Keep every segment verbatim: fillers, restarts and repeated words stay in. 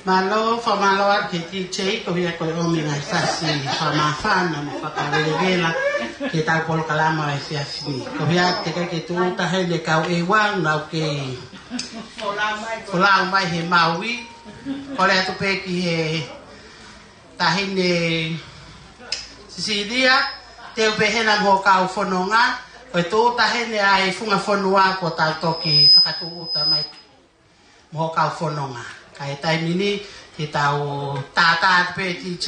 Mālō, fakamālō atu ki he D J, koeʻuhi ko e ʻomi e ngaahi fasi fakamāfana mo fakavelevela ki heʻetau polokalama ʻo e efiafi ni. Koeʻuhi teʻeki ke tūʻuta heni e kau ʻEua, nau kei folau mai he Maui. Kole atu pē ki he Taʻahine Sisilia, teu pē hena mo e kau fononga, ko e tūʻuta heni ʻa e funga fonua kuo tau toki fakatūʻuta mai mo e kau fononga. Ka ʻi he taimi ni, te tau tātā atu pē D J,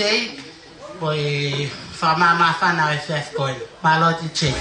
ko e fakamāmāfana ʻo e efiafi ko eni. Mālō D J.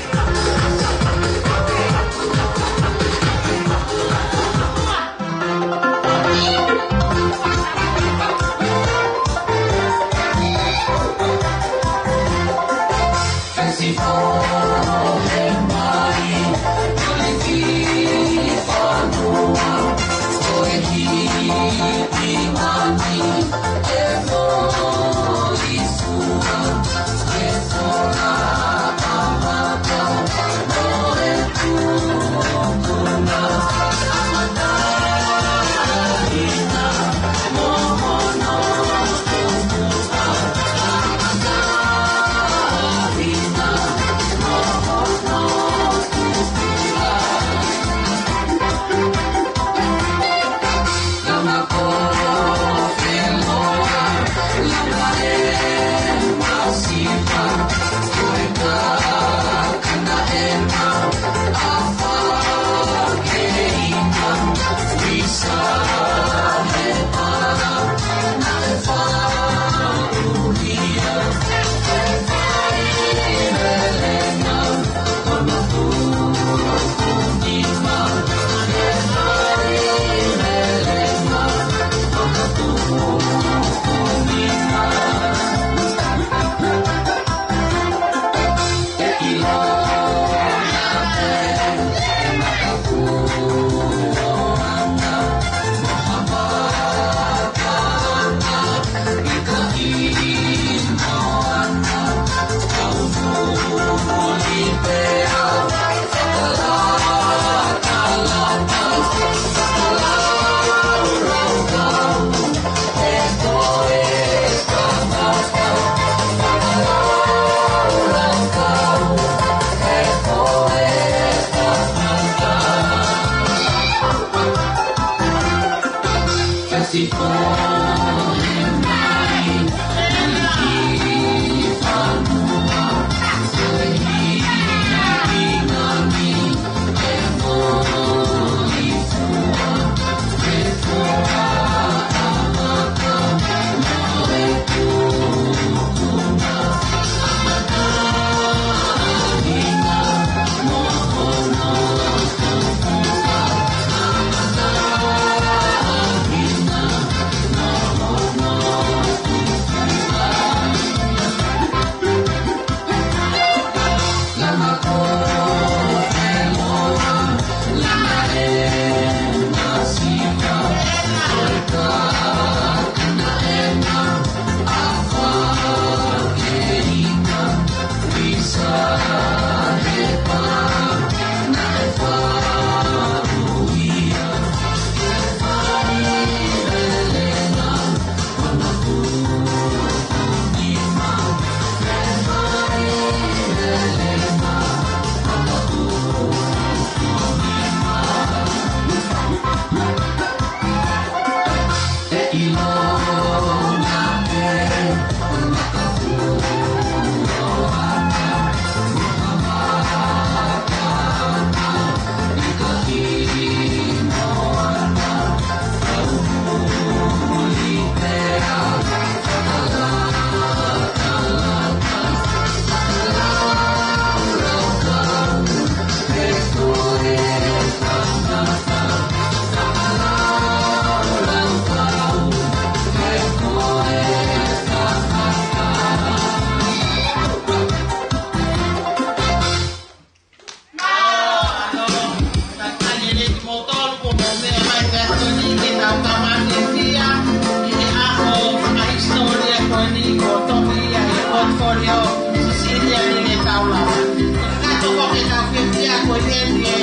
Ka toko ke tau fiefia ko eni e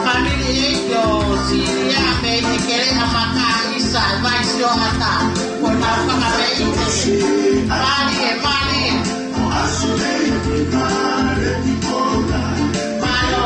fāmili ʻeiki ʻo Silia mei he Keleʻa Maka, ʻIsa Vaisi ʻo Ata, ko e mau fakameʻite. Mālie, mālie. Mālō.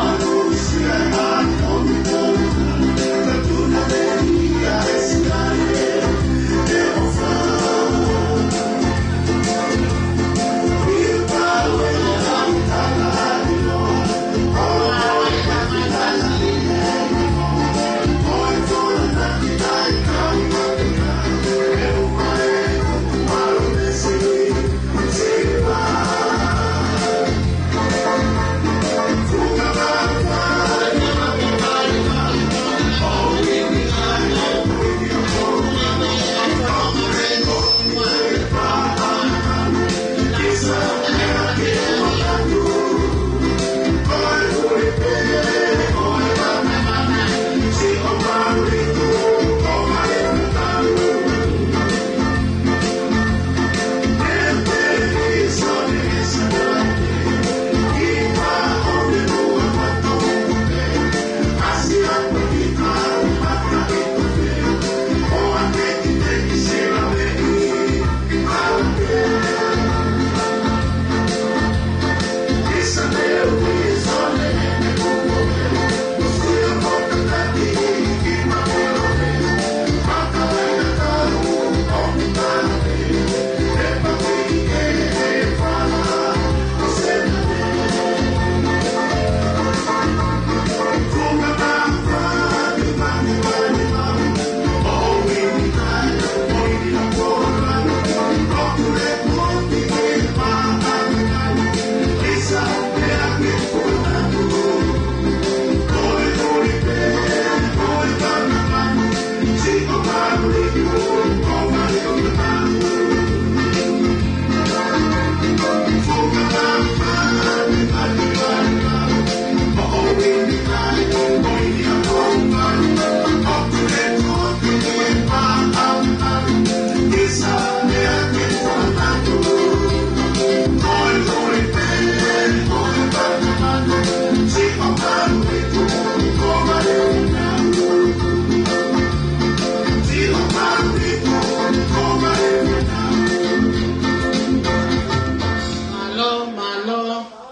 Mālō, mālō,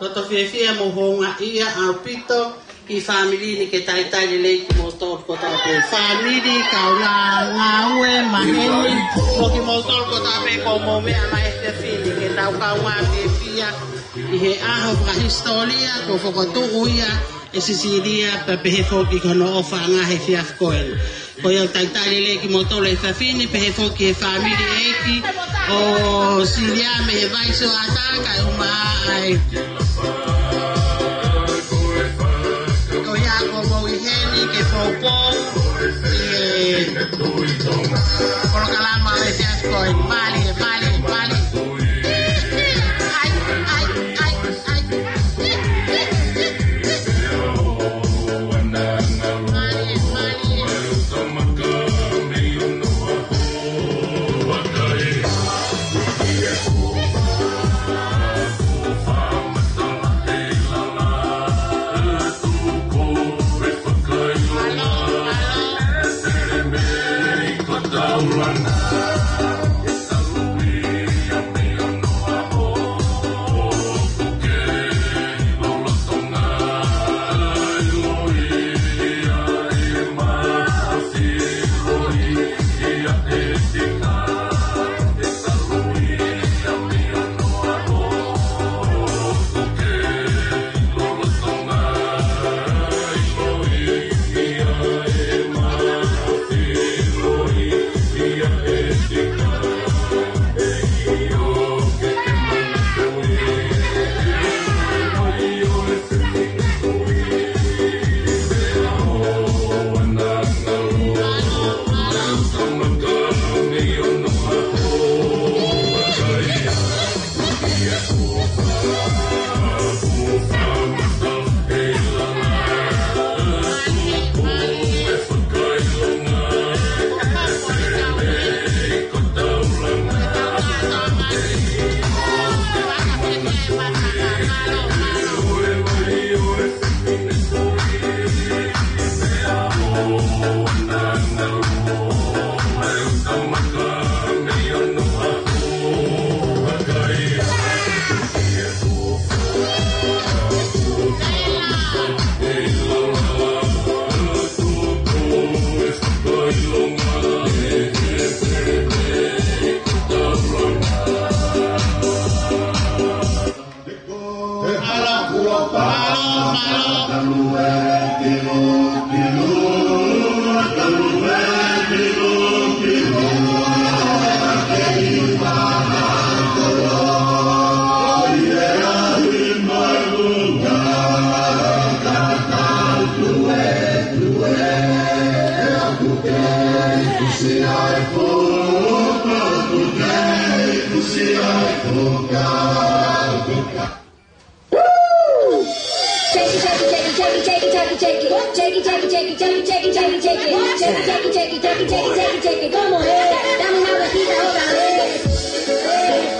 loto fiefia mo houngaʻia ʻaupito ki he fāmili ni, ke talitali lelei kimoutolu kotoa pē. Fāmili, kaungā ngāue, maheni, mo kimoutolu kotoa pē kuo mou meʻa mai he efiafi ni, ke tau kaungā fiefia ʻi he ʻaho fakahisitōlia kuo fokotuʻu ia ʻe Sisilia, pea pehē foki ki hono ʻofaʻanga he efiafi ko eni. Ko ia ʻoku talitali lelei kimoutolu he efiafi ni, pehē foki ki he fāmili ʻeiki ʻo Silia mei he Vaisi ʻo Ata, kae ʻumaʻā ai. Ko ia kuo mou ʻi heni ke poupou ʻi he polokalama ʻo e efiafi ko eni. Mālie, mālie, mālie. ʻAi, ʻai, ʻai, ʻai. Shake it, shake it, shake it, shake it, shake it, shake it, shake it. Shake it, shake it, shake it, shake it, shake it, shake it, shake it, shake it, shake it, shake it, shake it. Come on, hey, dame una vueltita otra vez.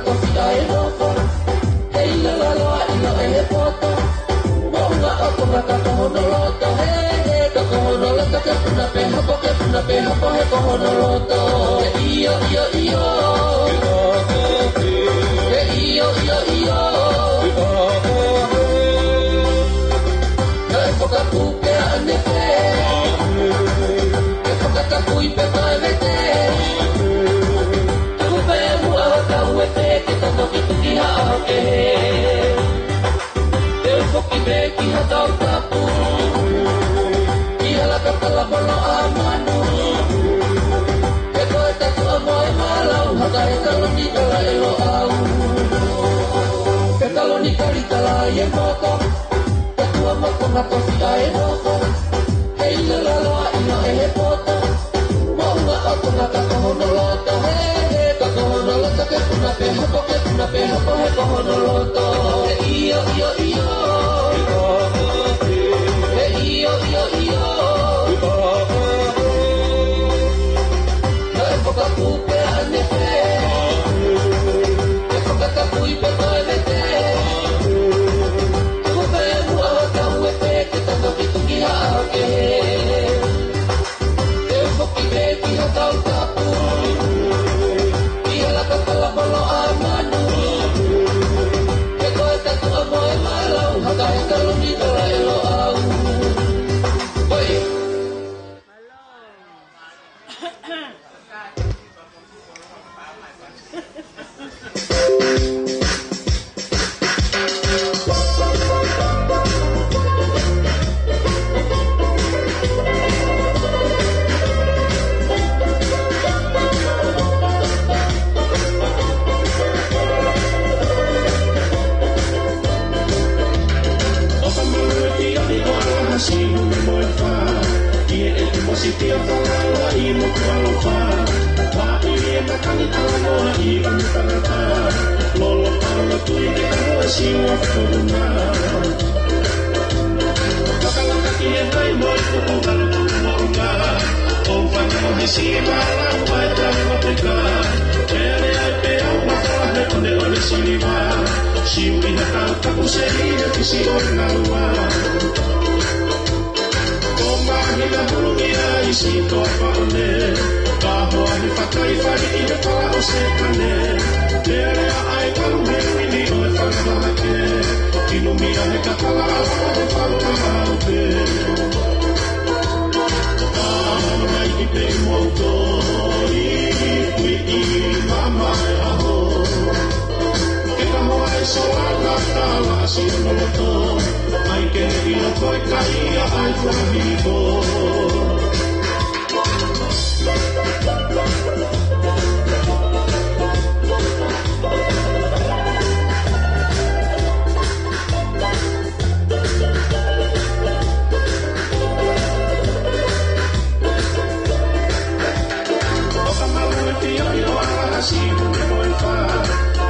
Toki ʻa e nofo, he ʻilo lalo ʻa ʻilo ʻe he poto. Moʻunga ʻo Tonga ka ko hono loto, he, he, ka ko hono loto ke puna pē hopo, ke puna pē hopo, he ko hono loto. He ʻio, ʻio, ʻio. He ʻio, ʻio, ʻio. Naʻe fakapū pē ʻa ʻene pē. Ke fakatapui pē mai vete. Tuku pē muʻa ha kau ʻe pē ke tano ki tuki haʻa kehe. Te u foki pē ki ha tau tapu. Ki ha laka kala mono ʻa manu. He ko e tatu ʻa moe malau, haka he taloni tala ʻe Loʻau. He taloni tali tala ʻi he poto. Tatua mo Tonga toki ʻa e nofo. He ʻilo lalo ʻa ʻilo ʻe he poto. Moʻunga ʻo Tonga ka ko hono loto, he, he, ka ko hono loto ke puna pē hopo, ke puna pē hopo, he ko hono loto. He ʻio, ʻio, ʻio. He ʻio, ʻio, ʻio. Naʻe fakapū pē ʻa ʻene pē. Ke fakatapui pē mai vete. Tuku pē muʻa ha kau ʻe pē ke tano ki tuki haʻa kehe. Te u foki pē ki ha tau tapu. Ki ha laka kala mono ʻa manu. He ko e tatu ʻa moe malau, haka he taloni tala ʻe Loʻau. Oi. ʻOka malu e pia ni ʻo Alahasi, Hune mo e Fā. ʻI he ʻeku masitia falaua ʻi Motualofa. Pāʻili e makani talanoa ʻi ʻUnutangata. Lolo paula tui ke kaho e siua fakauna. Fakalaka ki he kai mo e kupu kalu kupu moʻunga. ʻOu fanongo he siva lau mai tau mapeka. Pele ai pē au mafala he ʻoneʻone siliva. Siu ʻi ha tau tapu seli he fisi ʻo e ngaua. Ko Mahina Hulu ʻi ai si toa paʻone. Ka hoa he fakai fali ʻi he pala ʻo Sekane. Pele ʻa e kalu he wini ʻo e fanga hahake. Kinumia he kakala ʻa e fanga hahake. Ka mai ki pei mou toi, kui ʻi mamae ʻaho. Ke kaho ai sola na kala si no loto. Ai ke ne ʻilo ko e kai ʻa ai kua hiko. ʻOka malu e pia ni ʻo Alahasi, Hune mo e Fā.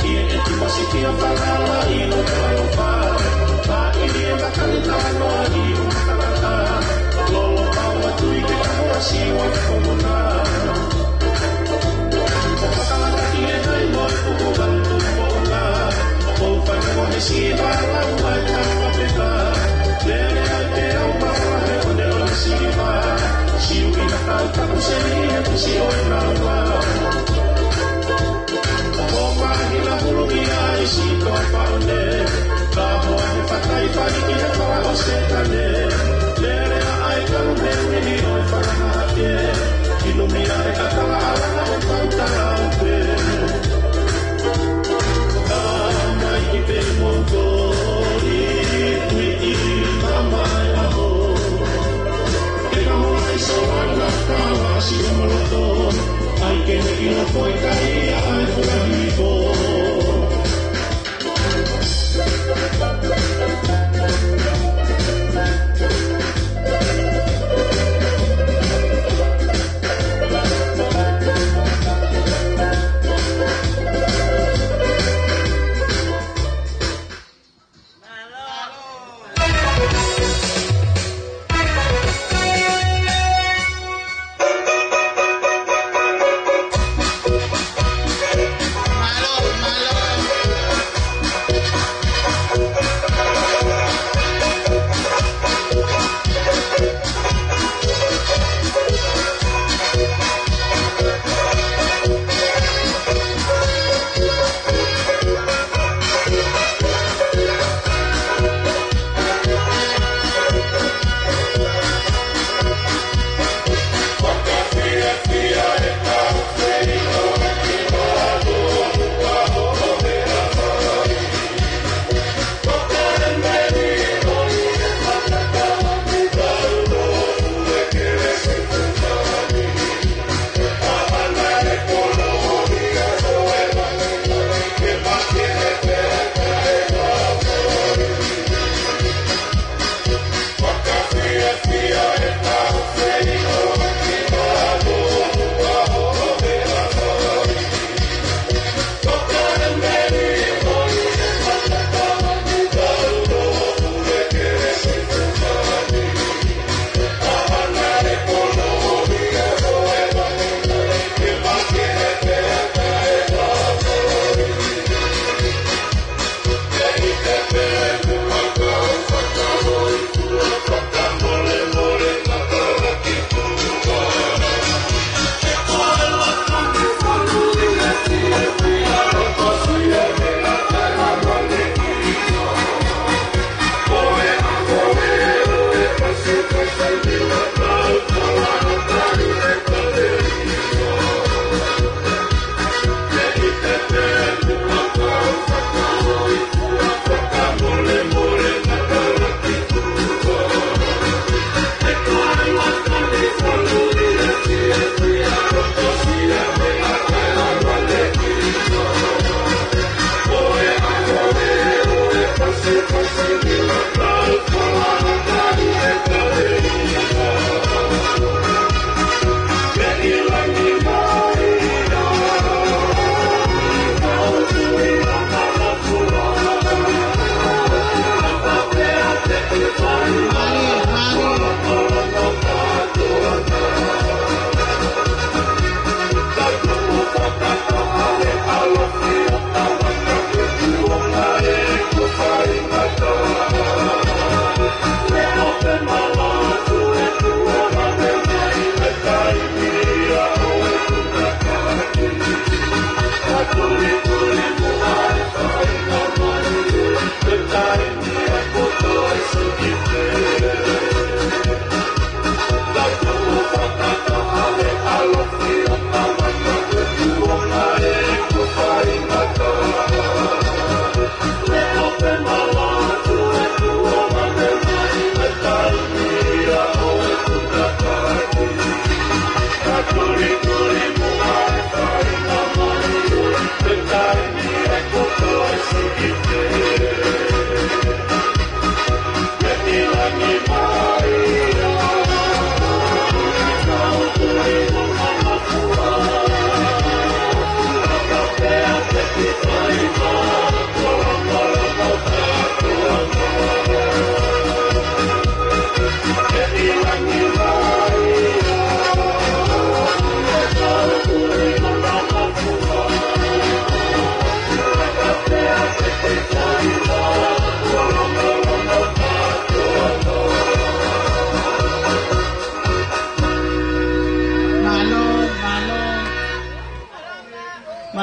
ʻI he ʻeku masitia falaua ʻi Motualofa. Pāʻili e makani talanoa ʻi ʻUnutangata. Lolo paula tui ke kaho e siua fakauna. Fakalaka ki he kai mo e kupu kalu kupu moʻunga. ʻOu fanongo he siva lau mai tau mapeka. Pele ai pē au mafala he ʻoneʻone siliva. Siu ʻi ha tau tapu seli he fisi ʻo e ngaua. Ko Mahina Hulu ʻi ai si toa paʻone. Ka hoa he fakai fali ʻi he pala ʻo Sekane. Pele ʻa ai kalu he wini ʻo e fanga hahake. Kinumia he kakala ʻa e fanga hahake. Ka mai ki pei mou toi, kui ʻi mamae ʻaho. Ke kaho ai sola na kala si no loto. Ai ke ne ʻilo ko e kai ʻa ai kua hiko.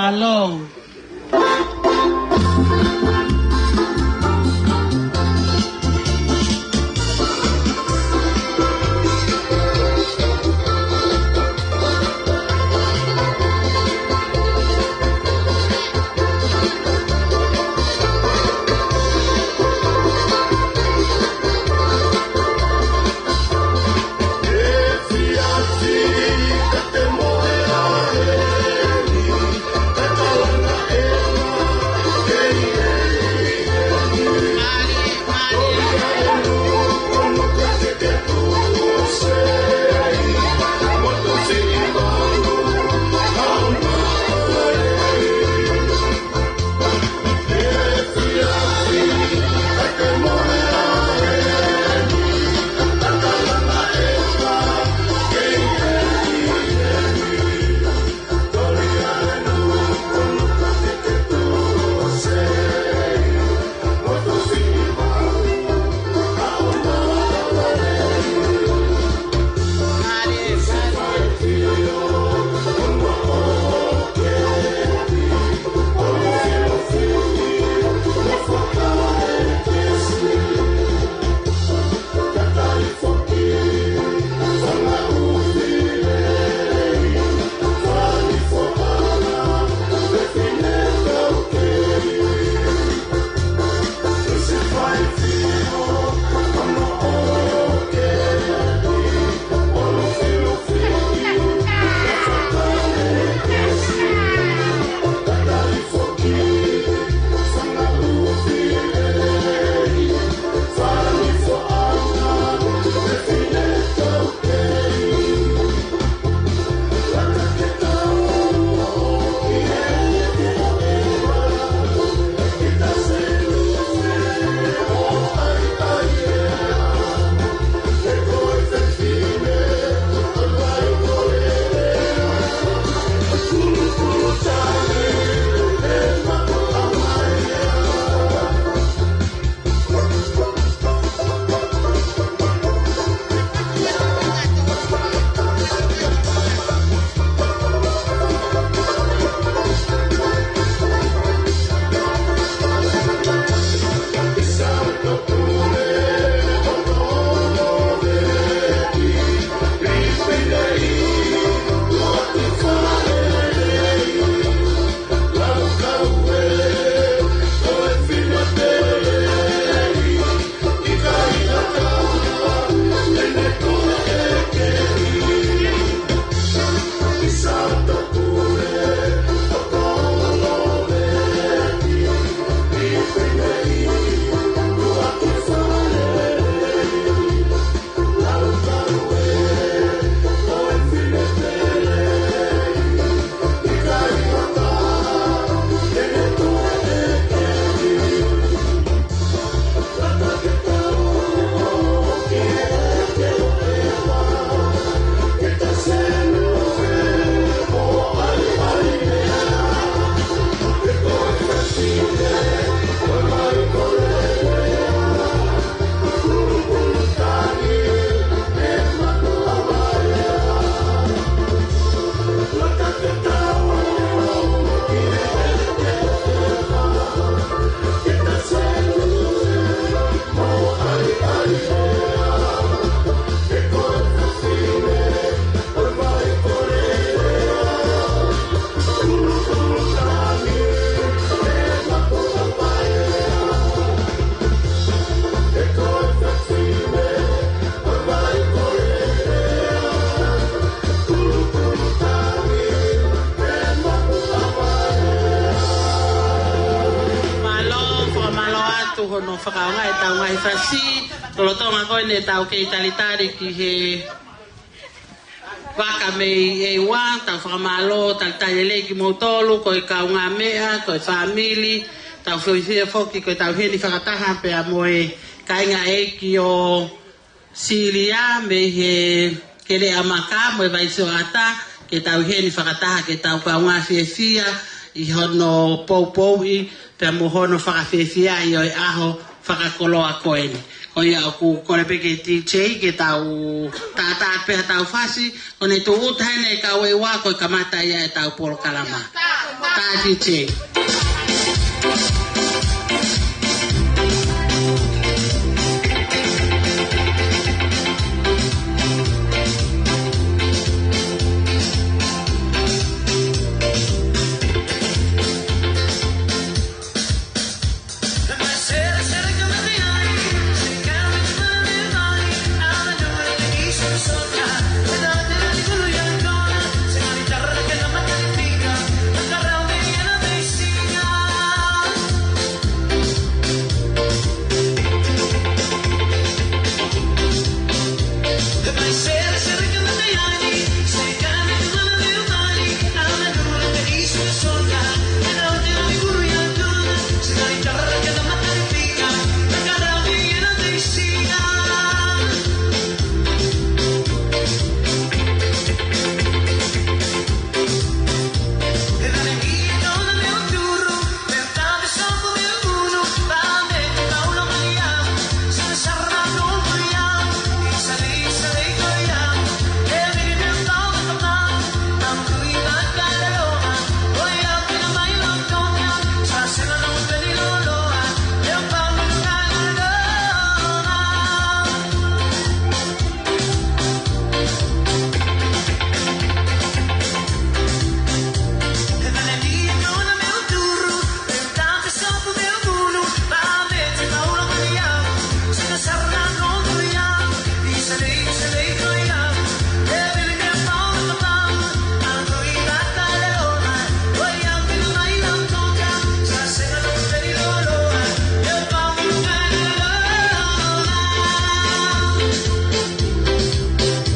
Along. Mālō, fakamālō atu hono fakaʻaongaʻi ʻetau ngaahi fasi, lolotonga ko eni ʻetau kei talitali ki he vaka mei ʻEua, tau fakamālō, talitali lelei kimoutolu, ko e kaungāmeʻa, ko e fāmili, tau fiefia foki, ko ʻetau ʻi heni fakataha pea mo e kāinga ʻeiki ʻo Sīlia mei he Keleʻa Maka mo e Vaisioʻata, ke tau ʻi heni fakataha, ke tau kaungā fiefia ʻi hono poupouʻi, pea mo hono fakafiefiaʻi ʻo e ʻaho fakakoloa ko eni. Ko ia ʻoku kole pē ki he D J ke tau tātā pē ha tau fasi, ko ʻene tūʻuta heni e kau ʻEua ko e kamata ia ʻetau polokalama. Ka D J.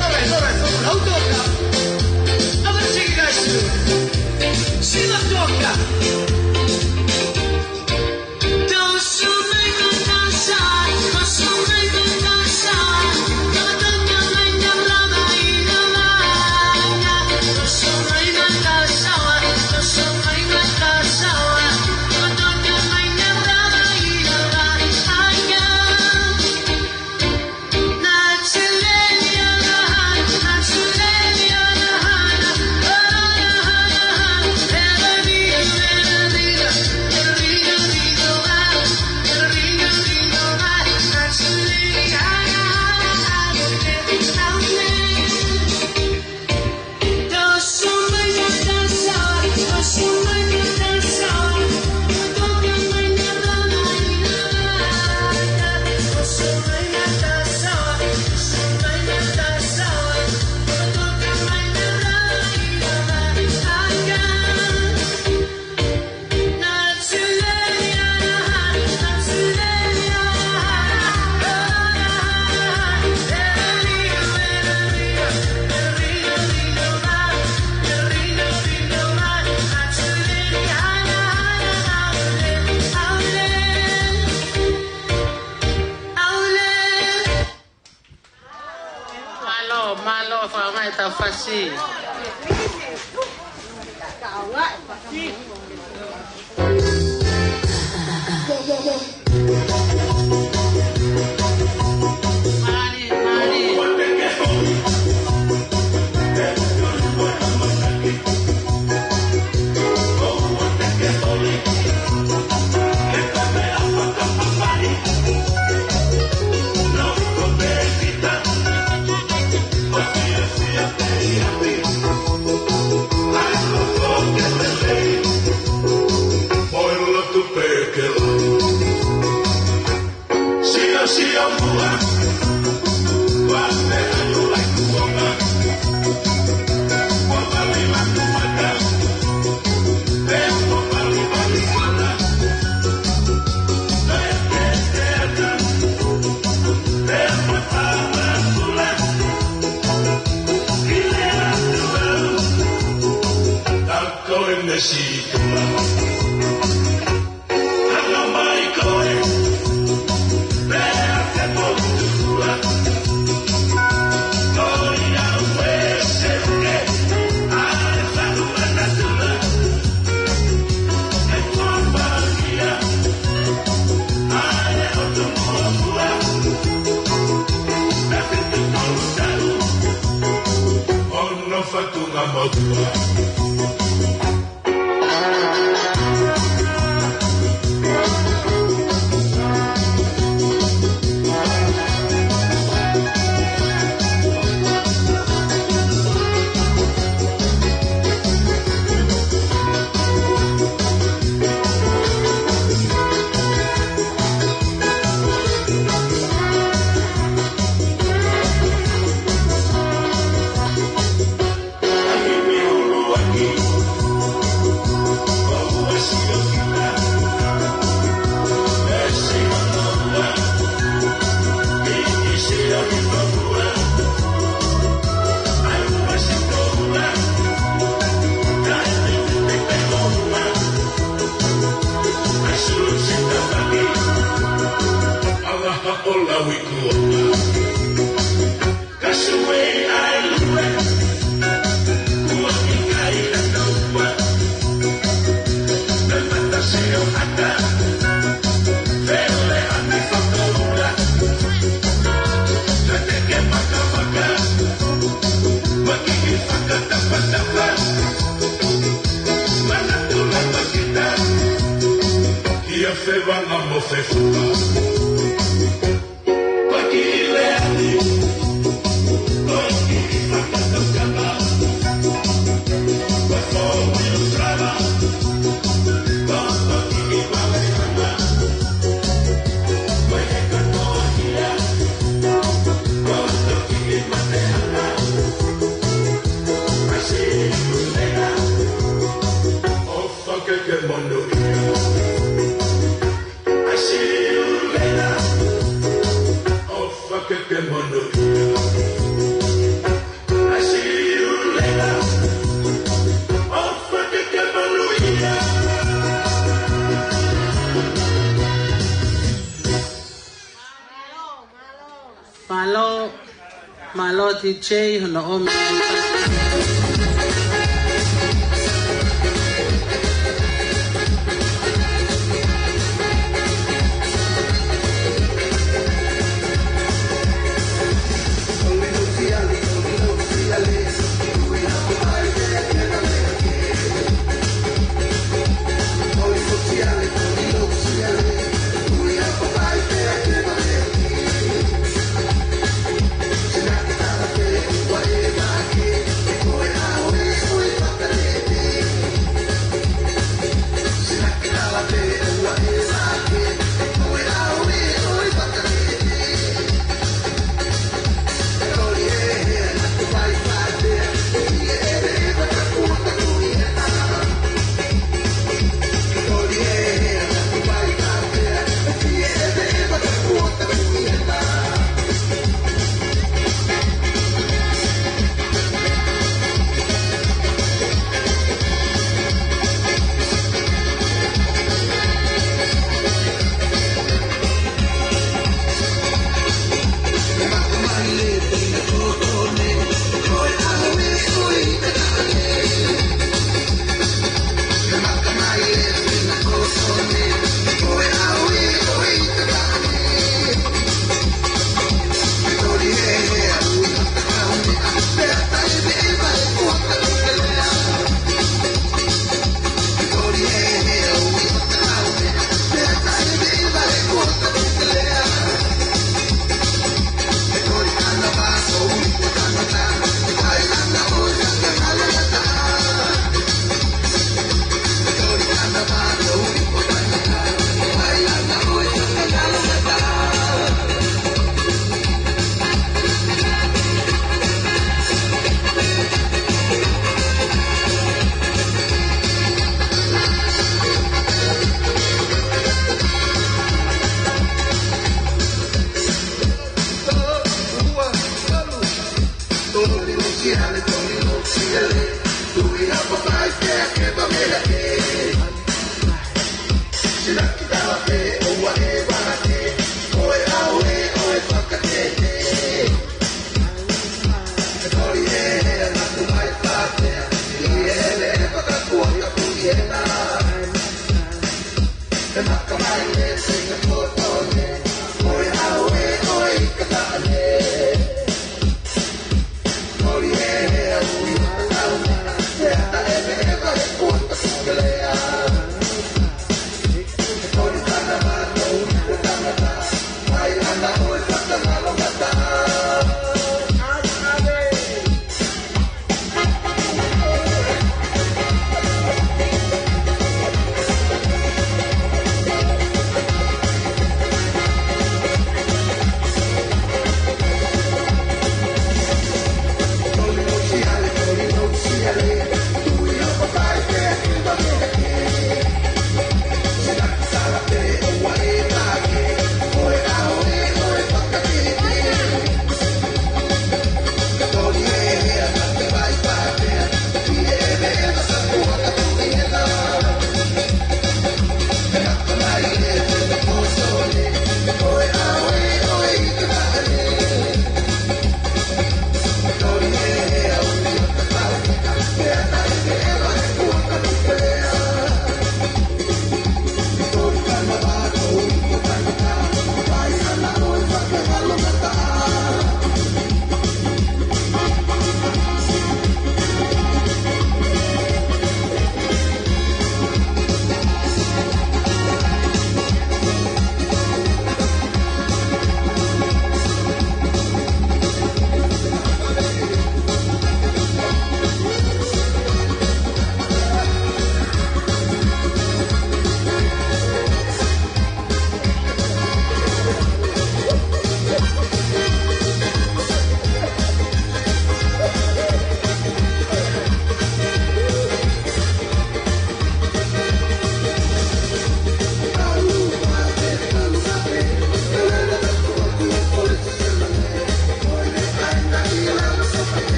All right, all right, folks. Hold on now. I'm gonna take you guys to Sila Toka. Mālō, mālō, fakaʻaongaʻi ʻetau fasi. Mālie, mālie. Sevana Mosesuna. Pakileani. Loki Fakatukama. Paso Wiltrama. Paso Kiki Paleana. Paso Kiki Paleana. Paso Kiki Paleana. Paso Kiki Paleana. ʻOfa ke ke monūʻia. I see you later. ʻOfa ke ke monūʻia. I see you later. ʻOfa ke ke monūʻia. Mālō, mālō D J, hono ʻomi.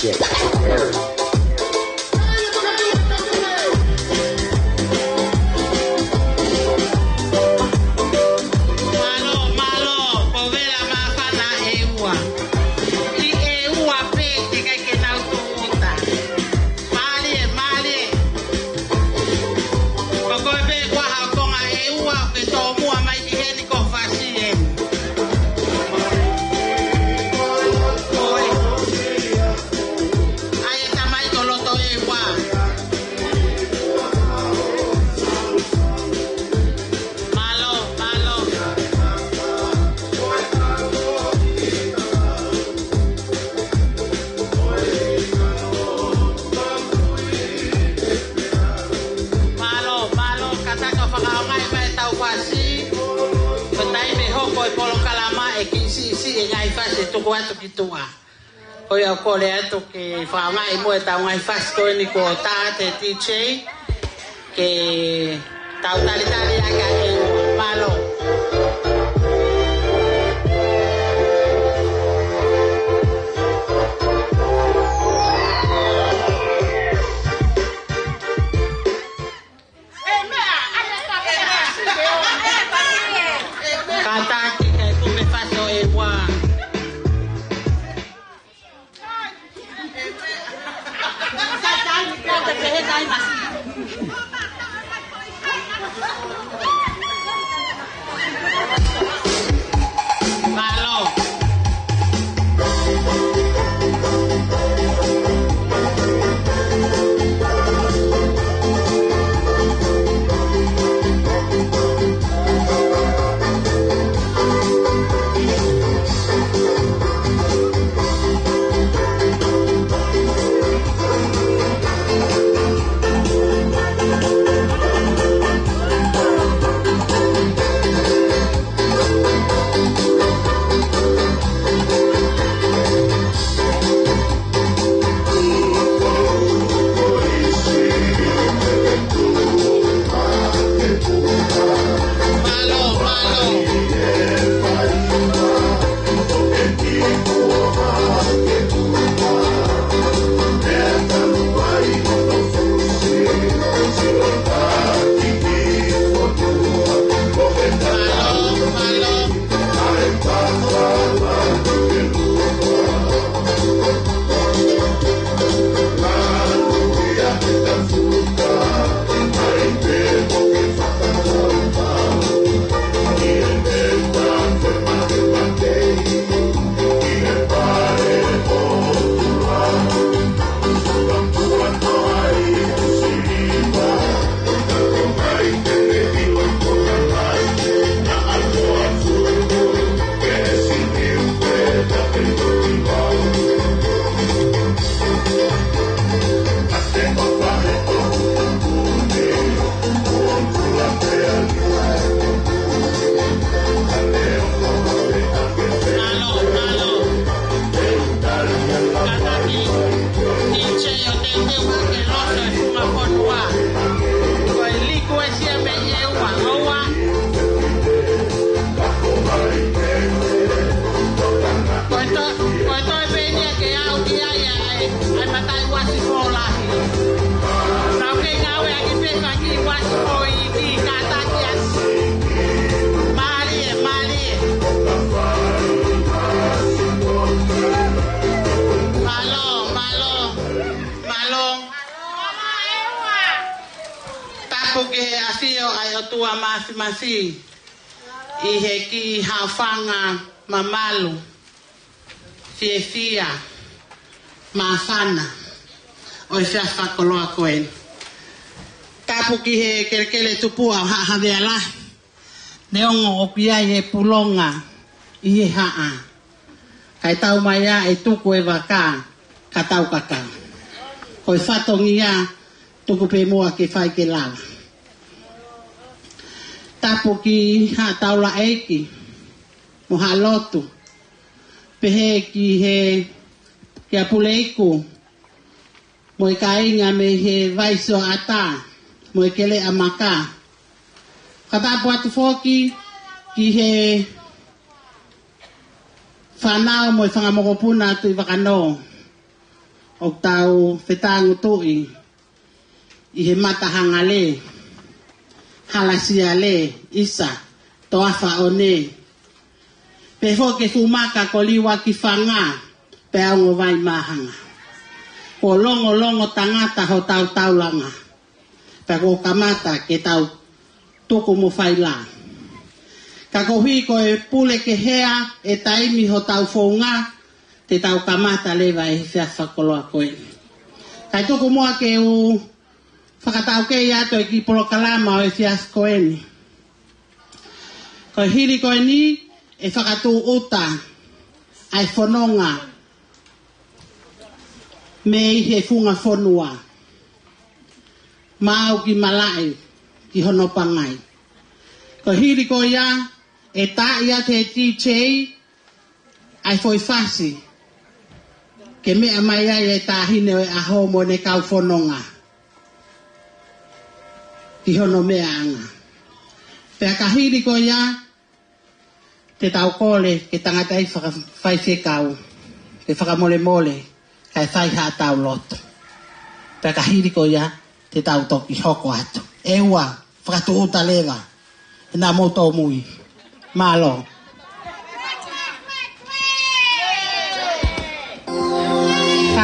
Mālō, mālō, ko e vela māfana ʻEua. ʻI ʻEua pē teʻeki ke nau tūʻuta. Mālie, mālie. Ko koe pē kuo hā konga ʻEua ke tōmua mai ki heni ko fasi eni. Ko e. ʻAi e tamai ko loto ʻEua. Mālō, mālō. Mālō, mālō, kātaki ʻo fakaʻaongaʻi mai ʻetau fasi. Ko e taimi ʻe hoko e polokalama ʻe kiʻi siʻisiʻi e ngaahi fasi ʻe tuku atu ki tuʻa. Ko ia ʻoku ou kole atu ke fakaʻaongaʻi muʻa ʻetau ngaahi fasi ko eni kuo tā atu ʻe DJ. Ke tau talitali ʻaki ʻa e mālō. Kātaki kae kumi fasi ʻEua. Mālō. Mālō, mālō. Kātaki, DJ ʻo teuteu hake loto e funga fonua. Ko e likuesi ia mei ʻEua, ʻoua. Ko e to-, ko e toe pē eni ia ke aʻu ki ai ʻa e, ʻa e mataʻi uasi fō lahi. Nau kei ngāueʻaki pē ʻa e kiʻi uasi fō iiki, kātaki atu. Mālie, mālie. Mālō, mālō, mālō. Tapu ki he ʻafio ʻa e ʻOtua Māfimafi ʻi he kiʻi haʻofanga mamalu, fiefia, māfana ʻo e efiafi fakakoloa ko eni. Tapu ki he kelekele tupuʻa ʻo Haʻa Havea Lahi, neongo ʻoku ʻi ai e pulonga ʻi he haʻa, kae tau mai ā ʻe tuku e vaka ka tau kakau. Ko e fatongia, tuku pē muʻa ke fai ke lava. Tapu ki Haʻa Taulaʻeiki mo Haʻa Lotu, pehē ki he, kia Puleiku, mo e kāinga mei he Vaisioʻata, mo e Keleʻamaka. Ka tapu atu foki ki he fānau mo e fanga mokopuna ʻa Tuʻivakanō. ʻOku tau fetāngutuʻi ʻi he Matahangalē, Halasialē, ʻIsa, Toafa ʻo Ne, pehē foki ki he fuʻu maka ko Liuakifanga, pea ongo Vaimahanga. Kuo longolongo tangata hotau taulanga, pea kuo kamata ke tau tuku mo fai lā. Ka koeʻuhi ko e pule ke hea e taimi hotau founga, te tau kamata leva e efiafi fakakoloa ko eni. Kae tuku muʻa ke u fakataukei atu e kiʻi polokalama ʻo e efiafi ko eni. Ko e hili ko eni ʻe fakatūʻuta ʻa e fononga mei he funga fonua, maʻu ki malaʻe ki hono pangai. Ko e hili ko ia ʻe taaʻi atu ʻe he DJ ʻa e foʻi fasi ke meʻa mai ai e Taʻahine ʻo e ʻAho mo ʻene kau fononga ki hono meʻaʻanga. Pea ka hili ko ia, te tau kole ki he tangataʻeiki fakafaifekau ke fakamolemole kae fai haʻatau lotu. Pea ka hili ko ia, te tau toki hoko atu. ʻEua, fakatūʻuta leva. Naʻa mou tōmui. Mālō.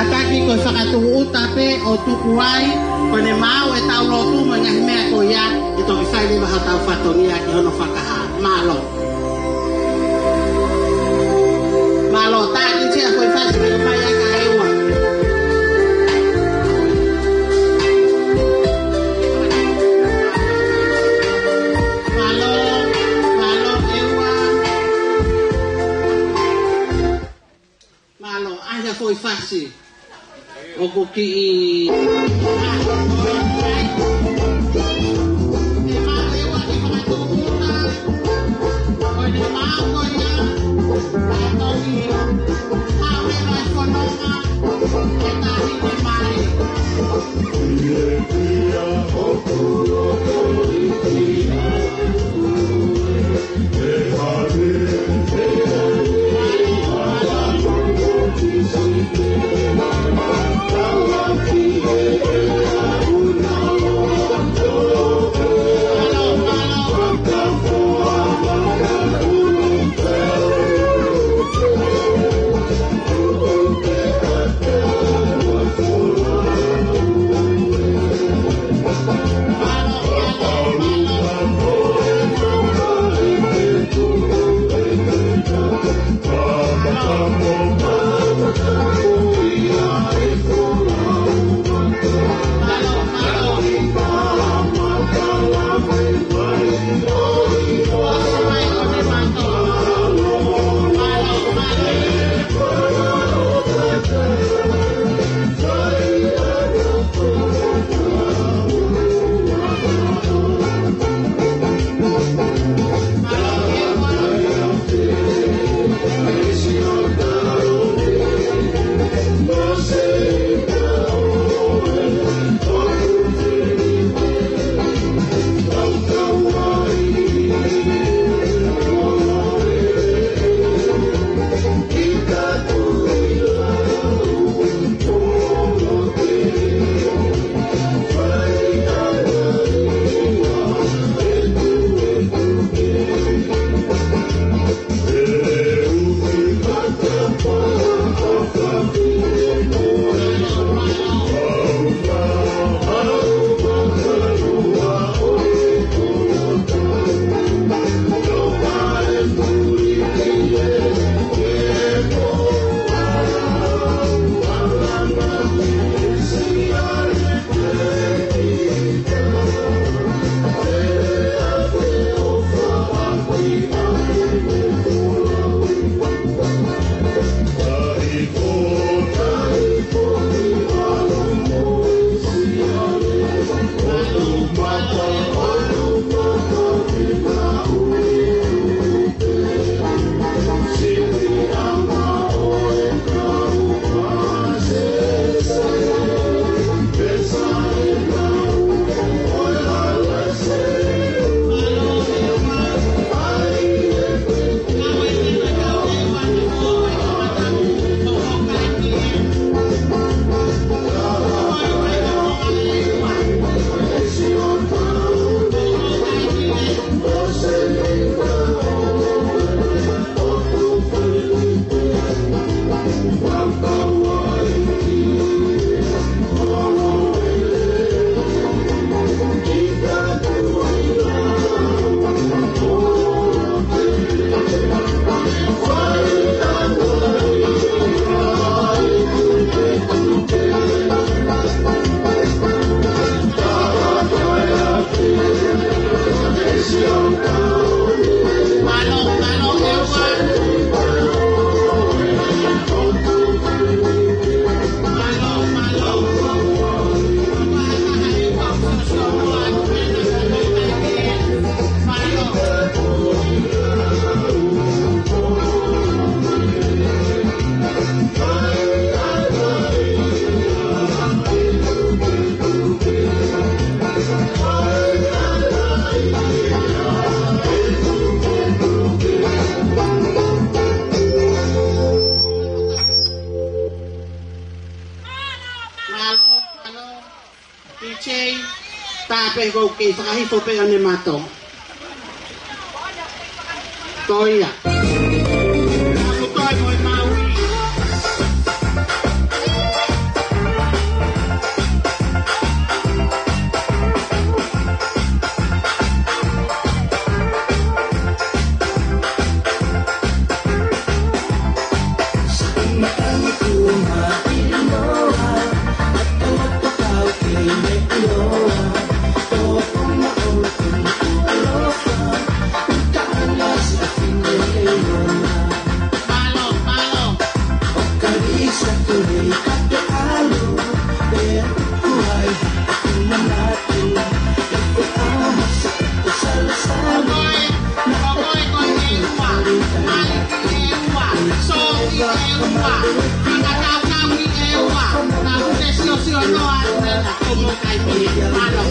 Kātaki ko e fakatūʻuta pē ʻo tuku ai, ko ʻene maʻu ʻetau lotu mo e ngaahi meʻa ko ia, ʻe toki fai leva hotau fatongia ki hono fakahā. Mālō. Mālō, tā ki tia ko e fasi ko e fai aka ʻEua. Mālō, mālō ʻEua. Mālō, ʻai ha foʻi fasi. ʻOku kiʻi Sei, tā pē ʻoku kei fakahifo pē ʻo ne mato. Ko ia. Ka ko toe mo e Maui. Mālō, mālō. Koe, koe, koe, ʻEua. Mali ki ʻEua. Sō ki ʻEua. Fakakaukau ki ʻEua. Ka ʻoku te siosio noa atu ena. Ko mo kai pili. Mālō.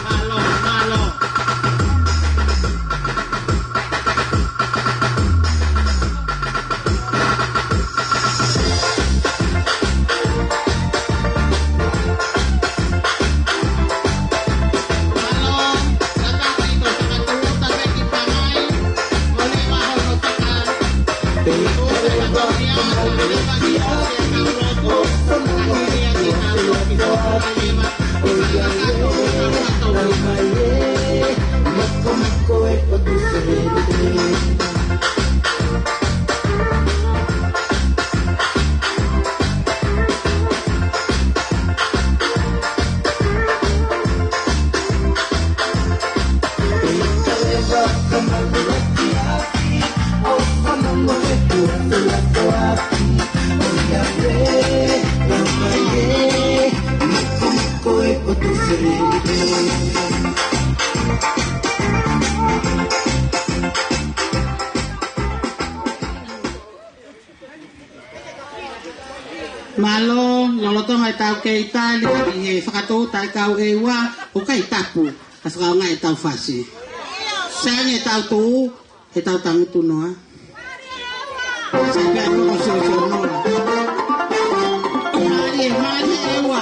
Mālō, mālō. Mālō, lolotonga ʻetau kei tali ʻi he fakatoutai kau ʻEua, ʻoku ʻikai tapu, ka fakaʻaongaʻi ʻetau fasi. Sai ange ʻetau tuʻu, ʻetau tangutu noa. Sai pē ʻa e moko siosio noa. Mālie, mālie ʻEua.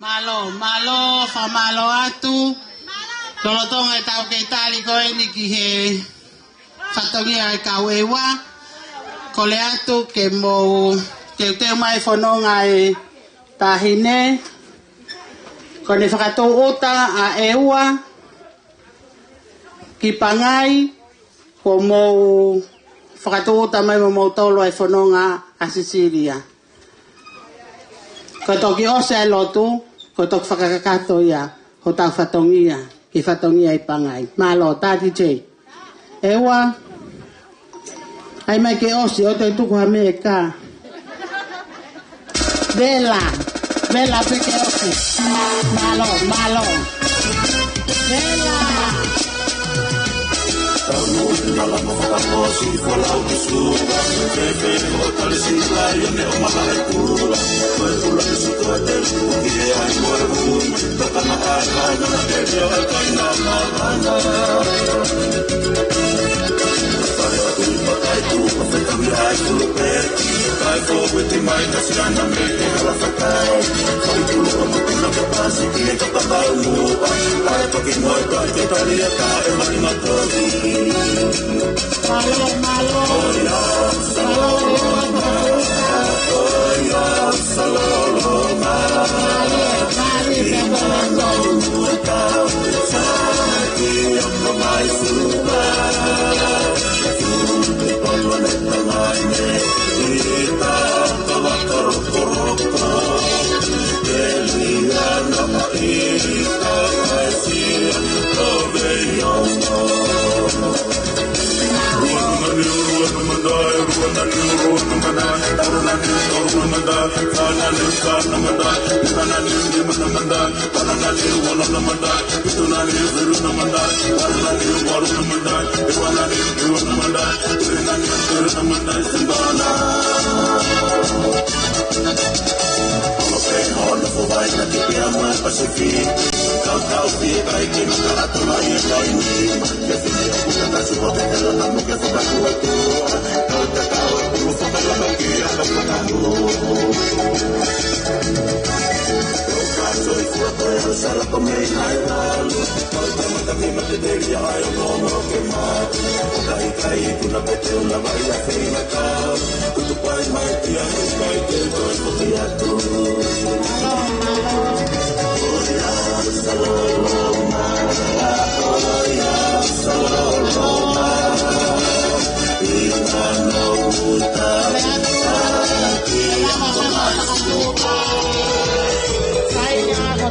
Mālō, mālō, fakamālō atu. Lolotonga ʻetau kei tali ko eni ki he fatongia ʻa e kau ʻEua. Kole atu ke mou teuteu mai fononga e taʻahine. Ko ʻene fakatūʻuta ʻa ʻEua ki Pangai, kuo mou fakatūʻuta mai mo moutolu ʻa e fononga ʻa Sisilia. Ko e toki ʻosi ʻa e lotu, ko e toki fakakakato ia hotau fatongia, ki he fatongia ʻi Pangai. Mālō, Tati J. ʻEua, ʻai mai ke ʻosi, ʻoua te tuku ha meʻa ʻe kā. Vela, vela pē ke ʻosi. Mālō, mālō. Vela.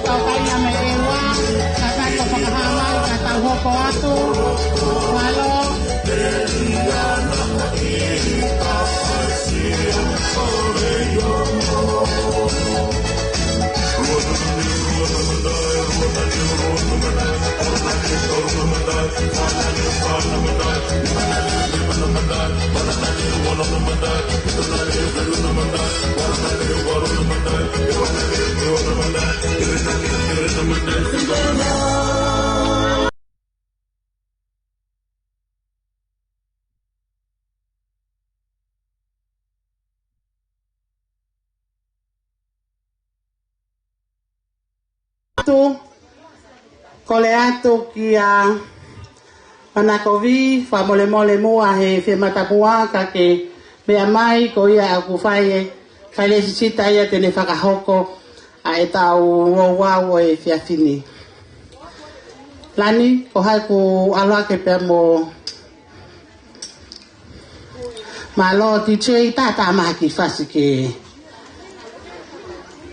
Tau kai ia mei ʻEua, ka tau fakahā mai, ka tau hoko atu. Mālō. Atu, kole atu kia Manakovi, fakamolemole muʻa he fiematapuʻa ka ke meʻa mai, ko ia ʻoku fai e, fai lesisita ia te ne fakahoko ʻa e tau ouau ʻo e efiafi ni. Lani, ko hai ʻoku ʻalu hake pea mo Mālō, T J, tātā mai ki fasi ke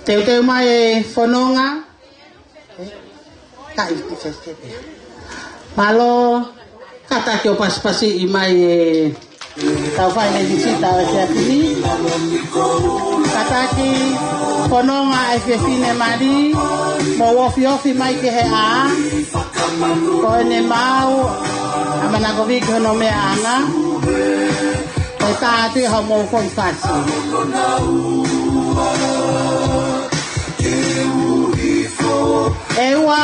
teuteu mai e fononga. Ka i, i fasi ke pea. Mālō, kātaki ʻo pasipasiʻi mai e tau fai lesisita ʻo e efiafi ni. Kātaki, fononga e fefine mali, mou ofiofi mai ki he ʻā. Ko ʻene maau ʻa Manakovi ki hono meʻaʻanga. Ko e tā atu ia hoʻomou foʻi fasi. ʻEua,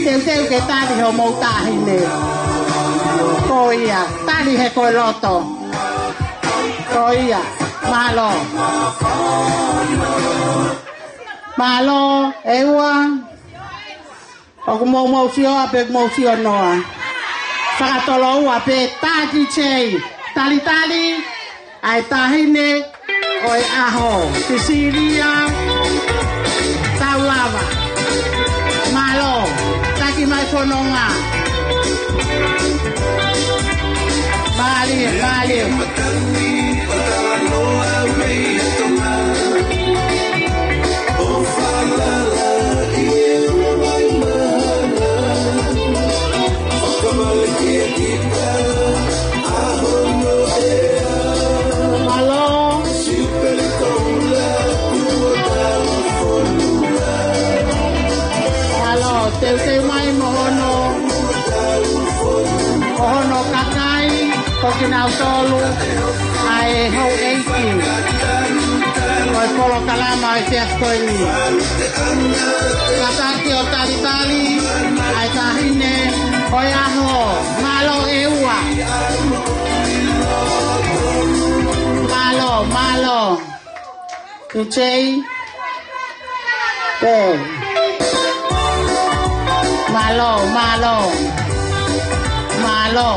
teuteu ke tali hoʻomou taʻahine. Ko ia, tali he ko e loto. Ko ia, mālō. Mālō, ʻEua. ʻOku mou mou sio ā pe mou sio noa. Fakatoloua pē, tā T J. Talitali ʻa e taʻahine ʻo e ʻaho. Sisilia Taulava. Mālō. Taki mai fononga. Mālie, mālie. Mālō. Mālō, teuteu mai mo hono, mo hono kakai, ko kinautolu ʻa e houʻeiki ʻo e polokalama ʻo e efiafi ko eni. Kātaki ʻo talitali ʻa e taʻahine ʻo e ʻaho. Mālō ʻEua. Mālō, mālō. T J. Pē. Mālō, mālō. Mālō.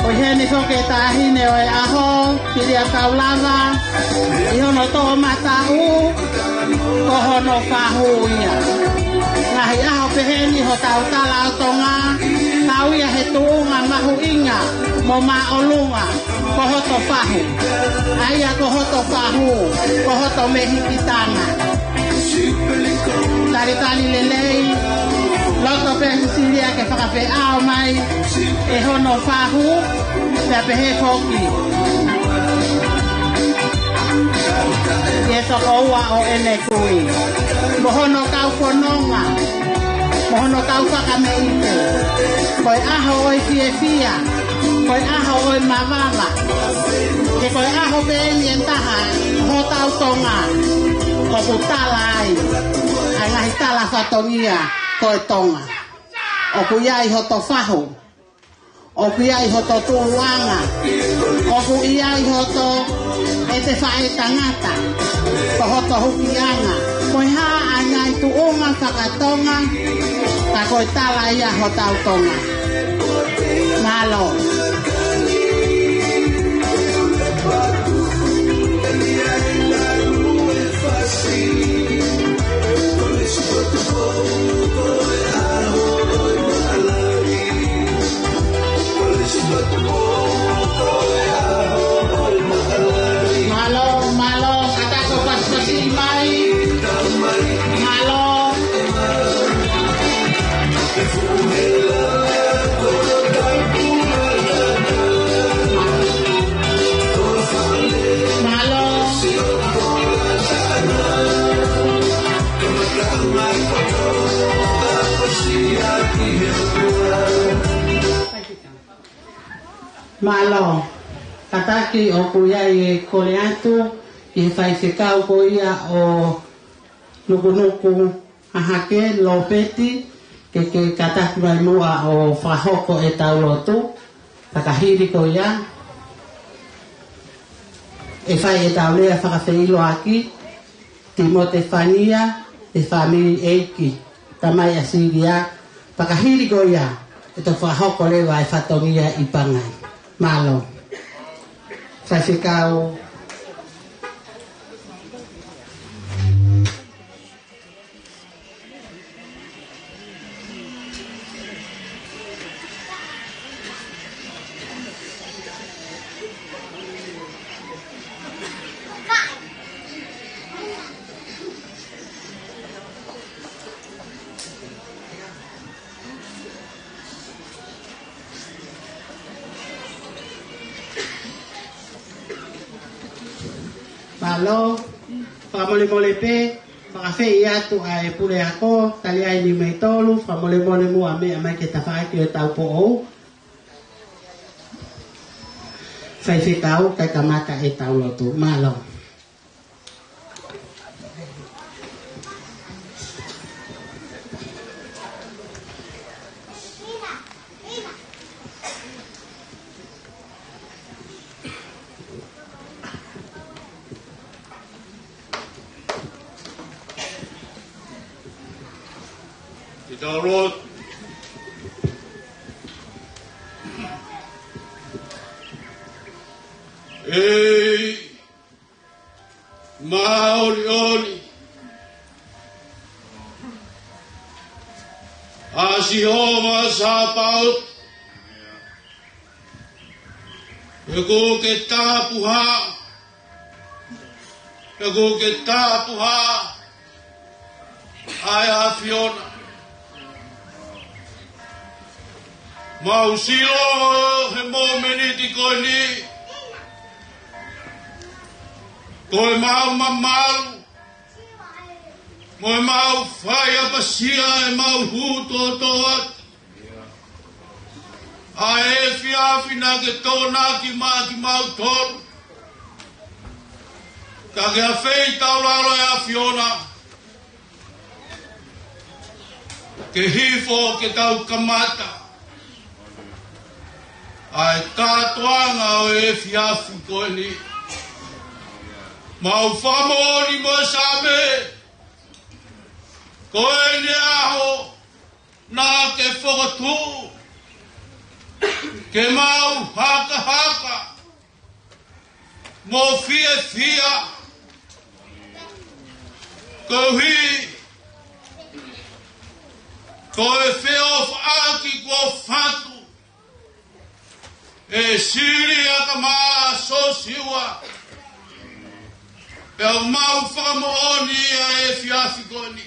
ʻOku ʻi heni foki e taʻahine ʻo e ʻaho, Sisilia Taulava, ʻi hono toʻomataʻu, ko hono fahu ia. Ngaahi ʻaho pehē ni hotau tala ʻo Tonga, kau ia he tuʻunga mahuʻinga mo māʻolunga, ko hoto fahu. ʻA ia ko hoto fahu, ko hoto mehikitanga. Talitali lelei, loto pē Sisilia ke fakafeʻao mai ʻe hono fahu, pea pehē foki ki he tokoua ʻo ʻene kui. Mo hono kau fononga, mo hono kau fakameʻite. Ko e ʻaho ʻo e fiefia, ko e ʻaho ʻo e mavava. He ko e ʻaho pē eni ʻe taha hotau Tonga ʻoku tala ai ʻa e ngaahi tala fatongia ko e Tonga. ʻOku ʻi ai hoto fahu. ʻOku ʻi ai hoto tuʻuʻanga. ʻOku ʻi ai hoto ʻete faʻētangata. Ko hoto hukiʻanga. Ko e hā ʻa e ngaahi tuʻunga fakatonga, ka ko e tala ia hotau Tonga. Mālō. Mālō, mālō, kātaki ʻo pasipasi mai. Mālō. Mālō. Kātaki ʻoku ʻi ai e kole atu ki he faifekau ko ia ʻo Nukunuku Hahake, Lopeti, ke ke kātaki mai muʻa ʻo fakahoko ʻetau lotu. Pea ka hili ko ia, ʻe fai ʻetau lea fakafeʻiloaki, Timotefania, e fāmili ʻeiki, tamai ʻa Silia. Pea ka hili ko ia, ʻe toe fakahoko leva e fatongia ʻi Pangai. Mālō. Faifekau. Mālō, fakamolemole pē, fakafeʻi atu ʻa e puleako, tali ai ni mei tolu, fakamolemole muʻa meʻa mai ki he tafaʻaki ʻo e taupoʻou. Faifekau, kae kamata ʻetau lotu. Mālō. Ke tau lotu. ʻEi, māʻoniʻoni ʻa Sihova Sāpaoti, he ʻoku ke tapuhā, he ʻoku ke tapuhā, ʻa e ʻAfiona. Mau sio he momeniti ko eni, ko ʻemau mamalu, mo ʻemau faiʻapasia, ʻemau hū tōtōatu, ʻa e efiafi naʻa ke tokonaki maʻa kimautolu. Ka ke afeitaulalo ʻe ʻAfiona, ke hifo ke tau kamata ʻa e kātoanga ʻo e efiafi ko eni. Mau fakamoʻoni mo e Saame, ko eni e ʻaho naʻa ke fokotuʻu ke mau hakahaka mo fiefia, koeʻuhi ko e feʻofaʻaki kuo fatu ʻe Silia kae ʻumaʻā Siosiua. Pea mau fakamoʻoni ʻa e efiafi ko eni,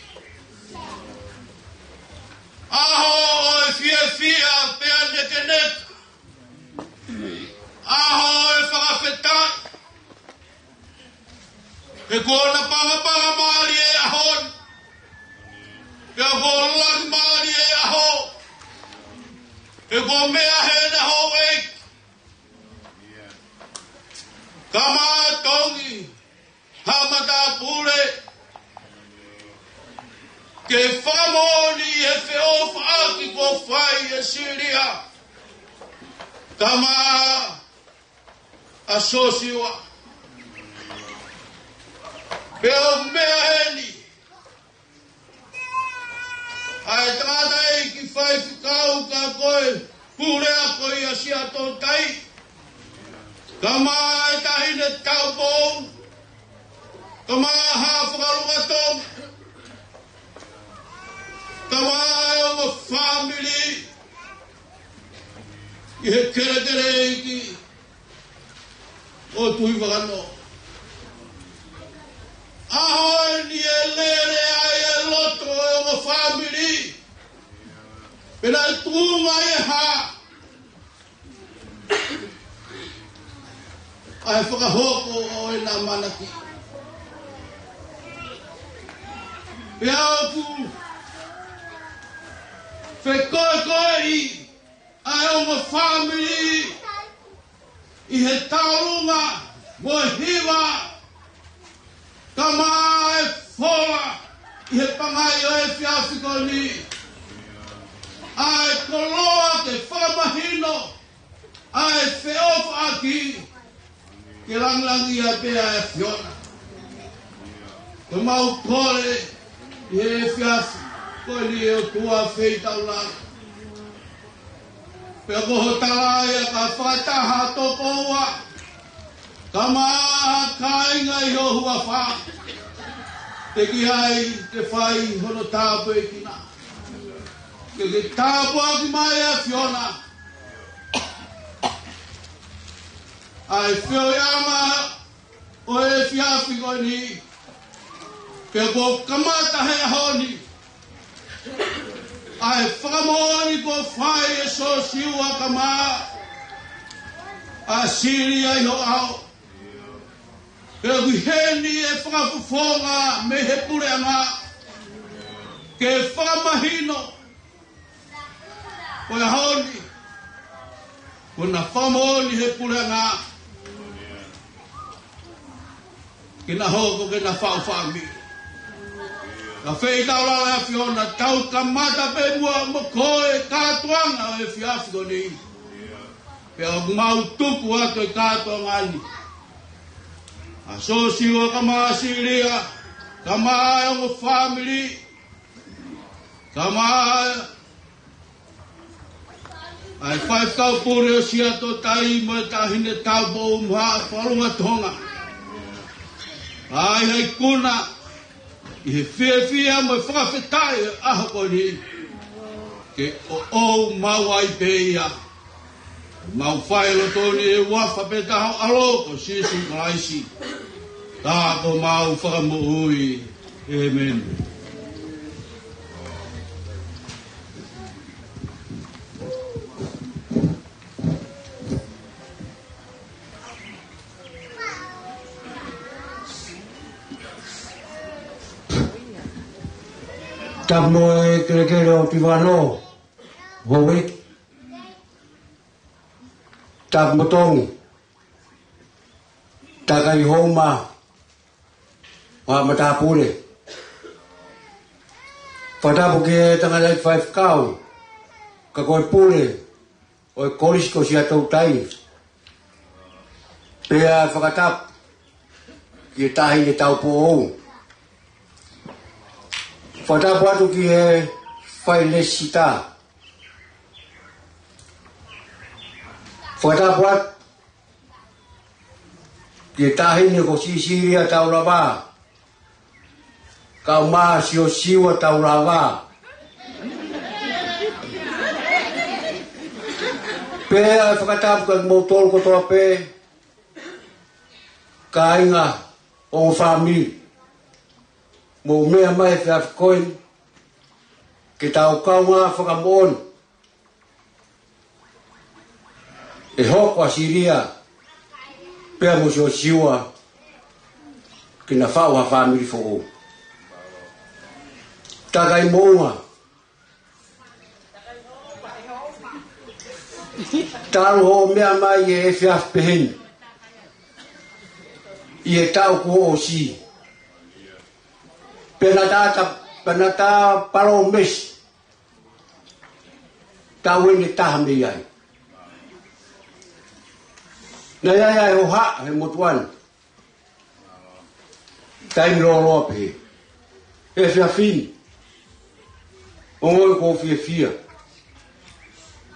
ʻaho ʻo e fiefia pea nekeneka, ʻaho ʻo e fakafetaʻi. He kuo na pangapanga mālie e ʻaho ni, pea kuo langi mālie e ʻaho, he kuo meʻa heni e houʻeiki, kae ʻumaʻā Tongi ha matāpule, ke fakamoʻoni ʻi he feʻofaʻaki kuo fai ʻe Silia kae ʻumaʻā ʻa Siosiua. Pea ʻoku meʻa heni ʻa e tangataʻeiki faifekau ka ko e puleako ia ʻa Siaʻatoutai, kae ʻumaʻā e taʻahine taupoʻou, kae ʻumaʻā Haʻa Fakalunga Tonga, kae ʻumaʻā e ongo fāmili ʻi he kelekeleʻeiki ʻo Tuʻivakanō. ʻAho eni ʻe lele ai e loto ʻo e ongo fāmili, pea naʻe tuʻunga ʻi he hā ʻa e fakahoko ʻo ʻena ʻamanaki. Pea ʻoku fekoekoeʻi ʻa e ongo fāmili ʻi he tālunga mo e hiva, kae ʻumaʻā e fola ʻi he pangai ʻo e efiafi ko eni, ʻa e koloa ke fakamahino ʻa e feʻofaʻaki, ke langilangiʻia pē ʻa e ʻAfiona. Ko ʻemau kole ʻi he efiafi ko eni, ʻe ʻOtua feitaulalo, pea ko hoʻo tala ia, ka fakataha toko ua, kae ʻumaʻā ha kāinga ʻi ho huafa, teʻeki ai ke fai hono tāpuekina. Ke ke tāpuaki mai, ʻAfiona, ʻa e feohiʻanga ʻo e efiafi ko eni, pea kuo kamata he ʻaho ni ʻa e fakamoʻoni kuo fai ʻe Siosiua kae ʻumaʻā ʻa Sīlia ʻi ho ʻao. Pea ʻoku ʻi heni e fakafofonga mei he puleʻanga ke fakamahino ko e ʻaho ni, ko ʻena fakamoʻoni he puleʻanga, ke na hoko ke na faʻu fāmili. Ka feitaulalo, ʻAfiona, tau kamata pē muʻa mo koe e kātoanga ʻo e efiafi ko eni. Pea ʻoku mau tuku atu e kātoanga ni ʻa Siosiua kae ʻumaʻā Sīlia, kae ʻumaʻā e ongo fāmili, kae ʻumaʻā ʻa e faifekau pule ʻo Siaʻatoutai mo e Taʻahine Taupoʻou mo Haʻa Fakalunga Tonga. ʻA ia ʻoku ikuna ʻi he fiefia mo e fakafetaʻi ʻo e ʻaho ko eni, ke ʻoʻou maʻu ai pē ia. Mau fai e loto ni ʻi he huafa pē taha ʻo ho ʻAlo ko Sīsū Kalaisi, ko homau Fakamoʻui. ʻĒmeni. Tapu mo e kelekele ʻo Tivano, Houʻeiki. Tapu mo Tongi, Takaihoma, mo e matāpule. Fakatapu ki he tangataʻeiki faifekau, ka ko e pule ʻo e Kolisi ko Siaʻatoutai. Pea fakatapu ki he Taʻahine Taupoʻou. Fakatapu atu ki he failesitā. Fakatapu atu ki he Taʻahine ko Sisīlia Taulava, kae ʻumaʻā Siosiua Taulava. Pea fakatapu kia kimoutolu kotoa pē, kāinga, ongo fāmili, mou meʻa mai he efiafi ko eni, ke tau kaungā fakamoʻoni e hoko ʻa Sīlia pea mo Siosiua ke na faʻu ha fāmili foʻou. Takaimouʻanga, talu hoʻo meʻa mai he efiafi pehē ni ʻi he taʻu kuo ʻosi, pea naʻa ta, pea naʻa ta palōmesi taʻu ʻe taha mei ai. Naʻe ʻi ai ʻa e hohaʻa he motuʻa ni, taimi lōloa pē, he efiafi ni. Ongoʻi ʻoku ou fiefia.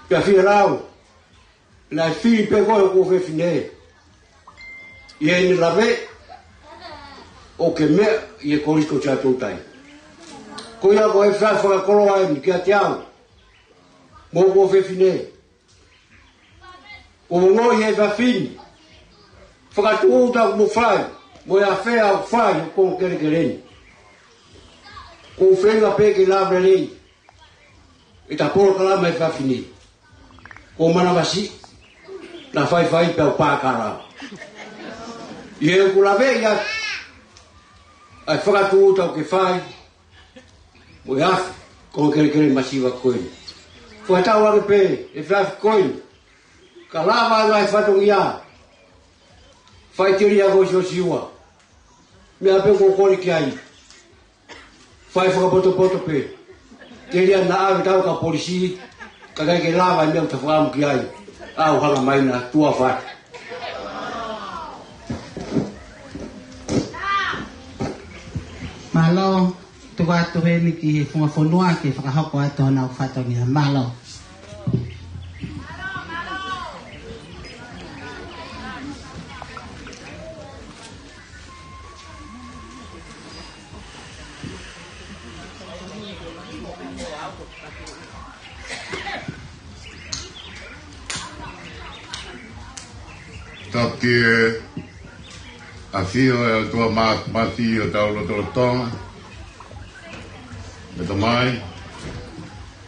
Pea fie lau, naʻe fili pē koe ʻe hoku ʻofefine ʻi heʻene lave ʻo ke meʻa ʻi he Kolisi ko Siaʻatoutai. Ko ia ko e efiafi fakakoloa eni kiate au mo hoku ʻofefine. Kuo u ongoʻi he efiafi ni fakatūʻuta ʻoku mou fai, mo e afea ʻoku fai ʻe he konga kelekele ni. Kuo u feinga pē ke lave lelei ʻeta polokalama he efiafi ni. Kuo u manavasiʻi, naʻa faifai pē au pākala. ʻI heʻeku laveʻi atu ʻa e fakatūʻuta ʻoku ke fai mo e afi, konga kelekele masiva ko eni. Fakatauange pē he efiafi ko eni, ka lava ʻa e ngaahi fatongia Fai telia ko Siosiua. Meʻa pē ʻoku ou kole ki ai. Fai fakapotopoto pē. Telia naʻa ʻave tau ka polisi. Ka ʻikai ke lava e meʻa ʻoku ta fakaʻamu ki ai. ʻAu hanga mai na tuʻa fai. Mālō, tuku atu heni ki he funga fonua ke fakahoko atu honau fatongia. Mālō. Taki e ʻafio ʻa e ʻOtua Māfimafi ʻi hotau lotolotonga, mo e Tamai,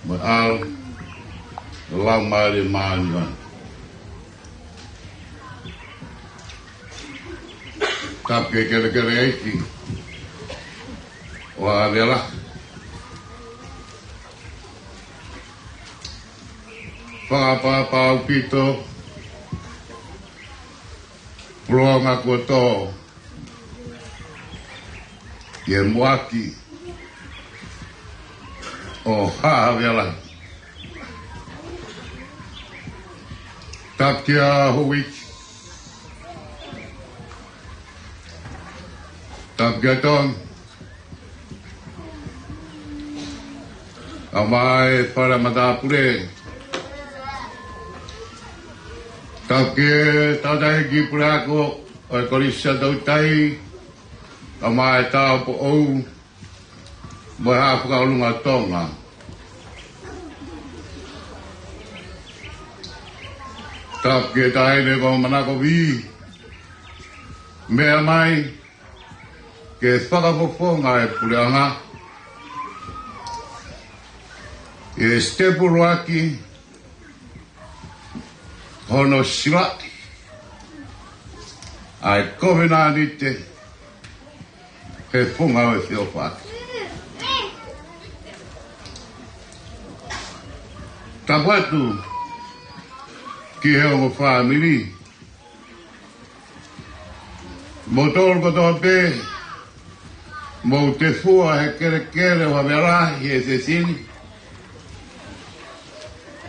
mo e ʻAlo, mo e Laumālie Māʻoniʻoni. Tapu ki he kelekele ʻeiki ʻo Havea Lahi. Fakapapau ʻaupito, pulonga kuo tō ʻi he muʻaki ʻo Havea Lahi. Tapu kia Houʻeiki. Tapu kia Tongi. Kae ʻumaʻā e fale matāpule. Tapu ki he tangataʻeiki puleako ʻo e Kolisi ʻa Tautai. Kae ʻumaʻā e tāupoʻou mo e Haʻa Fakaʻolunga Tonga. Tapu ki he taʻahine ko Manakovi, meʻa mai ke fakafofonga e puleʻanga ʻi he sitepu ʻuluaki hono silaʻi ʻa e kovinānite he funga ʻo e feʻofaʻaki. Tapu atu ki he ongo fāmili, mo tolu kotoa pē, mou tefua he kelekele ʻo Havea Lahi he sesini.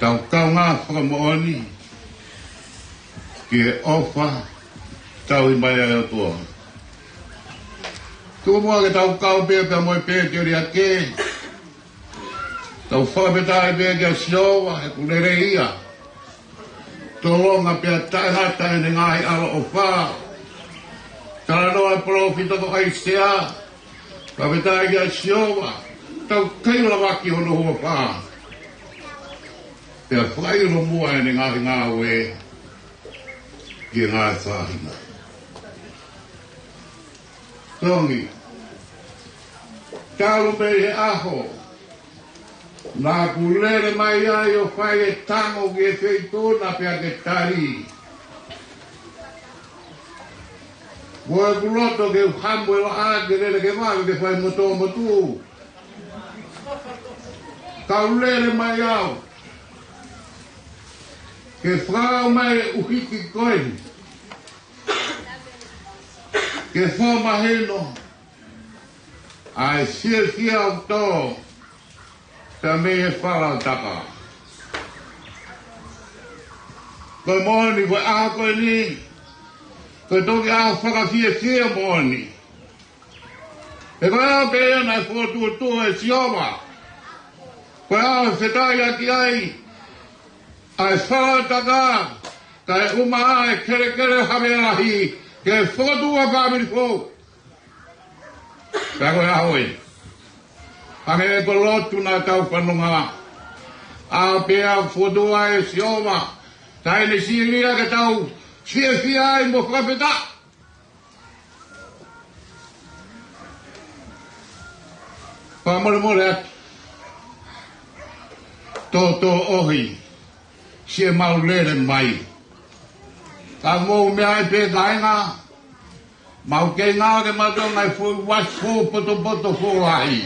Tau kaungā fakamoʻoni ki he ʻofa tauhi mai ʻa e ʻOtua. Tuku muʻa ke tau kau pē pea mo e pēteliake. Tau fakafetaʻi pē kia Sihova he ʻoku lelei ia. Tolonga pea taʻengata ʻene ngaahi ʻaloʻofa. Talanoa e palōfita ko ʻAisea. Fakafetaʻi kia Sihova. Tau kei lavaki hono huafa. Pea fakaʻilo muʻa ʻene ngaahi ngāue ki he ngaahi faʻahinga. Tongi. Talu mei he ʻaho naʻa ku lele mai ai ʻo fai e tango ki he feituʻu na pea ke tali. Ko ʻeku loto ke u hamu e vaʻa ke lele ke vave ke fai motumotu. Kau lele mai au ke fakau mai e ʻuhiki ko eni. Ke fō mahino ʻa e fiefia ʻoku tō pea mei he fala ʻo Taka. Ko e moʻoni, ko e ʻaho ko eni, ko e toki ʻaho fakafiefia moʻoni. He ko e ʻaho pē ia naʻe fokotuʻutuʻu ʻe Sihova. Ko e ʻaho ʻe fetaʻi ʻaki ai ʻa e fala ʻo Taka, kae ʻumaʻā e kelekele ʻo Havea Lahi, ke fokotuʻu ʻa e fāmili foʻou. Pea ko e ʻaho ē. Hangē ko e lotu naʻa tau fanongo. ʻAho pē ʻoku fokotuʻu ai ʻe Sihova, taimi siʻi ia ke tau fiefia ai mo fakafetaʻi. Fakamolemole atu. Tōtōʻohi siʻemau lele mai. Ka mou meaʻi pē kāinga, mau kei ngāueʻaki ʻe mautolu e ngaahi foʻi uasi foʻou potopoto foʻou lahi.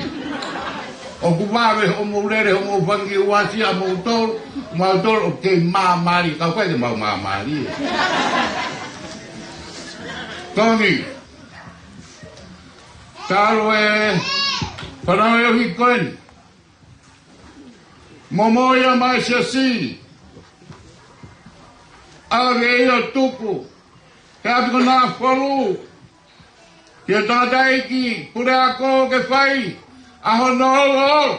ʻOku vave hoʻomou lele, hoʻomou fanga kiʻi uasi ʻamoutolu, mautolu ʻoku kei māmālie, ka ʻoku ʻikai ke mau māmālie. Tongi. Talu e fanauʻi ʻo hiko eni. Momoʻia mai siasi. ʻAve ia ʻo tuku he ʻapi ko Nafolu ki he tangataʻeiki puleako ke fai ʻa hono ʻoloʻolo.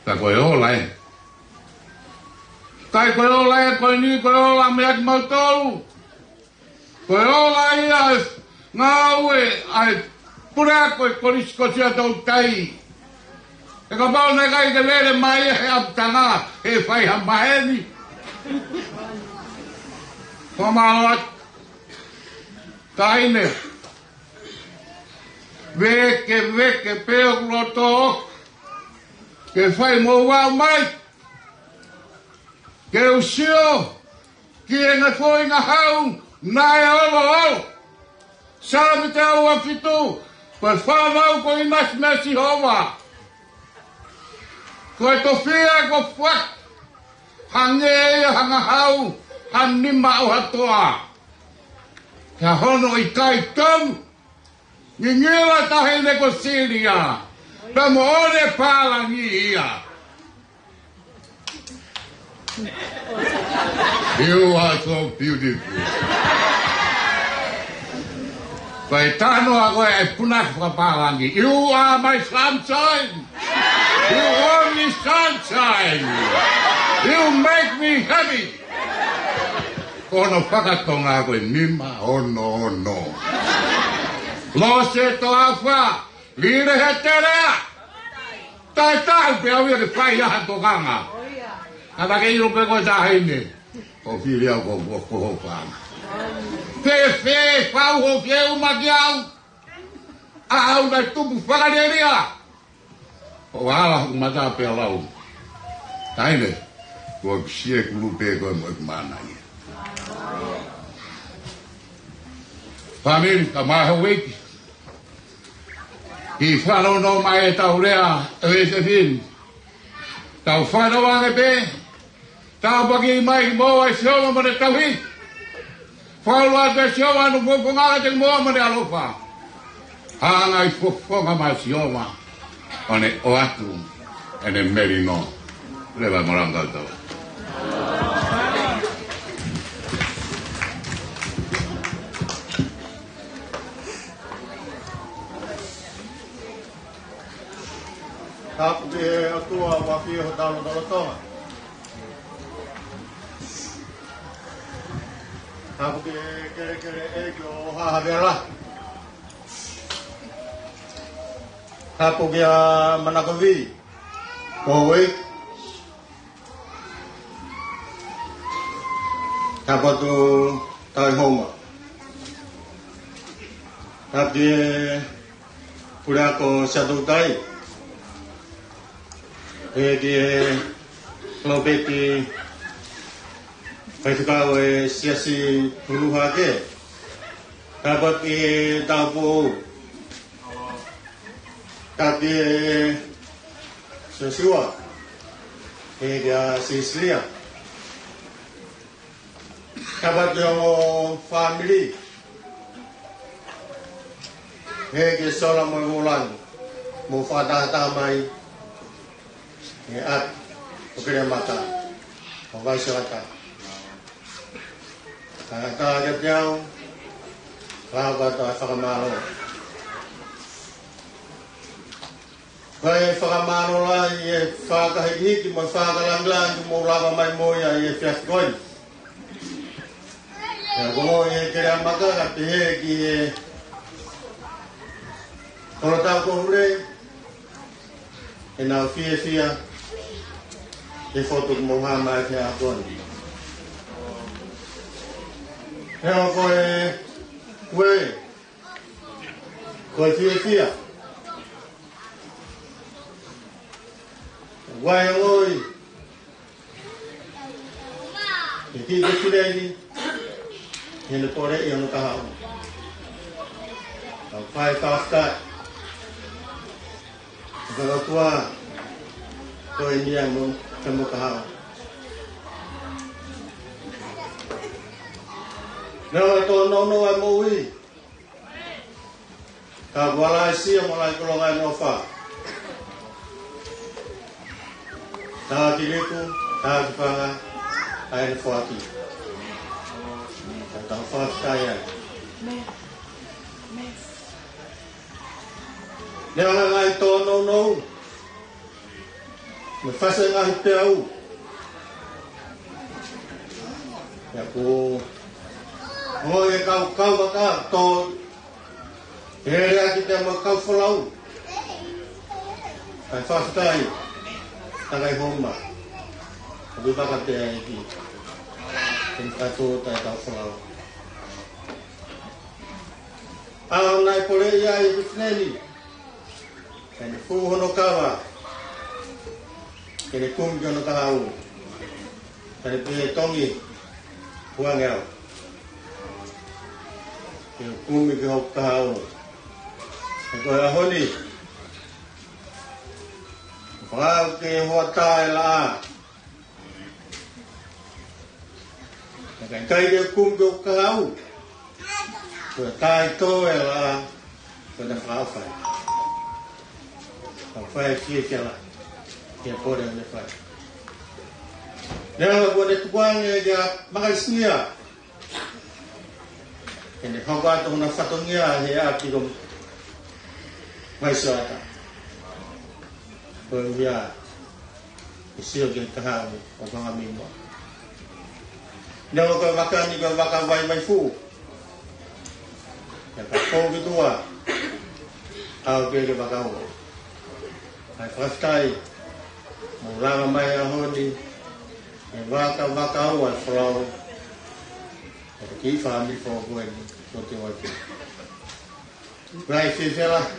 Ka ko e ola ē. Kai ko e ola ē, ko eni ko e ola meʻa kimautolu. Ko e ola ia ʻa e ngāue ʻa e puleako ʻi Kolisi ko Siaʻatoutai. ʻE kapau naʻe ʻikai ke lele mai ia he ʻapitanga, ʻe fai ha maheni. Fakamālō atu. Taʻahine. Vekeveke pē hoku loto ke fai mo ʻomai ke u sio ki he ngaahi foʻi ngahau naʻe ʻoloʻolo. Saame teau uofitu, ko e fānau ko ʻInasi meia Sihova. Ko e tofiʻa ko fuak, hangē ia ha ngahau ha nima ʻo ha toa. Ka hono ʻikai tonu, ngingila taʻahine ko Silia, pea mo ʻene pālangi ia. You are so beautiful. Ko e talanoa ko ē ʻa e punake fakapālangi. You are my sunshine. You are my sunshine. You make me happy. Ko hono fakatonga ko e nima ono ono. Lose Toafa, Lile he Telea. Taʻetaau pē au ia ke fai ha tokanga. Ka naʻa ke ʻilo pē ko e taʻahine. Ko fili au ko, ko, ko hoʻo fānau. Fēfē fau hoʻo feʻuma ki au. ʻA au naʻe tupu fakalielia. Ko ala hoku mata pea lau. Taʻahine, kuo u sio ki he kulupu ko ē mo ʻeku mana ia. Fāmili, ka maha uiki. Kiʻi fanongo mai ʻetau lea, ʻe ʻi he fefine. Tau fanongo ange pē. Tāpuaki mai kimoua ʻe Sihova mo ʻene tauhi. Fakaʻulo atu ʻe Sihova hono fofonga kiate kimoua mo ʻene ʻaloʻofa. Hanga ʻi he fofonga mai ʻa Sihova ʻo ne ʻoatu ʻene melino. Leva mo langa tau. Tapu ki he ʻOtua ʻoku ʻafio ʻi hotau lotolotonga. Tapu ki he kelekele ʻeiki ʻo Haʻa Havea. Tapu kia Manakovi, Powe. Tapu atu Taihoma. Tapu ki he puleako Siaʻatoutai. Pehē ki he Lopeti, faifekau ʻo e siasi Puluhake. Tapu atu ki he Taupou. Tapu ki he Siosiua. Pehē kia Sisilia. Tapu atu ki hoʻo fāmili. Pehē kia Sola mo Vulangi, mou fakatahataha mai he ʻapi ʻo Keleamaka, ʻo Vaisolata. Ka tā kiate au, lava ʻa e fakamālō. Kae fakamālō lahi ʻi he fakahikihiki mo e fakalāngilangi kuo mou lava mai mo ia ʻi he efiafi ko eni. Pea ko e Keleamaka ka pehē ki he Kolotau ko Hule, ʻenau fiefia he fotu kuo mou hā mai he ʻaho ko eni. He ko e, ko e, ko e fiefia. Vahe ʻo e ngaahi, ʻe kiʻi ko Tuleni, he naʻe pole ʻi hono kahaʻu. Ka fai fakafetaʻi. Ka ʻOtua, ko e niʻihi mo, ka mo kahaʻu. Neongo e tōnounou ʻa e moʻui, ka kuo lailaisia mo laikoulonga ʻene ʻofa. Taʻaki liku, taʻaki fanga ʻa ʻene foaki. Ka tau fakafetaʻi ai. Neongo e ngaahi tōnounou, mo e fasi e ngaahi peau, pea kuo ongoʻi e kau, kau vaka tō, ʻe lele ʻaki pea mo e kau folau. Kae fakafetaʻi, takai homa. Ka ui vaka pea ʻEiki, ʻe fakatō taʻe kau folau. ʻA ʻo naʻe poleʻi ai e fineʻeiki ni, kae ne fū hono kava, ke ne kumi ki hono kahaʻu. Kae ne pehē: Tongi, huange au, ke u kumi ki hoku kahaʻu. He ko e ʻaho ni, fakaʻau ke hoʻatā e laʻā. Naʻe ʻikai ke u kumi ki hoku kahaʻu, ko e taʻetō e laʻā, ko e naʻe fakaʻofa ai. Ka fai e fiefia lahi ki he pole naʻe fai. Neongo kuo ne tukuange kia Makalisinia ke ne hoko atu hono fatongia he ʻapi ko Ngaahi Sioata, koeʻuhi ke sio ki he kahaʻu ʻo Tonga Mimo. Neongo ko e vaka ni ko e vaka vaivai fuʻu, ka ka fou ki tuʻa, ʻa ʻo pehē ki he vaka ua. Kae fakafetaʻi, mou lava mai he ʻaho ni, he vaka, vaka ua e folau, ʻo e kiʻi fāmili foʻou ko eni, ko e Teuaki. Kuo ʻi ai e fiefia lahi,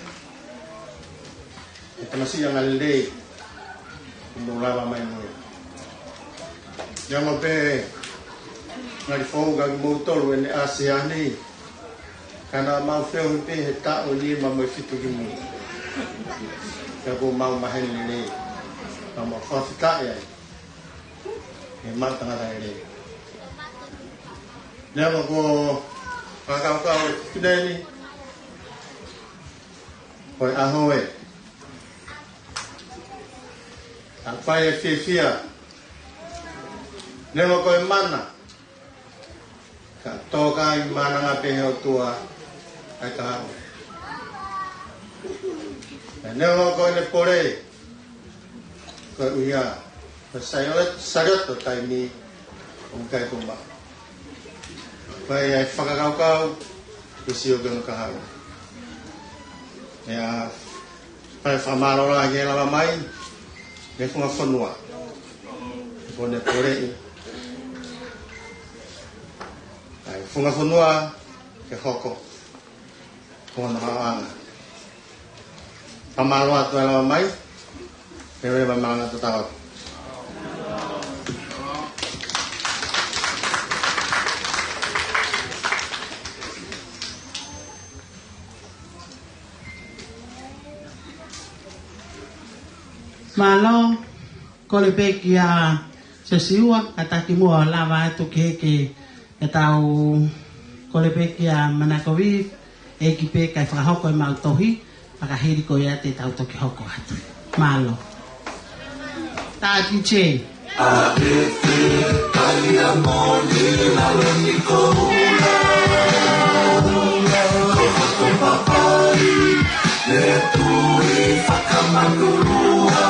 e tamasiʻi angalelei, ʻi hono lava mai mo ia. Ia mo pē, ngali fou ka kimoutolu ʻene ʻasi ʻanai, ka naʻa mau feohi pē he taʻu ʻe nima mo e fitu ki mui. Ka kuo mau maheni lelei, ka mau fakafetaʻi ai. He mau tangata lelei. Neongo ko e fakakaukau e fineʻeiki ni, ko e ʻaho ē, ʻa fai e fiefia. Neongo ko e mana, ka tō kai mana ngā pē he ʻOtua ʻa e kahaʻu. Neongo ko ʻene pole, koeʻuhi ko e saiole-, salioto taimi ʻoku ʻikai ke maʻu. Ko e ʻai fakakaukau ke sio ki hono kahaʻu. ʻIo, fai fakamālō lahi he lava mai, he funga fonua. Ko ʻene poleʻi ʻa e funga fonua ke hoko ko hono haoʻanga. Fakamālō atu e lava mai, he ʻoku ʻi ai e malanga tatau atu. Mālō, kole pē kia Sesiua, kātaki muʻa ʻo lava atu ke, ke, ke tau kole pē kia Manakovi, ʻEiki pē kae fakahoko ʻemau tohi, fakahili ko ia te tau toki hoko atu. Mālō. Tā D J. ʻA e fē, kai a moni, lalo ni koula. Ko hoto papai, ne tui fakamanulua.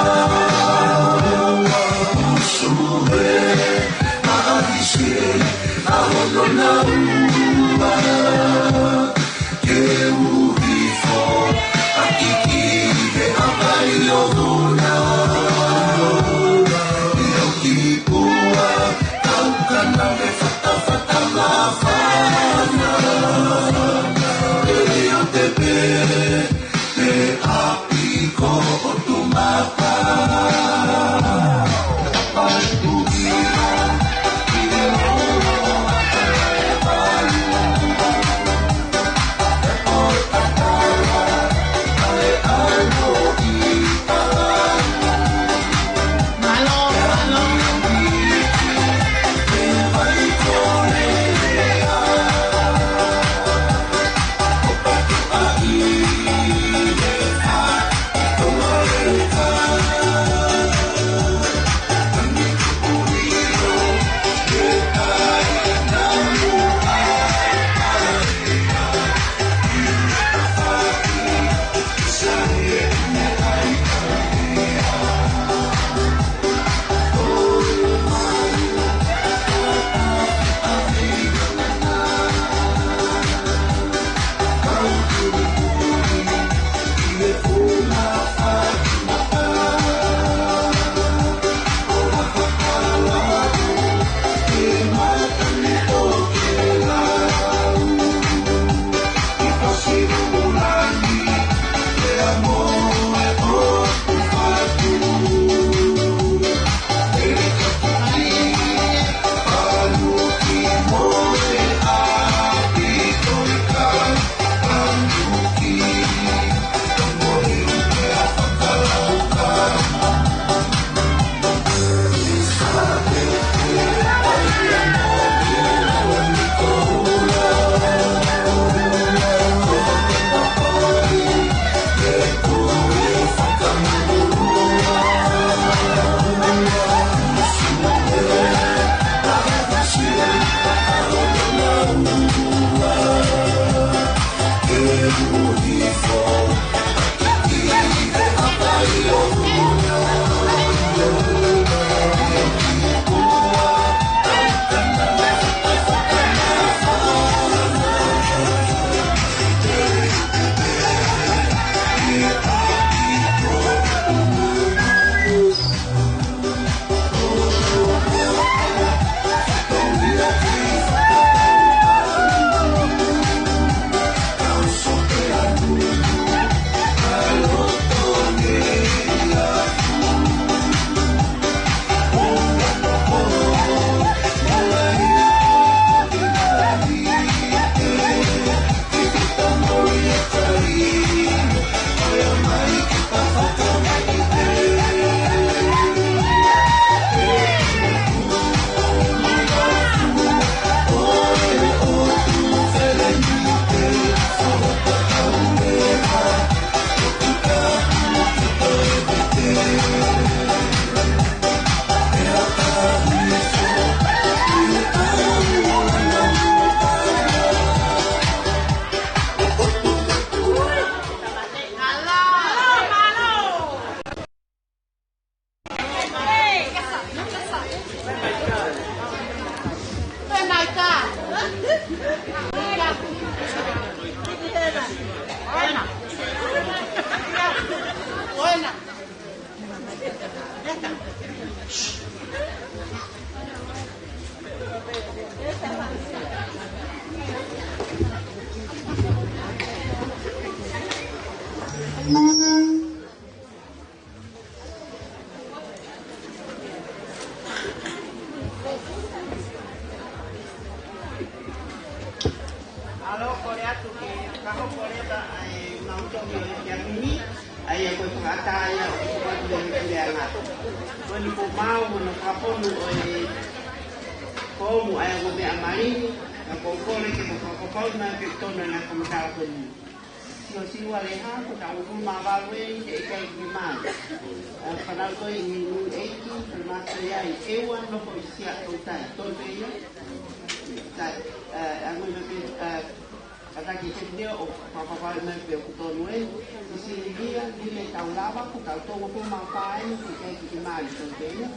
Usu e, ʻa ʻAlisi, ʻa hono naua. Ke uhi fo, ʻa kiki he ʻapai ʻo Tuna. ʻIo ki pua, kau kana me fatafata mafa. ʻAlo, kole atu ke fakahoko leva ʻa e maʻu tohi ʻo e kiʻi ʻaho ni, ʻa ia ko e fakaʻatā ia ʻo e fakaʻatā ia ʻo e puleʻanga. Ko eni kuo maʻu hono fakafonu ʻo e foomu ʻa e ongo meʻa mali ni, ka ʻoku ou kole ke mou fakapapauʻi mai pē ʻoku tonu ʻa e ngaahi fakamatala ko eni. Sio Siua Leha, ko e taʻu uofulu mā valu eni, heʻikai ke mali. ʻA, fanauʻi ko ē ʻi he Niu ʻEiki, ko e mātuʻa ia ʻi ʻEua, nofo ʻi Siaʻatoutai. Tonu pē ia? ʻIkai. ʻA, ʻa, ngoi mai pē, ʻa, kātaki ke ne ʻo fakapapauʻi mai pē ʻoku tonu ē. Sisili Lia, Lile Taulava, ko e taʻu tolu uofulu mā fā eni, heʻikai ke mali. Tonu pē ia?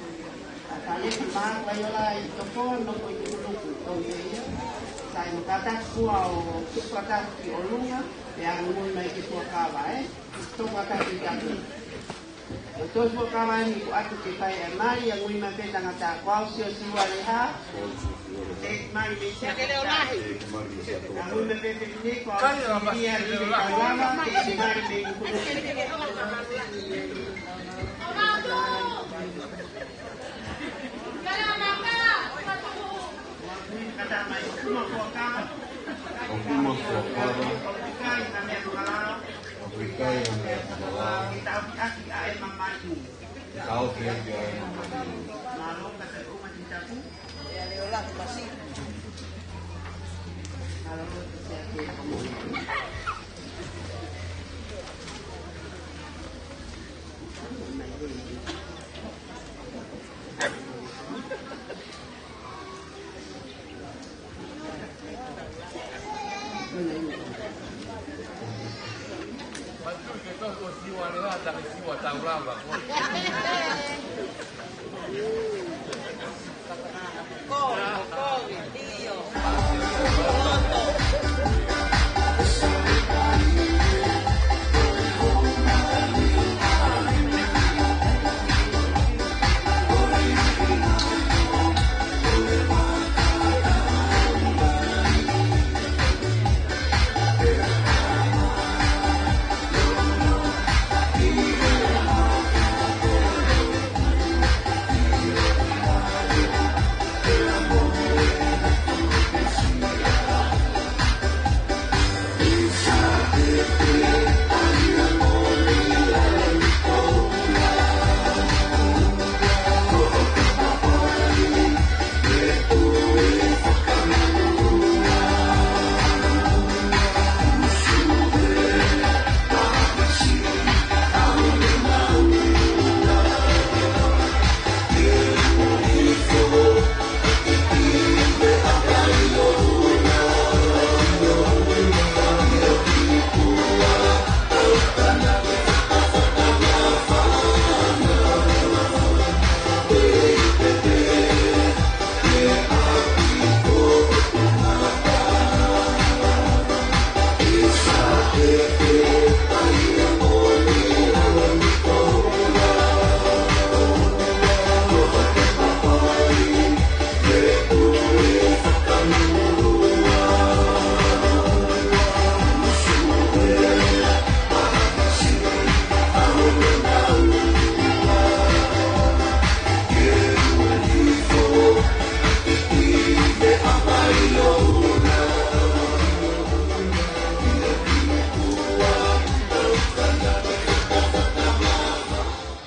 ʻA, Falefi Maʻa Vaiola ʻi Tofua, nofo ʻi Nukunuku. Tonu pē ia? Sai, mo kātaki kuo tuku kātaki ʻo lunga, pea ngoi mai ki he fuakava, ē? Tuku kātaki ki tapu. ʻO tuku fuakava ni kuo ʻatu ke fai ʻa e mali, ʻa ngoi mai pē tangata ko au Sio Siua Leha. Te mali mei Siaʻatoutai. ʻA ngoi mai pē pē ni ko au Sisili Lia, Lile Taulava, te mali mei Nukunuku. ʻOku mau fuakava. ʻOku ʻikai ha meʻa fakalao. ʻOku ʻikai ha meʻa fakalao. Ke taʻofi ʻaki ʻa e mamahi. Ke taʻofi ʻaki ʻa e mamahi. Mālō, kātaki ʻo mati tapu. Mālō, kātaki ʻo mati.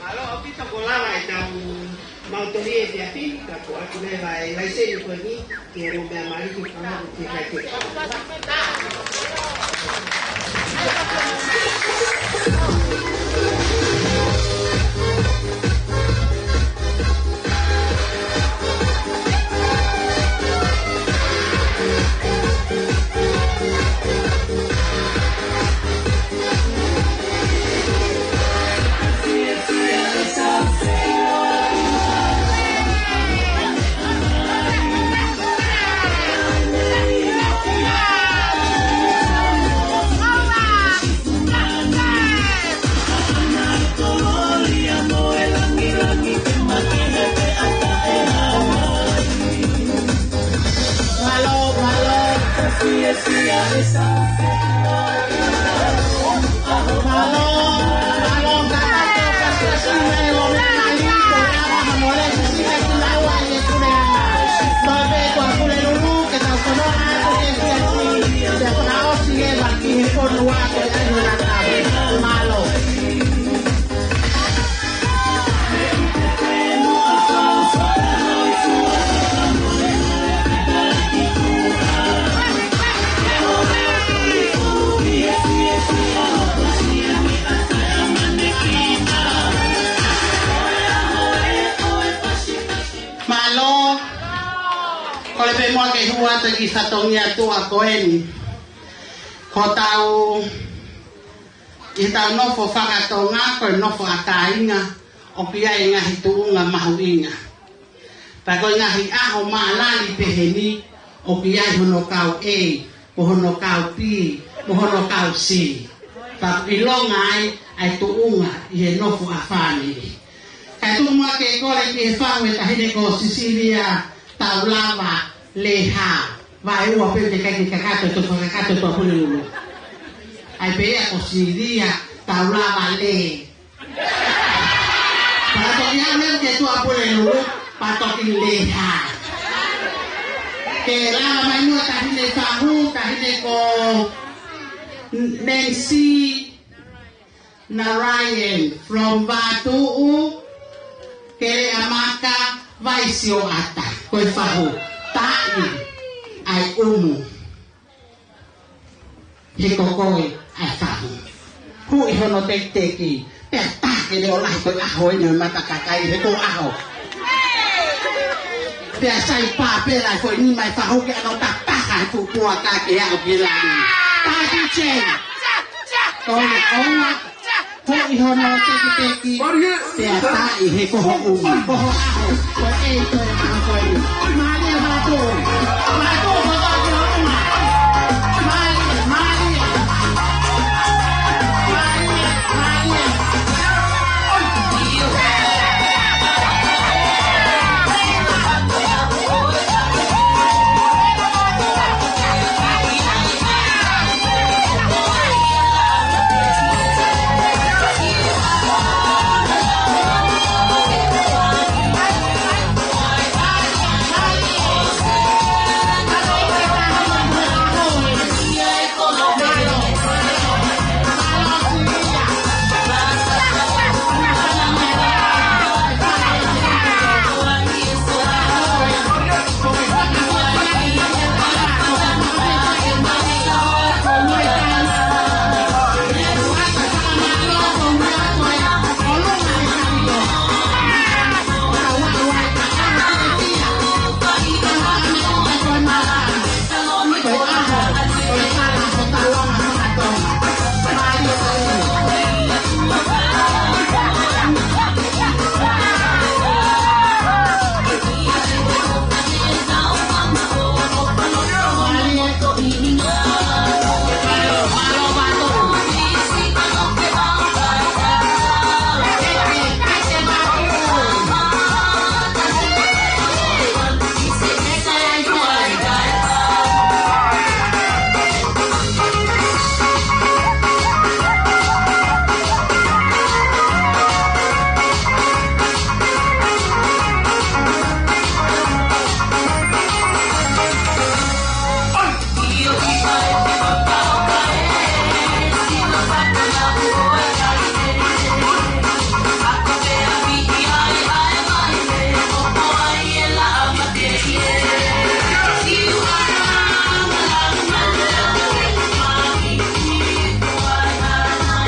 Mālō ʻaupito, kuo lava ʻetau maʻu tohi ʻi he efiafi, ka kuo ʻatu leva e laiseni ko eni ki he ongo meʻa mali ke fakahoko ki he kakai. Mālō, kole pē muʻa ke hū atu ki he fatongia tuʻa ko eni. Ko ʻetau, ʻi heʻetau nofo fakatonga, ko e nofo ʻa kāinga, ʻoku ʻi ai e ngaahi tuʻunga mahuʻinga. Pea ko e ngaahi ʻaho mālali pehē ni, ʻoku ʻi ai hono kau A, mo hono kau B, mo hono kau C. Pea ʻilonga ai ʻa e tuʻunga ʻi he nofo ʻa fāmili. Kae tuku muʻa ke kole ki he fahu ʻa e taʻahine ko Sisilia Taulava Leha. Vaeua pē te kai ke kakato, to fakakato, to Pulelulu. ʻAi pē ia ko Sisilia Taulava Le. Pea toki ʻalu leva ki tuʻa Pulelulu, pea toki Leha. Ke lava mai muʻa taʻahine fahu, taʻahine ko Nancy Narayan from Vatuʻu, Keleʻamaka, Vaisioata, ko e fahu. Taʻi ʻa e ʻumu. He ko koe ʻa e fahu. Huʻi hono tekiteki, pea tā ke leʻo lahi ko e ʻaho eni ʻo e matakakai he ko e ʻaho. Pea sai pā pē ʻa e foʻi nima ʻo e fahu ke ʻano tataha he fuʻu puaka ke aʻu ki langi. Taki Chen. Ko e ʻuhinga, huʻi hono tekiteki, pea taʻi he ko ho ʻumu. Ko ho ʻaho, ko e ko e ʻaho ko e. Mālie mātou. Mātou ko e ko e ʻumu. Mālie, mālie. Mālie, mālie.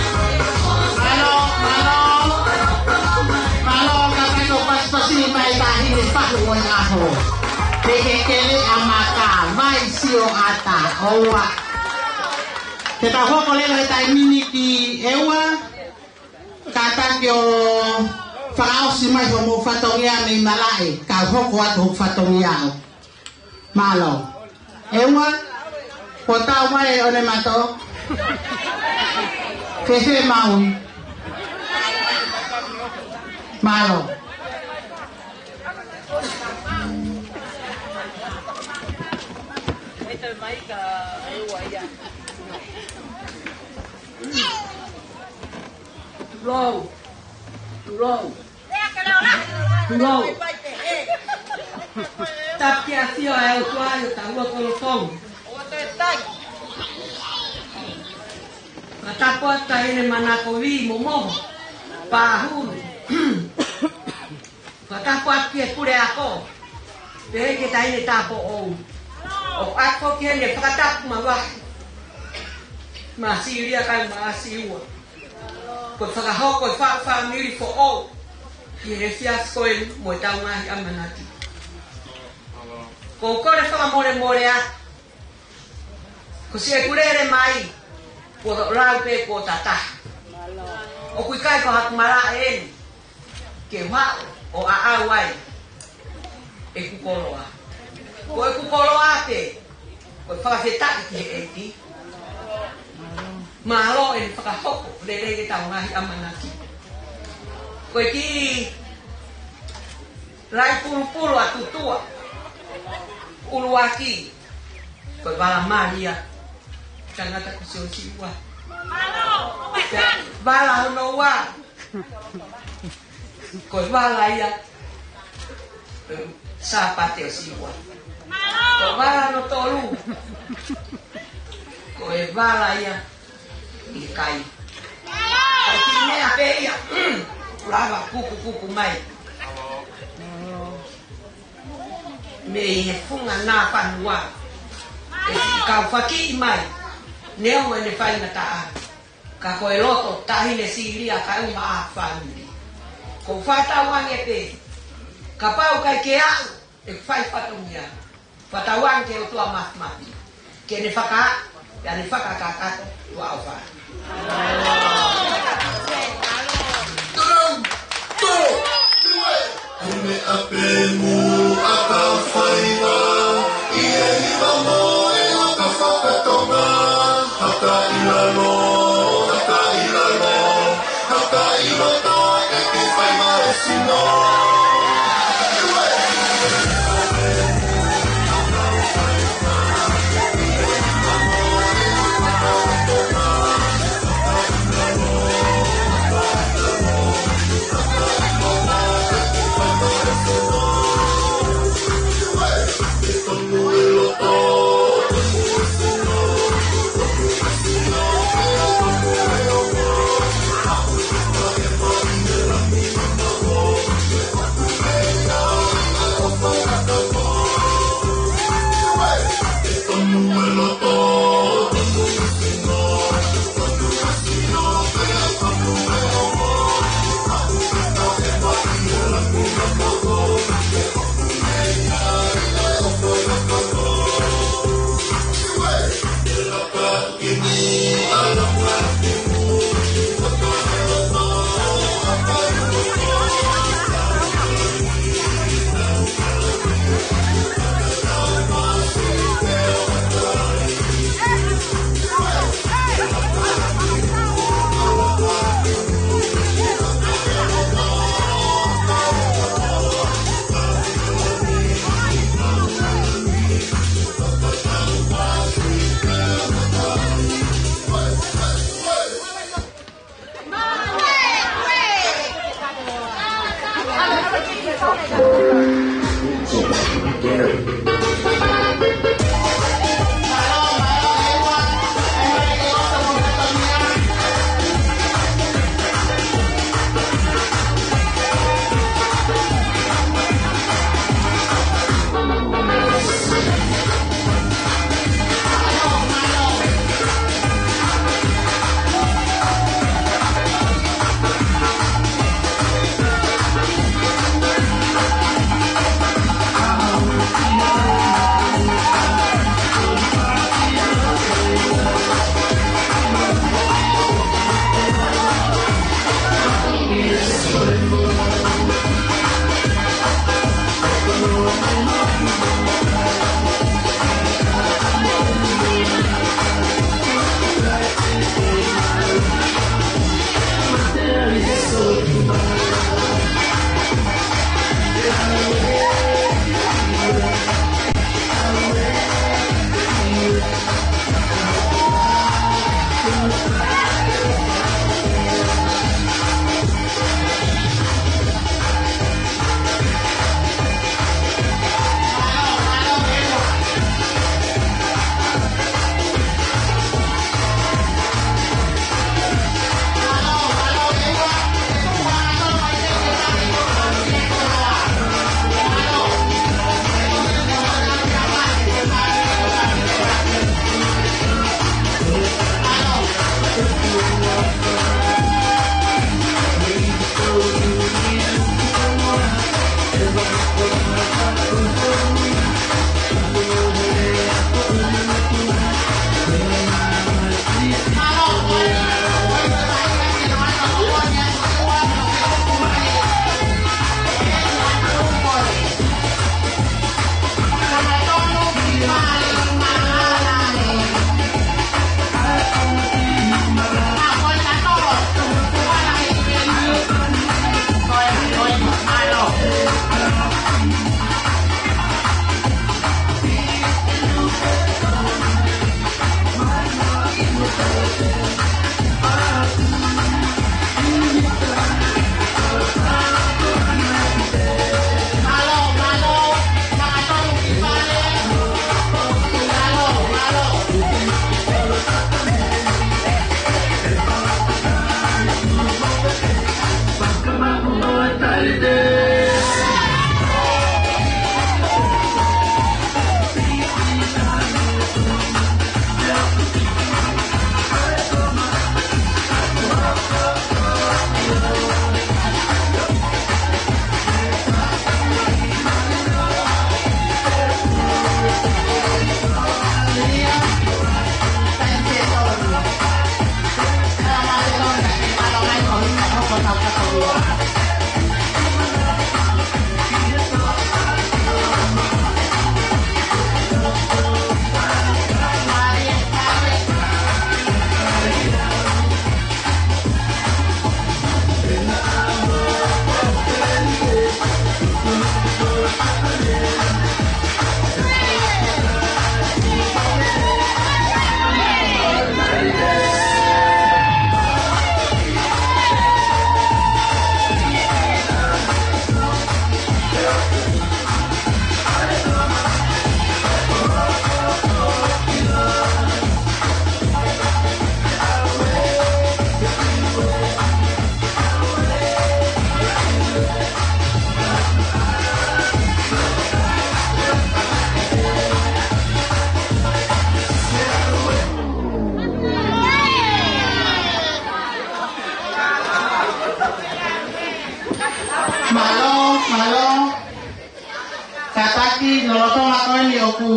Mālō, mālō. Mālō, ka pehē ʻoku pasipasi mai taʻahine fahu ʻo e ʻaho. Pehē Keleʻamaka, Vaisioata, ʻoua. Te tau hoko leva he taimi ni ki ʻEua. Kātaki ʻo fakaʻosi mai hoʻomou fatongia mei malaʻe, kau hoko atu hoku fatongia au. Mālō. ʻEua, kuo tau mai ʻo ne mato. Fēfē maui. Mālō. Tulou. Tulou. Tulou. Tapu ki he ʻafio ʻa e ʻOtua ʻi hotau lotolotonga. Fakatapu atu ki he taʻahine Manakovi Momoho Pahulu. Fakatapu atu ki he puleako, pehē ki he taʻahine Tāupoʻou. ʻOku ʻoatu foki ʻeni e fakatapu mavahe maʻa Sīlia kae ʻumaʻā Siua. Ko e fakahoko e faʻu fāmili foʻou ʻi he siasi ko eni mo ʻetau ngaahi ʻamanaki. ʻOku ou kole fakamolemole atu ko siʻeku lele mai, kuo lau pē kuo tataha. ʻOku ʻikai ko haku malaʻe eni ke u haʻu ʻo ʻaʻau ai ʻeku koloa. Ko ʻeku koloa pē, ko e fakafetaʻi ki he ʻEiki. Mālō ʻene fakahoko lelei ʻetau ngaahi ʻamanaki. Ko e kiʻi laʻi pulupulu ʻa Tutua ʻUluaki, ko e vala mali ia, tangata ko Siosiua. Pea vala hono ua, ko e vala ia, Sāpate ʻo Siua. Ko e vala hono tolu, ko e vala ia ʻi he kai. Ko e kiʻi meʻa pē ia, lava kukukuku mai mei he funga nāfanua. ʻE siʻi kau fakiʻi mai, neongo ʻene faingataʻa, ka ko e loto taʻahine Sīlia kae ʻumaʻā fāmili. ʻOku ou fakatauange pē, kapau ʻikai ke aʻu ʻeku fai fatongia, fakatauange ki he ʻOtua Māfimafi ke ne faka-, ke ne fakakakato ʻa e ʻofa. Tolong, tolong, tolong. Ko e meʻa pē muʻa ka fai ʻi he hiva mo e aka fakatonga, haka ʻi lalo, haka ʻi lalo, haka ʻi lalo, taʻe ke fai mai sino.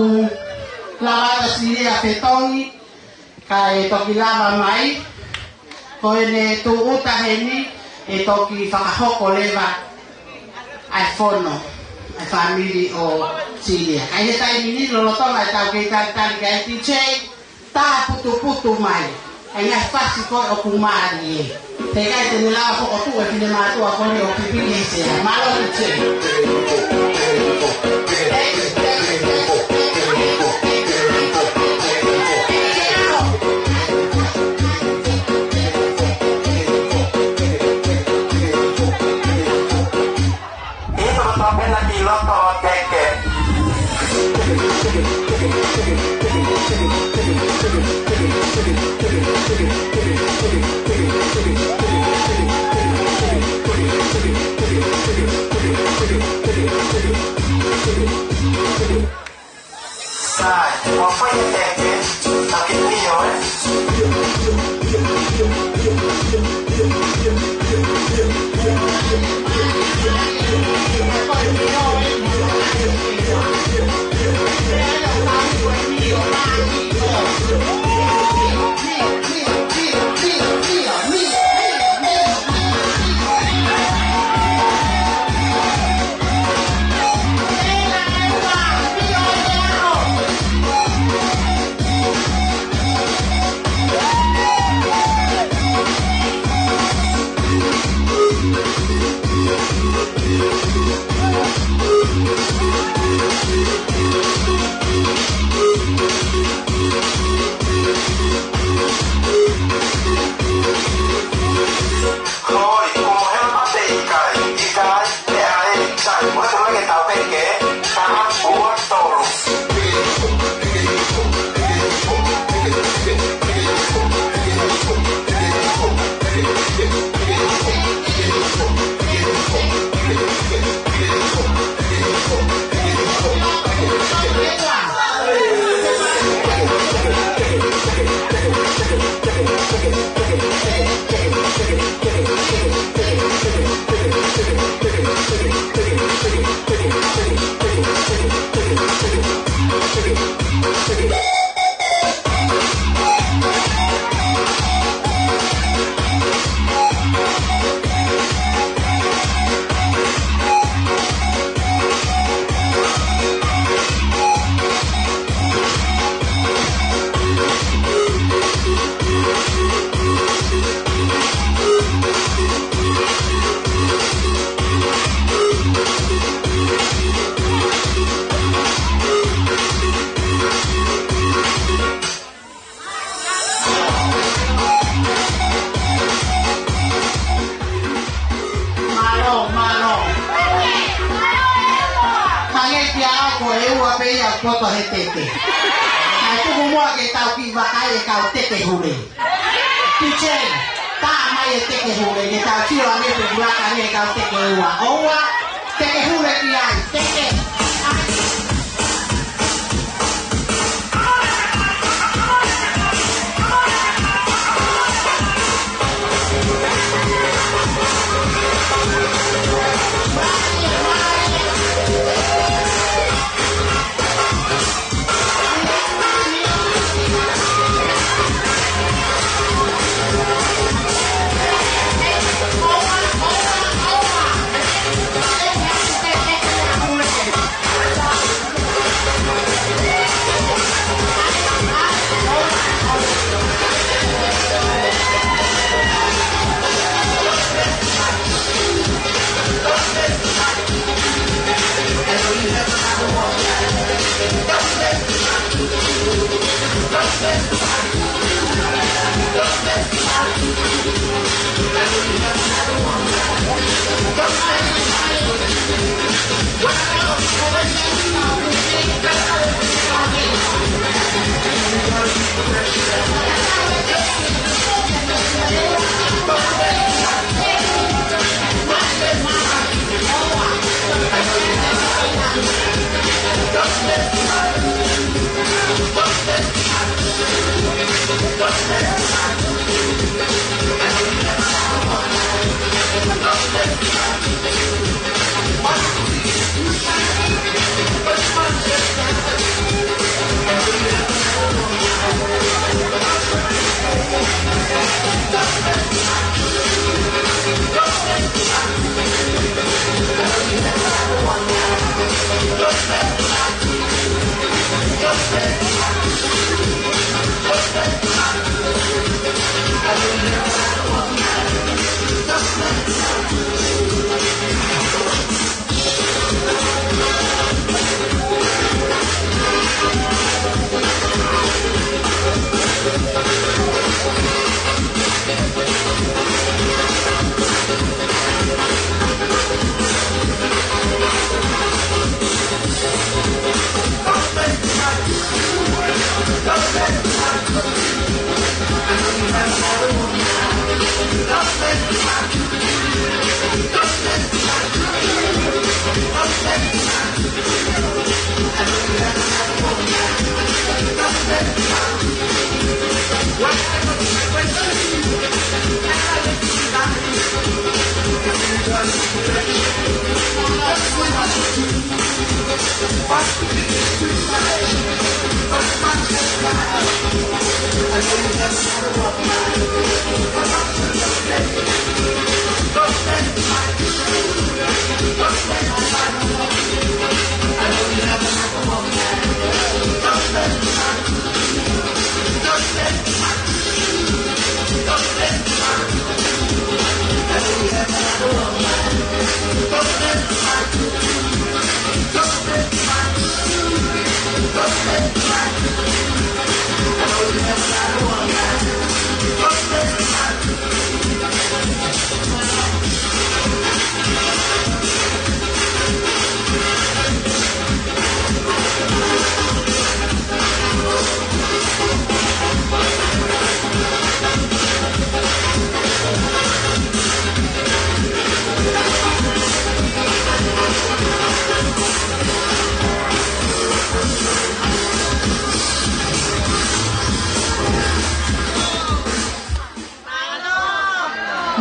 Lava ʻa Silia fetongi, kae toki lava mai, ko ʻene tūʻuta heni, ʻe toki fakahoko leva ʻa e fono ʻa e fāmili ʻo Silia. Ka ʻi he taimi ni lolotonga ʻetau kei talitali ki ai, DJ, tā putuputu mai ʻa e ngaahi fasi ko ē ʻoku mālie. He ʻikai te ne lava fokotuʻu e finemātuʻa ko eni ʻo pipiki he sea. Mālō, DJ. ʻI he toko tau pena ki loto ʻo teke. Sai, ua fai e teke, taki mio, ē? Hoi, kuo mo hela mate ʻikai, ʻikai, meʻa ē, sai, mo e tolu ke tau peke, taha, ua, tolu. Mālō, mālō. Hangē kia au ko e ua pē ia ʻoku poto he teke. Kae tuku muʻa ke tau kiʻi vakai e kau teke hule. DJ, tā mai e teke hule, ke tau sio ange pe ʻoku laka ange e kau teke ua. ʻOua, teke hule ki ai, teke.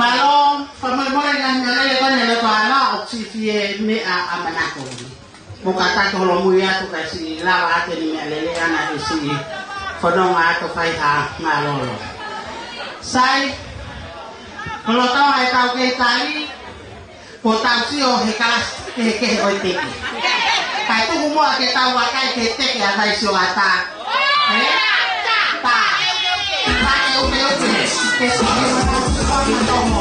Mālō, fakamolemole ngaahi meʻalele ko eni ʻa e Lotoala ʻoku siʻi fie meʻaʻamanako. Mou kātaki holomui atu kae siʻi lava atu eni meʻalele ʻana ʻe siʻi fononga atu fai ha ngālōlō. Sai, ko e loto ʻa e kau kei tali, ko ʻetau sio he kalasi kehekehe ʻo e teke. Kae tuku muʻa ke tau vakai ki he teke ʻa Vaisiongata. Ē? Tā. Tā ke uke uke. Ke sio he ʻoku tau sio ʻa e toko.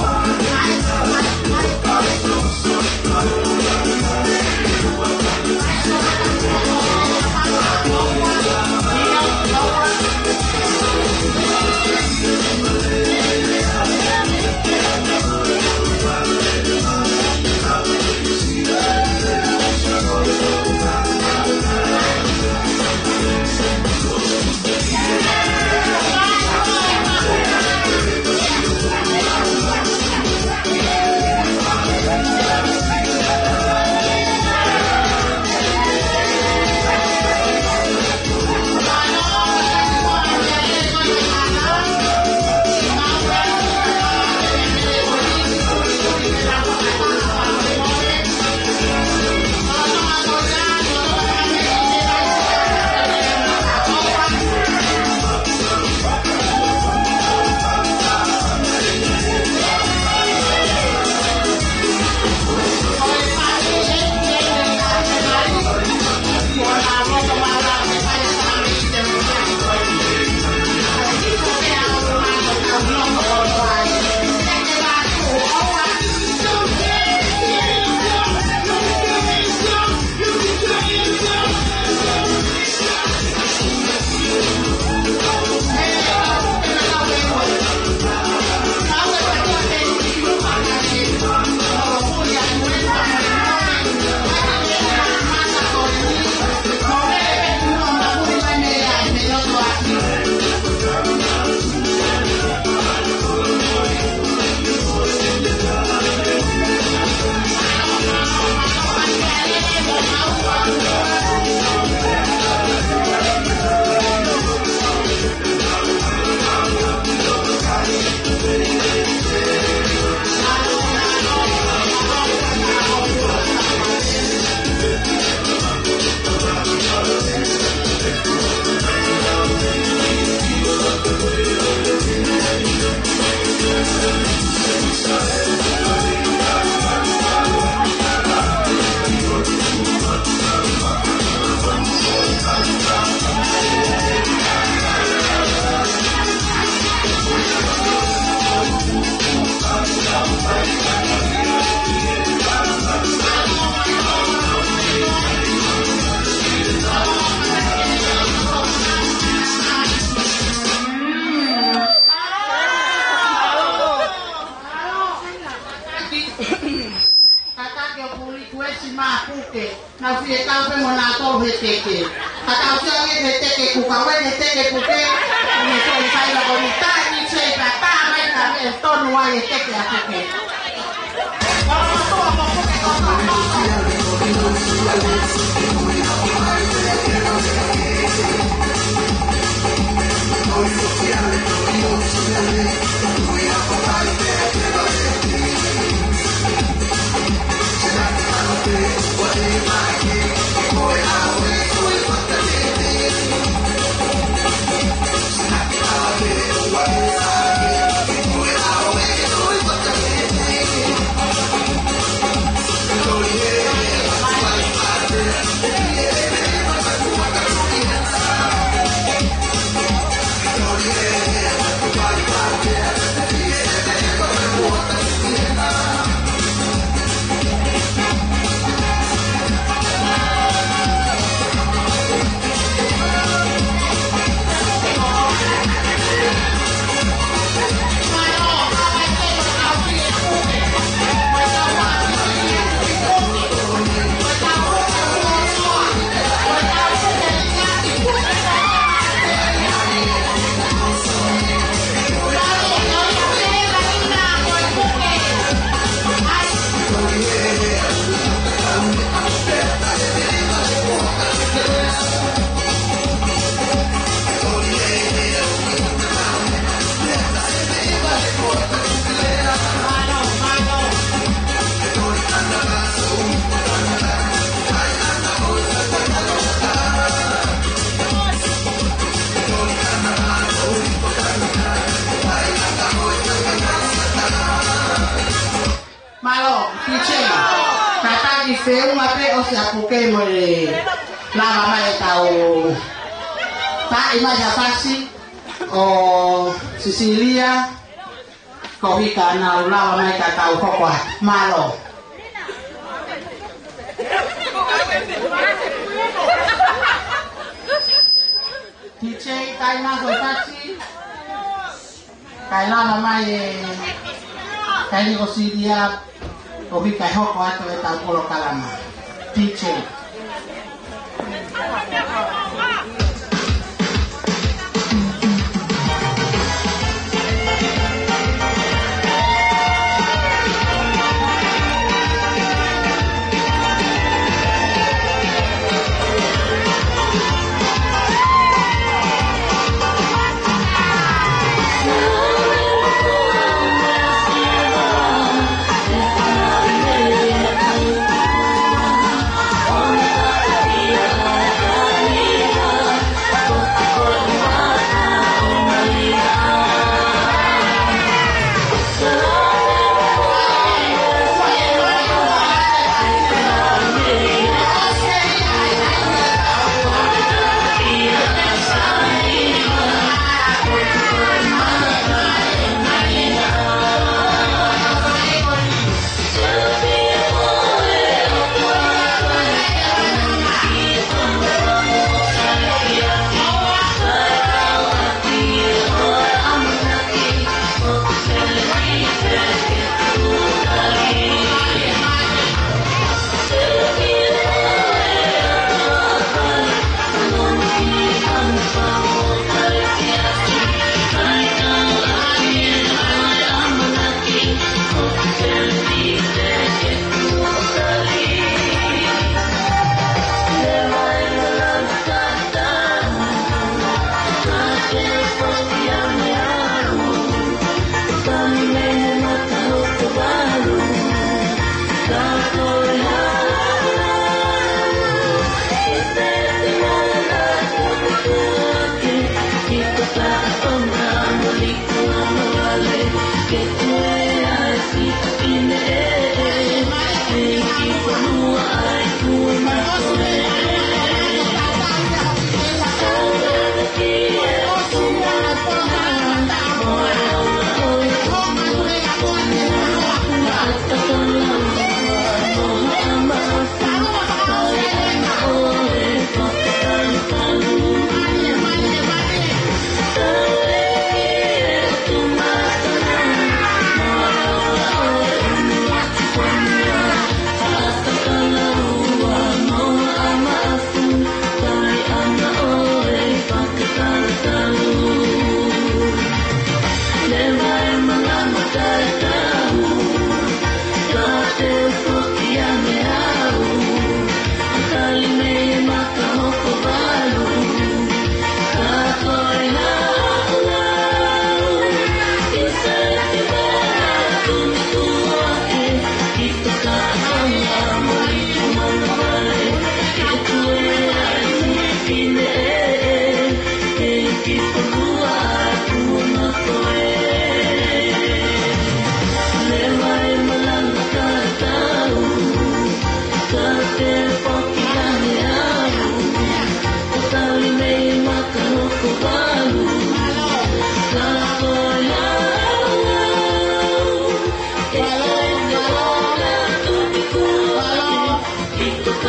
Kātaki ʻoku likuesi mai puke. Nau fie tau pē mo nautolu he teke. Ka tau sio ange he teke kuka, ʻoua he teke puke. ʻO ne sio i fai lako ni tā ni sei ka tā mai ka me tonu ai he teke ʻa puke. Mālō, T J. Kātaki feʻunga pē ʻosi ʻa e puke mo e lava mai ʻetau taʻi mai ha fasi ʻo Sisilia, koeʻuhi ka nau lava mai ka tau hoko atu. Mālō. T J, taʻi mai ho fasi. Kae lava mai e taʻahine Sisilia, koeʻuhi kae hoko atu ʻetau polokalama. T J.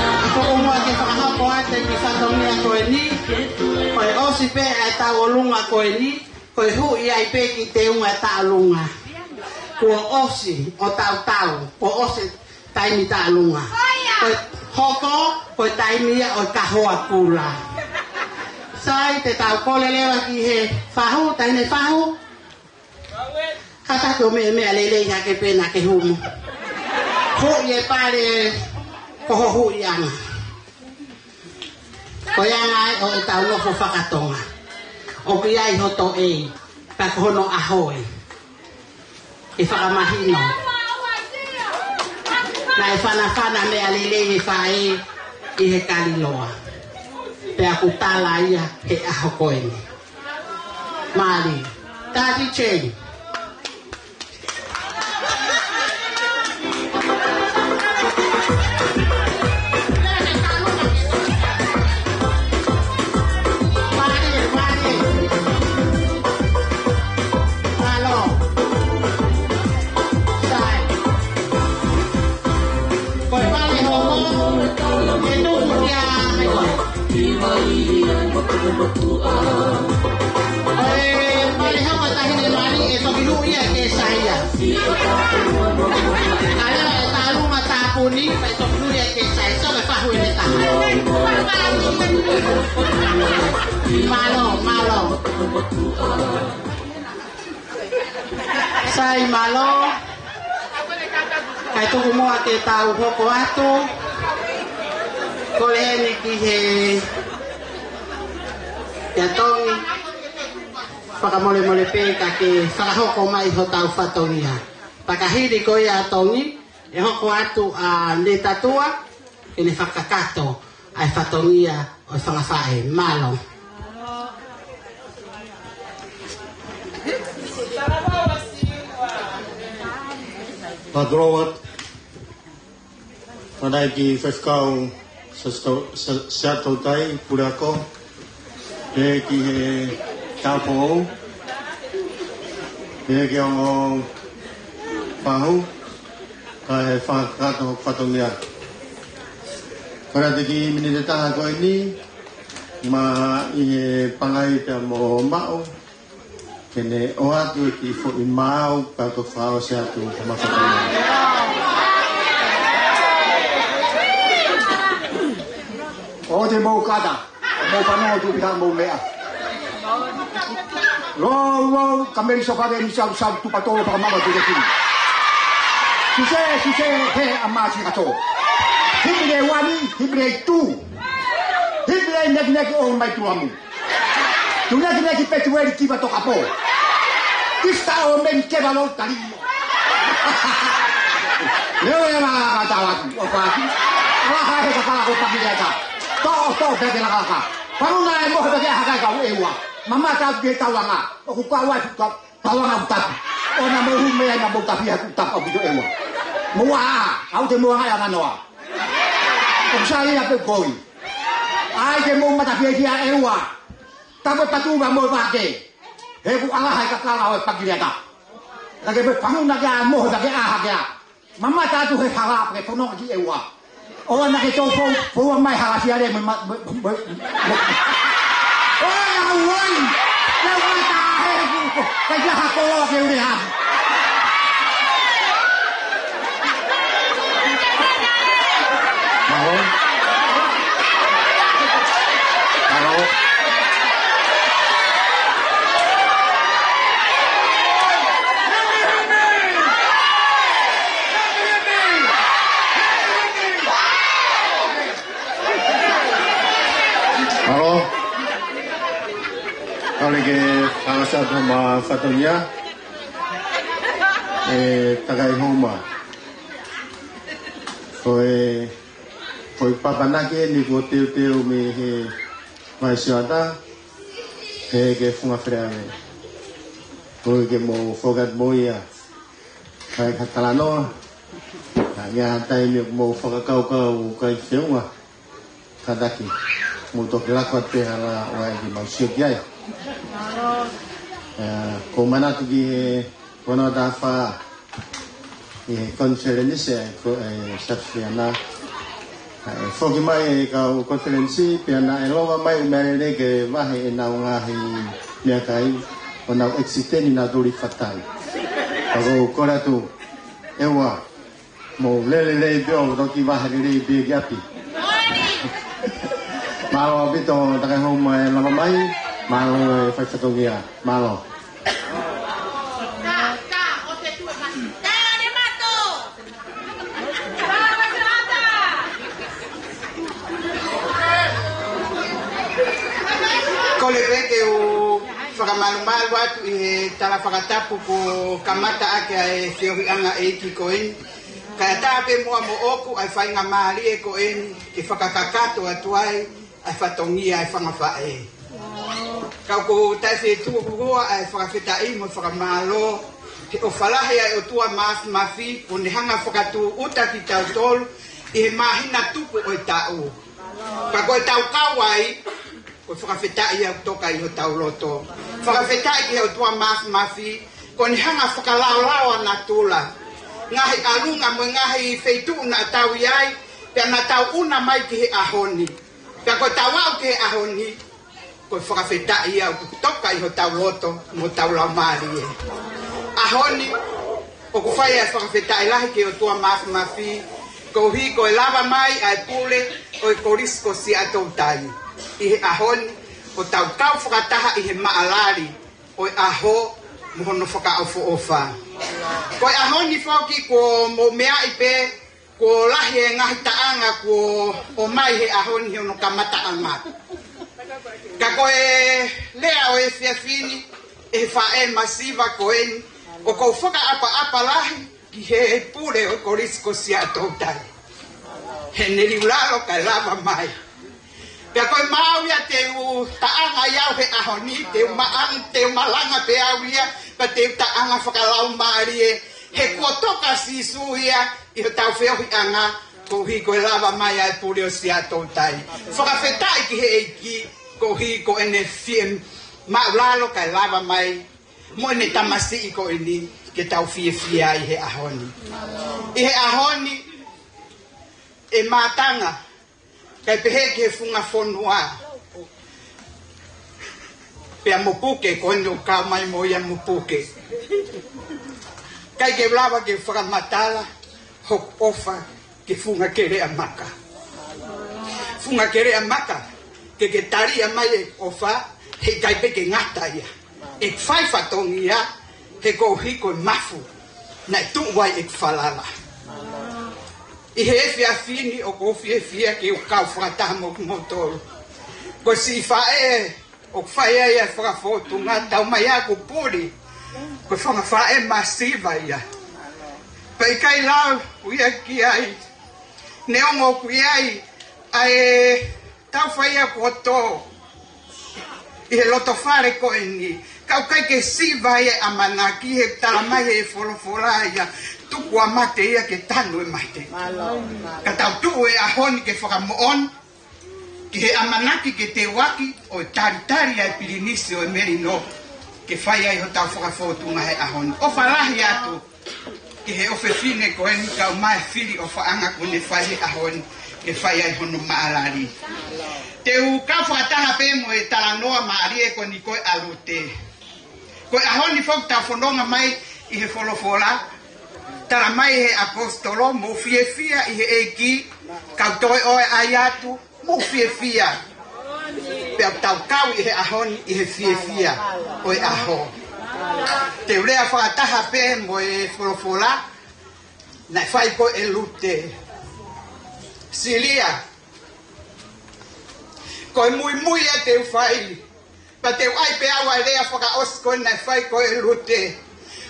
Ako umua ke fakahoko atu e kiʻi fatongia ko eni, ko e ʻosi pē ʻetau ʻolunga ko eni, ko e huʻi ai pē ki he teunga tauʻolunga. Kuo ʻosi ʻo tautau, kuo ʻosi taimi tauʻolunga. Ko e hoko, ko e taimi ia ʻo e kahoa kula. Sai, te tau kole leva ki he fahu, taʻahine fahu. Kātaki ʻo meʻa, meʻa lelei hake pē naʻa ke humu. Huʻi e pale ko ho huʻiʻanga. Ko e anga ia ʻo ʻetau nofo fakatonga. ʻOku ʻi ai hoto ʻei, ka ko hono ʻaho ē. ʻE fakamahino. Naʻe fanafana meʻa lelei e faʻē ʻi he kaliloa. Pea ʻoku tala ia he ʻaho ko eni. Mālie. Tati Jane. ʻE, pale hau a taʻahine mali, ʻe toki lū ia ke saia. Ka leva e tālunga tāpuni, ʻe toki lū ia ke saia. So, ʻe fahu ʻene taha. Mālō, mālō. Sai mālō. Kae tuku muʻa ke tau hoko atu. Kole eni ki he ʻa Tongi. Fakamolemole pē ka ke fakahoko mai hotau fatongia. Pea ka hili ko ia ʻa Tongi, ʻe hoko atu ʻa Netatua, ke ne fakakakato ʻa e fatongia ʻo e fanga faʻē. Mālō. Mālō. Fanai ki he faifekau Sa-, Sa-, Siaʻatoutai, puleako, pehē ki he tāupoʻou, pehē ki he ongo fahu, kae fakakakato hoku fatongia. Kole atu ki he miniti ʻe taha ko eni, maʻa ʻi he pangai pea mo Maʻu, ke ne ʻoatu e kiʻi foʻi maau, ka ko e fakaʻosi atu ka mafakala. ʻOua te mou kata, mou fanongo tuʻu pē ʻi haʻamou meʻa. Lou, lou, ka mei soka ve mi sau, sau, tupa tolo, fakamama tu te kini. Suse, suse, he a masi kato. Hipile wani, hipile tu. Hipile neki neki o mai tu amu. Tuneki neki Petueli ki Vatokapō. Kista o meni ke valo tali. Leo e la ka tawa tu, o pa tu. Ala ka he ka pala ko paki le ka. To, to, peke la ka ka. Pau na e mo peke ha ka ka u e ua. Mama ta ke tau anga. O ku ka wa tu ka. Tau anga u tapu. ʻOua naʻa mou hū mei ai naʻa mou tapu ia ku tapu au ki to e ua. Mou a, au te mou anga ia nganoa. ʻOku sai ia pe koi. ʻAi ke mou mata fiefia e ua. Tapu e patu ma mo vake. He ku ala hai kakala o e pakiliata. Na ke pe panguna ke a mo, na ke a ha ke a. Mamata atu he hala, ke fono ki e ua. ʻOua naʻa ke tō fou, fou mai hala fiale, mo, mo, mo, mo, mo. ʻOi, au, ʻoi. Leo mata he ku, kai laha ko ke ure ha. Mālō. Mālō. Mālō. Kole ke fakaʻosi atu ma fatongia. ʻE Takaihoma. Ko e, ko e papanaki eni ko teuteu mei he Vaisiota, he ke funga fereane. Ko e ke mo fokat mo ia. Kai ka talanoa. Ka ngea ha taimi mo fakakaukau kai feunga. Kātaki, mou toki lako atu pē hala ʻo ʻai ke mau sio ki ai. ʻE, ko u manatu ki he konga tā fā ʻi he konifelenisi ʻa e ko-, ʻe Safsiana. ʻE foki mai e kau konifelenisi, pea naʻe lava mai ʻo meʻa lelei ke vahe ʻenau ngaahi meʻakai, ʻo nau extend ʻenau tuli fatai. Ka ko u kole atu, ʻEua, mou lele lelei pē ʻo toki vahe lelei pē ki ʻapi. Mālō ʻaupito, Takaihoma e lava mai, mālō e fai fatongia, mālō. Kole pē ke u fakamalumalu atu ʻi he tala fakatapu ko e kamata ʻaki ʻa e feohiʻanga ʻeiki ko eni. Kae ʻatā pē muʻa moʻoku ʻa e faingamālie ko eni ke fakakakato atu ai ʻa e fatongia ʻa e fanga faʻē. Ka ʻoku ou taʻefetuʻu kuo ʻa e fakafetaʻi mo e fakamālō he ʻofa lahi ʻa e ʻOtua Māfimafi kuo ne hanga ʻo fakatūʻuta kitautolu ʻi he māhina tupu ʻo e taʻu. Ka ko e tau kau ai, ko e fakafetaʻi ʻoku toka ʻi hotau loto. Fakafetaʻi ki he ʻOtua Māfimafi, kuo ne hanga ʻo fakalaolao ʻa natula. Ngaahi ʻalunga mo e ngaahi feituʻu naʻa tau ʻi ai, pea naʻa tau ʻuna mai ki he ʻaho ni. Pea ko e tau aʻu ki he ʻaho ni, Ko e fakafetaʻi ia ʻoku toka ʻi hotau loto mo hotau laumālie. ʻAho ni, ʻoku fai ʻa e fakafetaʻi lahi ki he ʻOtua Mafimafi, koeʻuhi ko e lava mai ʻa e pule ʻo e Kolisi ko Siaʻatoutai ʻi he ʻaho ni, ʻo tau kau fakataha ʻi he maʻalali ʻo e ʻaho mo hono fakaʻofoʻofa. Ko e ʻaho ni foki kuo mou meaʻi pē, kuo lahi e ngaahi taʻanga kuo ʻomai he ʻaho ni he hono kamataʻanga. Ka ko e lea ʻo e efiafi ni, ʻe he faʻē masiva ko eni, ʻoku ou fakaʻapaʻapa lahi ki he pule ʻo e Kolisi ko Siaʻatoutai. He ne liu lalo kae lava mai. Pea ko e maau ia te u taʻanga ai au he ʻaho ni, te u maʻang-, te u malanga pē au ia, pea te u taʻanga fakalaumālie, he kuo toka Sīsū ia ʻi hotau feohiʻanga, koeʻuhi ko e lava mai ʻa e pule ʻo Siaʻatoutai. Fakafetaʻi ki he ʻEiki, koeʻuhi ko ʻene fie maʻulalo kae lava mai mo ʻene tamasiʻi ko eni ke tau fiefia ai he ʻaho ni. ʻI he ʻaho ni, ʻe mātanga, kae pehē ki he funga fonua. Pea mo Puke, ko eni ʻoku kau mai mo ia mo Puke. ʻIkai ke lava ke fakamatala hoku ʻofa ki he Funga Keleʻa Maka. Funga Keleʻa Maka, ke ke talia mai e ʻofa, heʻikai pē ke ngata ia. ʻE fai fatongia, he koeʻuhi ko e mafu naʻe tuʻu ai e falala. ʻI he efiafi ni ʻoku ou fiefia ke u kau fakataha mo kimoutolu. Ko e siʻi faʻē ʻoku fai ai ʻa e fakafōtunga, tau mai ʻa ʻeku puli. Ko e fanga faʻē masiva ia. Pea ʻikai lau ia ki ai. Neongo ʻoku ʻi ai ʻa e tau fai ʻa e koto ʻi he loto fale ko eni. Ka ʻoku ʻikai ke siva ia ʻamanaki, he tala mai he folofola ia, tuku ʻa mate ia ke tanu e mate. Ka tau tuʻu he ʻaho ni ke fakamoʻoni ki he ʻamanaki ke teuaki ʻo e talitali ʻa e pilinisi ʻo e melino, ke fai ai hotau fakafōtunga he ʻaho ni. ʻOfa lahi atu ki he ʻofefine ko eni kae ʻumaʻā e fili ʻofaʻanga kuo ne fai he ʻaho ni, ke fai ai hono maʻalali. Te u kau fakataha pē mo e talanoa mālie ko eni ko e ʻa Lute. Ko e ʻaho ni foki tau fononga mai ʻi he folofola, tala mai he ʻaposetolo, mou fiefia ʻi he ʻEiki, kau toe ʻoe ʻai atu, mou fiefia. Pea tau kau ʻi he ʻaho ni ʻi he fiefia ʻo e ʻaho. Te u lea fakataha pē mo e folofola naʻe fai ko ē ʻe Lute. Silia, ko e muimui ia te u fai, pea te u ʻai pē au ʻa e lea fakaʻosi ko ē naʻe fai ko ē ʻe Lute.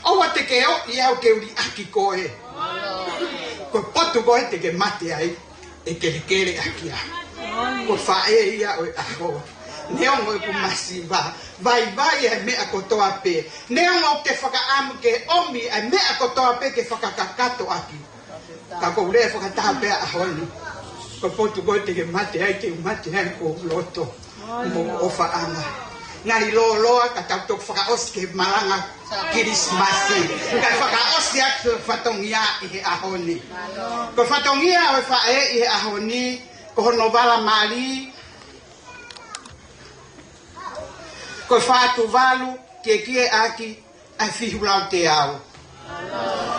ʻOua te ke ʻoʻi au ke u liʻaki koe. Ko e potu ko ē te ke mate ai, ʻe kelekele ʻaki au. Ko e faʻē ia ʻo e ʻaho. Neongo ʻeku masiva, vaivai ʻa e meʻa kotoa pē. Neongo ʻoku ke fakaʻamu ke ʻomi ʻa e meʻa kotoa pē ke fakakakato ʻaki. Ka ʻoku ou lea fakataha pē ʻa e ʻaho ni. Ko e potu ko ē te ke mate ai, te u mate ai ʻi hoku loto mo hoku ʻofaʻanga. Ngaahi lōloa ka tau toki fakaʻosi ki he malanga Kilisimasi. Kae fakaʻosi atu e fatongia ʻi he ʻaho ni. Ko e fatongia ʻo e faʻē ʻi he ʻaho ni, ko hono vala mali, ko e fā tuvalu, kiekie ʻaki ʻa e fihu lau teau.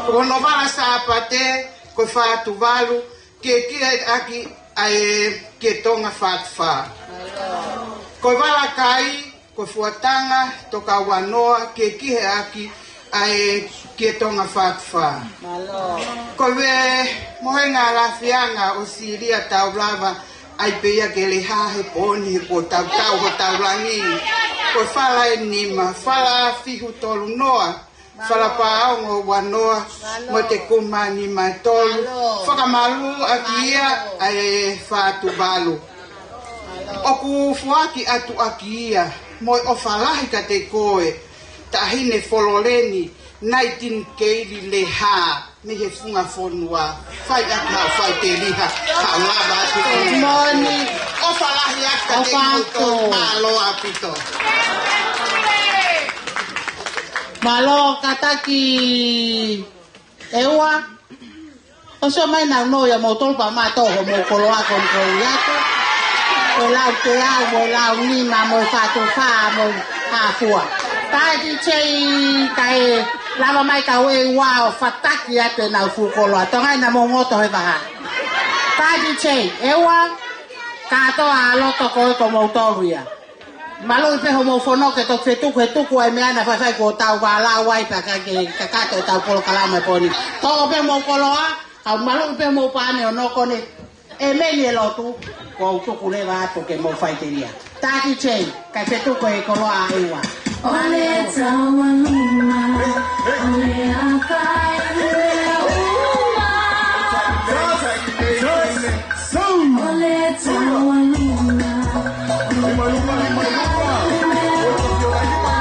Ko hono vala Sāpate, ko e fā tuvalu, kiekie ʻaki ʻa e Kietonga fā tufā. Ko e vala kai, ko e fuatanga, toka ua noa, kiekie ʻaki ʻa e Kietonga fā tufā. Ko e mohenga ʻAlafiaga ʻo Silia tau lava ʻai pē ia ke lehā he pō ni he kuo tautau hotau langi. Ko e vala ʻe nima, vala fihu tolu noa, vala paongo ua noa, mo e tekuma nima ʻe tolu, fakamalū ʻaki ia ʻa e fā tuvalu. ʻOku foaki atu ʻaki ia, mo e ʻofa lahi kiate koe, Taʻahine Fololeni Naitini Keili Lehā, mei he Funga Fonua, fai ʻaki haʻo faʻiteliha, haʻo lava atu. Moʻoni. ʻOfa lahi atu kiate kimoutolu, mālō ʻaupito. Mālō kātaki ʻEua. ʻOsi ʻomai naʻa nau ʻia moutolu pea mātō hoʻomou koloa ko eni ko ia atu. ʻe lau teau, mo e lau nima, mo e fā tolu fā, mo e hā fua. Tae ki tei kae lava mai ka ue ua ʻo fataki atu ʻenau fuʻu koloa. Tonga ina mo ngoto he vaha. Tae ki tei, ʻEua, kātoa ʻa loto ko e ko moutolu ia. Maluʻi pē hoʻomou fono ke toki fetuku he tuku ai meʻa na faifai ko tau vālau ai pea ka ke kakato e tau polokalama e pōni. Toko pē mou koloa, kau maluʻi pē mou pane ʻo noko ne. ʻE meni e lotu, ko u tuku leva atu ke mou faitelia. Taki tei, kai fetuku e koloa ʻa ʻEua. Ole taua luma, ole a kai, ole a uma. Ole taua luma, ole a kai, ole a uma.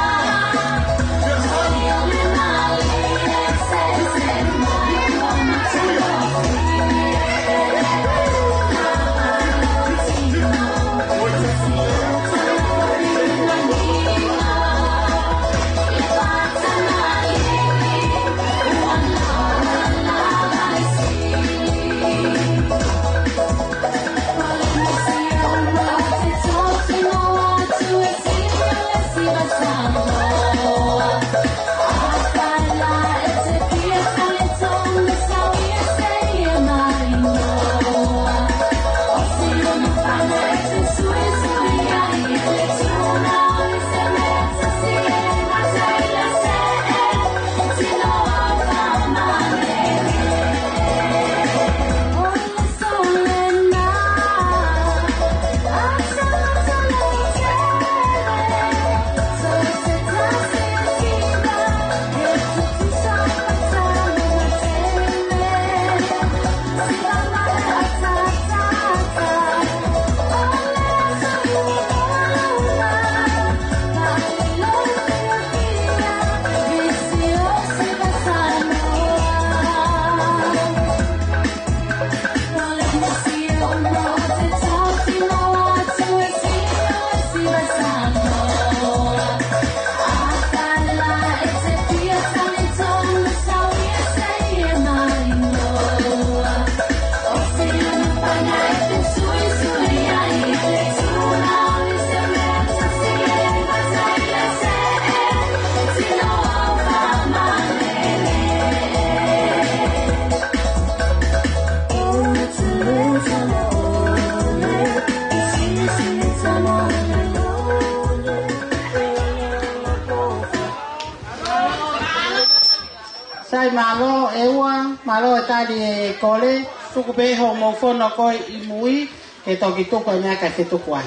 Sai mālō ʻEua, mālō e tali e kole, tuku pē hoʻomou fono ko ē ʻi mui, ke toki tuku e meʻa kae fetuku ai.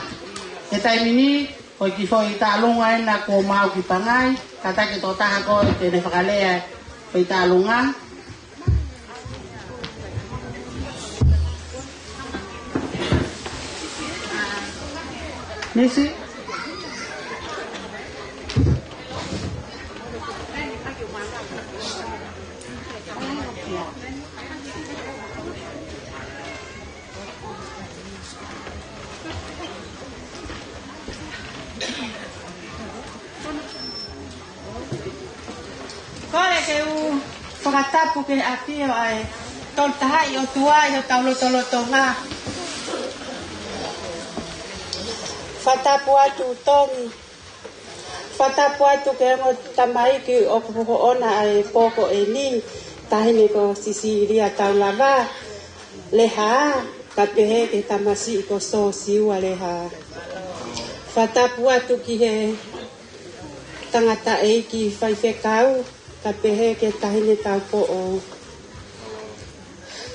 He taimi ni, ko e kiʻi foʻi taʻalunga ena kuo mau ki pangai, kātaki tō taha ko ē te ne fakalea e foʻi taʻalunga. Nisi? Kole ke u fakatapu ki he ʻafio ʻa e Tolu Tahaʻi ʻOtua ʻi hotau lotolotonga. Fakatapu atu Tongi. Fakatapu atu ki he ongo tamaiki ʻoku hoko ʻona ʻa e pō ko eni, Taʻahine ko Sisīlia Taulava Lehā, kae pehē ki he tamasiʻi ko Sosiua Lehā. Fakatapu atu ki he tangataʻeiki faifekau, kae pehē ki he Taʻahine Taupoʻou.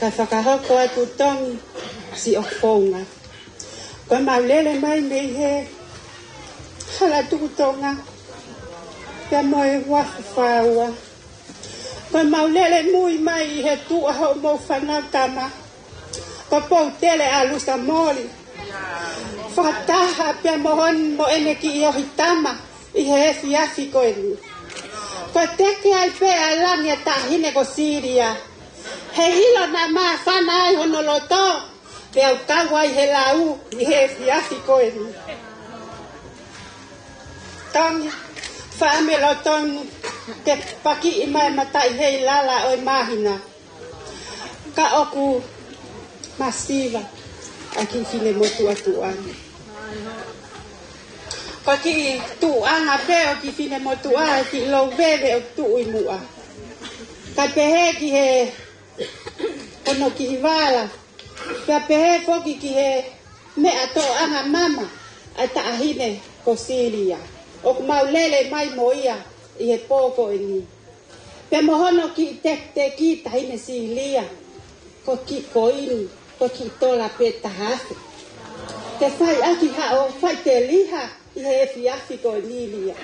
Kae fakahoko atu Tongi siʻo founga. Ko ʻemau lele mai mei he hala Tuʻi Tonga, pea mo e uafu fāua. Ko ʻemau lele mui mai ʻi he tuʻa hoʻomou fānau tama, ko Poutele ʻAlusa Moli. Fakataha pea mo hon mo ʻene kiʻi ohi tama ʻi he efiafi ko eni. Ko e teke ai pē ʻa e langi ʻa Taʻahine ko Silia. He ʻilo naʻa māfana ai hono loto, pea u kau ai he lau ʻi he efiafi ko eni. Tongi, faʻa melotonu ke pakiʻi mai mataʻi hei lala ʻo e māhina. Ka ʻoku masiva ʻa e kiʻi finemotuʻa tuʻa ni. Ko e kiʻi tuʻuʻanga pē ʻo e kiʻi finemotuʻa, kiʻi lou veve ʻoku tuʻu ʻi muʻa. Kae pehē ki he, hono kiʻi vala. Pea pehē foki ki he meʻa toʻoʻanga mama ʻa e taʻahine ko Silia, ʻoku mau lele mai mo ia ʻi he pō ko eni. Pea mo hono kiʻi tekiteki taʻahine Silia, ko e kiʻi koini, ko e kiʻi tola pē taha afe. Ke fai ʻaki haʻo faʻiteliha ʻi he efiafi ko eni Lia.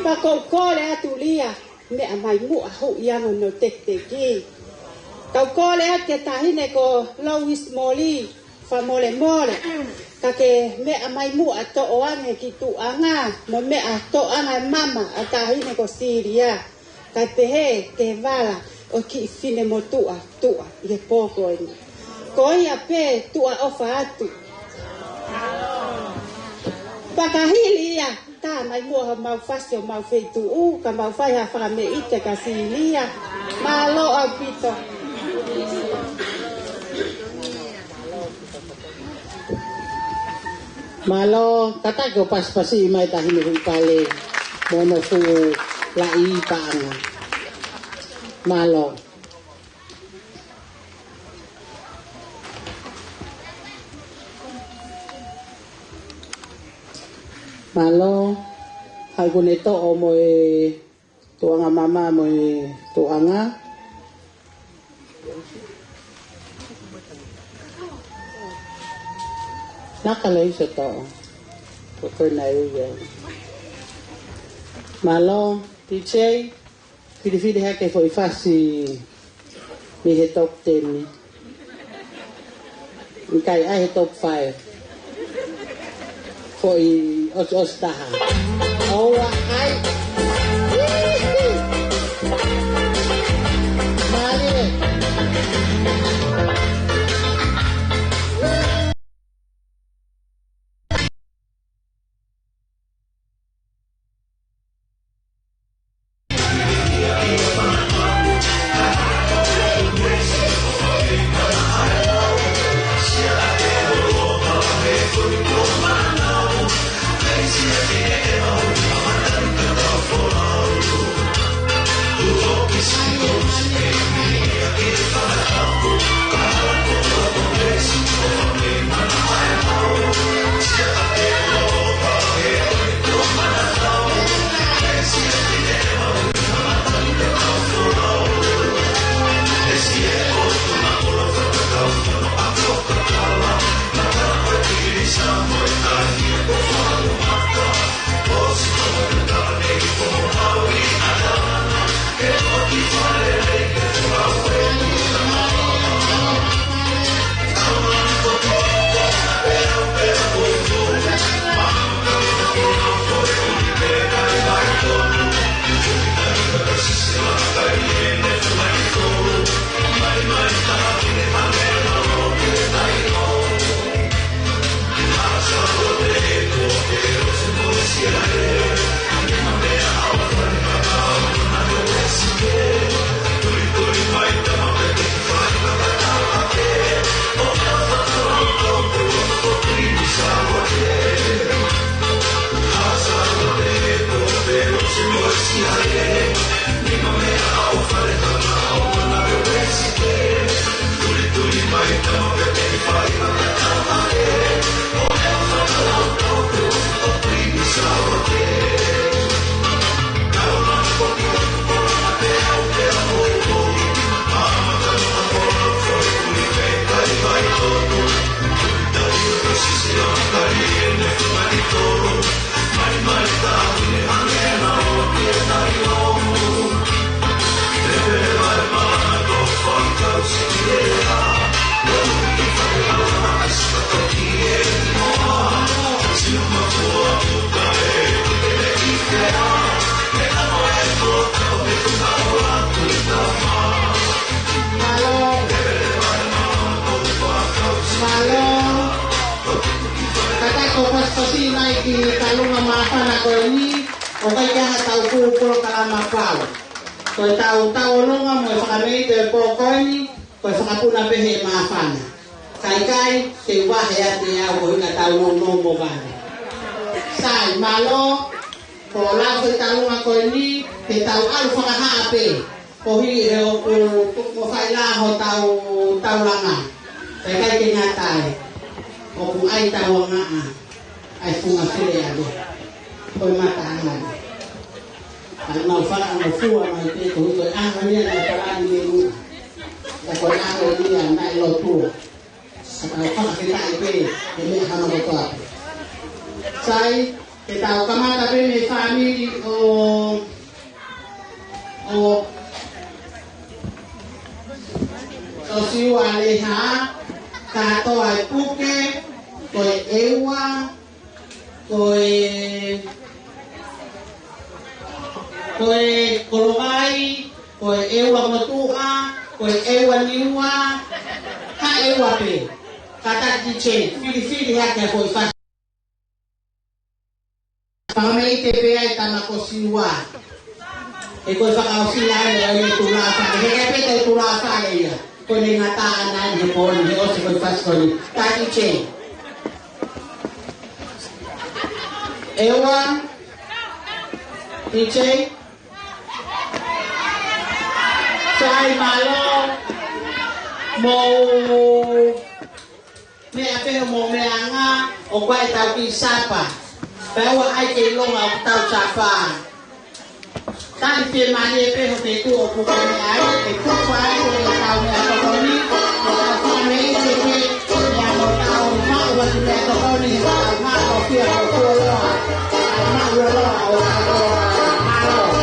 Pea kou kole atu Lia, meʻa mai muʻa huʻi ange hono tekiteki. Kau kole atu ki he taʻahine ko Lois Moli, fakamolemole, ka ke meʻa mai muʻa toʻo ange kiʻi tuʻuʻanga, mo e meʻa toʻoʻanga mama ʻa e taʻahine ko Silia. Kae pehē ki he vala ʻo e kiʻi finemotuʻa tuʻa ʻi he pō ko eni. Ko ia pē, tuʻa ʻofa atu. Pea ka hili ia, tā mai muʻa homau fasi homau feituʻu, ka mau fai ha fakameʻite kia Silia. Mālō ʻaupito. Mālō, kātaki ʻo pasipasiʻi mai taʻahine Huʻipale mo hono fuʻu laʻi paʻanga. Mālō. Mālō, haʻu kuo ne toʻo mo e tuʻuʻanga mama mo e tuʻuʻanga. Naka lei se toʻo. Ko koe naʻe ui ai. Mālō, D J, filifili hake foʻi fasi mei he top ten. ʻIkai, ʻai he top five. Foʻi ʻosi, ʻosi taha. ʻOua, ʻai. Mālie. Mālō. Mālō. Kātaki ʻo pasipasiʻi mai ki he kalunga māfana ko eni, ʻoku ʻikai ke ʻi ai haʻatau fuʻu polokalama pau. Ko ʻetau tauʻolunga mo e fakameʻite ʻo e pō ko eni, ko e fakapuna pē he māfana. Ka ʻikai, te u vahe atu ʻe au ko e ʻuhinga tau nounou mo vale. Sai, mālō, ko e lau foʻi taʻanga ko eni, ke tau ʻalu fakahā pē. Koeʻuhi he ʻoku, ʻoku fai lā hotau taulanga. Pea ʻikai ke ngata ai, ʻoku ʻi ai taulanga ʻa e funga feleʻi ʻa e, ko e mataʻanga. ʻA e mau fakanofua mai pē koeʻuhi ko e ʻaho ni naʻe palani mei muʻa. Pea ko e ʻaho ni naʻe lotua. Ka tau fakafetaʻi pē he meʻa hama kotoa pē. Sai, ke tau kamata pē mei he fāmili ʻo, ʻo, ʻo Siua Leha, kātoa e puke, ko e ʻEua, ko e, ko e Kolovai, ko e ʻEua Motuʻa, ko e ʻEua Niua, ha ʻEua pē. Kātaki Jane, filifili hake ko e fa-, fakameʻite pē ʻa e tama ko Siua. He ko e fakaʻosi lā ia ʻo e tulafale. He ʻikai pē toe tulafale ia. Ko e ngataʻanga ʻa e pō ni, he ʻosi ko e fasi ko eni. Kātaki Jane. ʻEua, T J, sai mālō, mou meʻa pē hoʻomou meʻaʻanga, ʻo kau ai ʻetau kiʻi sapa. Pea ʻoua ʻai ke ʻilonga ʻoku tau sapa. Tali fiemālie pē hoʻo ke tuʻu ʻo puke meʻa ai, ʻe tuku ai ʻetau meʻatokoni, ʻo tau fakameʻite pē, pea mo tau maʻu atu meʻatokoni, he tau maʻu ʻo fia ko kuo loa, ʻa e maʻu ʻo loa, ʻo tau loa, mālō.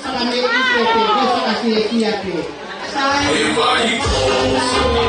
Fakameʻite pē, ko e fakafiefiaʻaki. Sai. Mālō, mālō.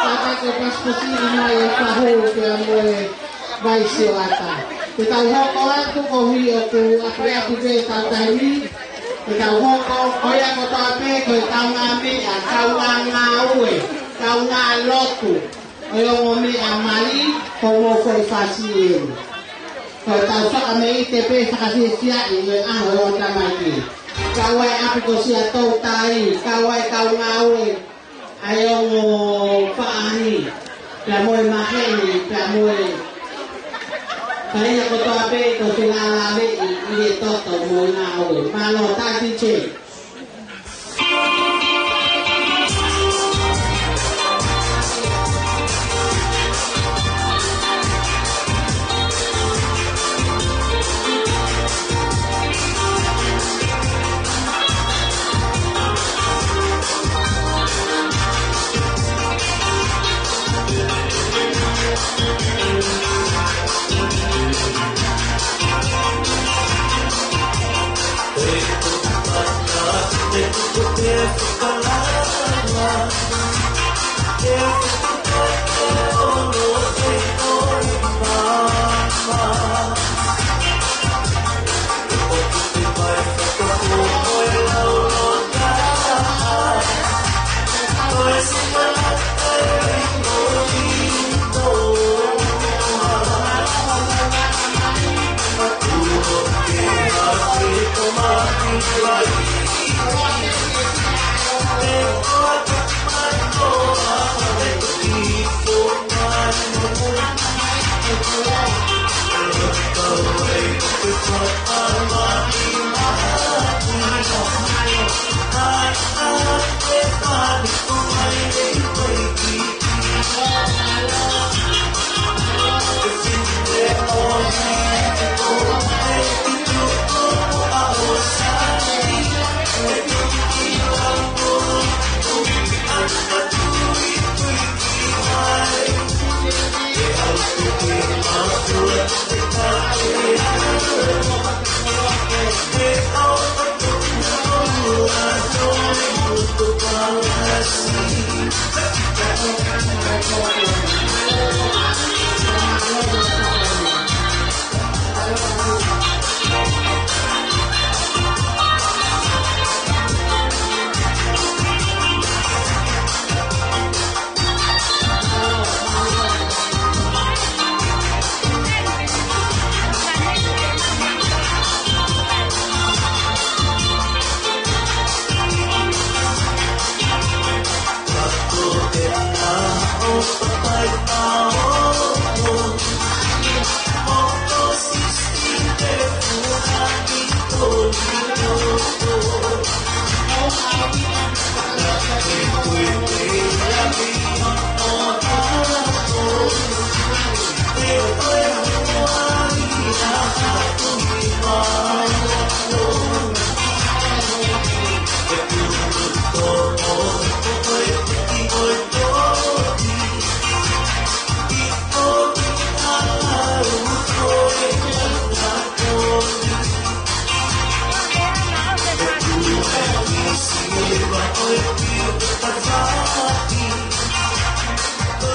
Pea ko e pasipasi ʻi mai e kahu pea mo e vai sioʻata. Te tau hoko atu koeʻuhi ʻoku ʻapiʻapi pē ʻetau taimi. Te tau hoko, ko ia kotoa pē, ko e kaungāmeʻa, kaungāngāue, kaungālotu, ʻo e ongo meʻa mali, ko hoʻomou foʻi fasi eni. Ko ʻetau fakameʻite pē fakafiefiaʻi ʻi he ʻaho ʻo e tamaiki. Kau ai ʻapi ko Siaʻatoutai, kau ai kaungāue, ʻa e ongo faʻahi, pea mo e maheni, pea mo e, pea ia kotoa pē ʻoku felāveʻi ʻi he toto mo e ngāue. Mālō, tā D J.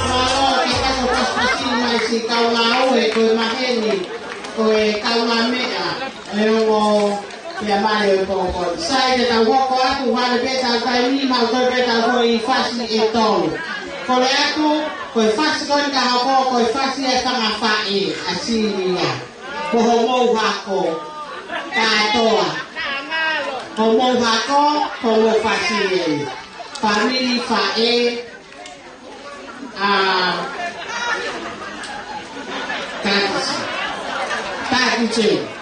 Mālō, ke tau pasipasi mai siʻi kau ngāue ko e maheni, ko e kau ngāmeʻa, ʻe ongo pea male ʻo e pongipongi. Sai, te tau hoko atu, hane pē tau taimi, mau toe pē tau foʻi fasi ʻe tolu. Kole atu, ko e fasi ko eni ka hoko, ko e fasi ʻa e fanga faʻē, ʻa Silia. Ko homou hako kātoa. Homou hako, homou fasi eni. Fāmili faʻē, ʻa Takisi. Takisi.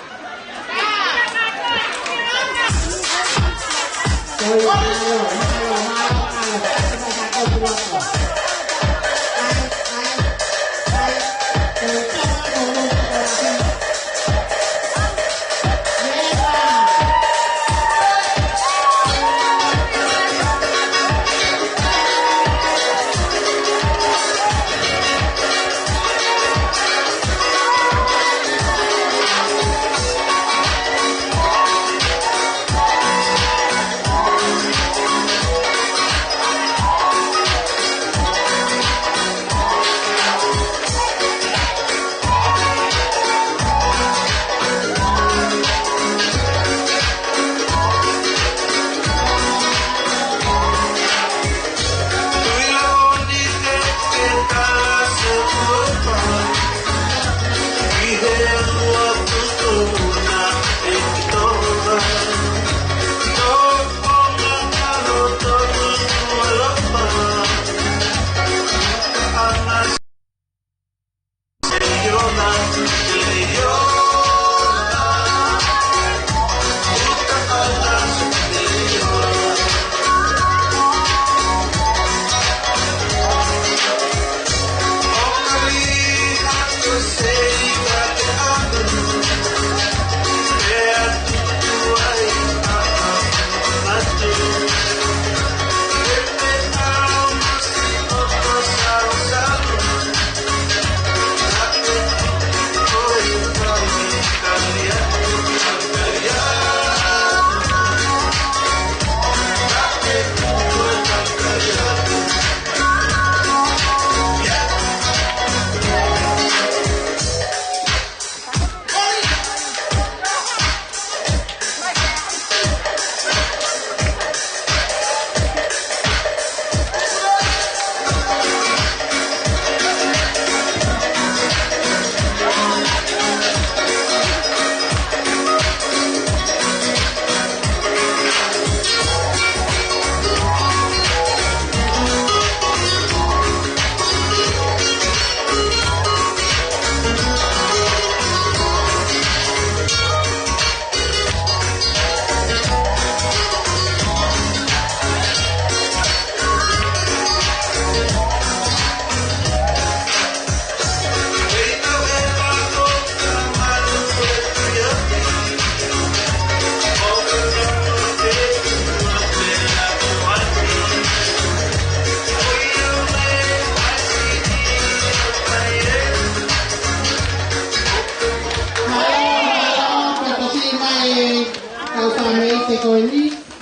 Tau fāmili te ko eni,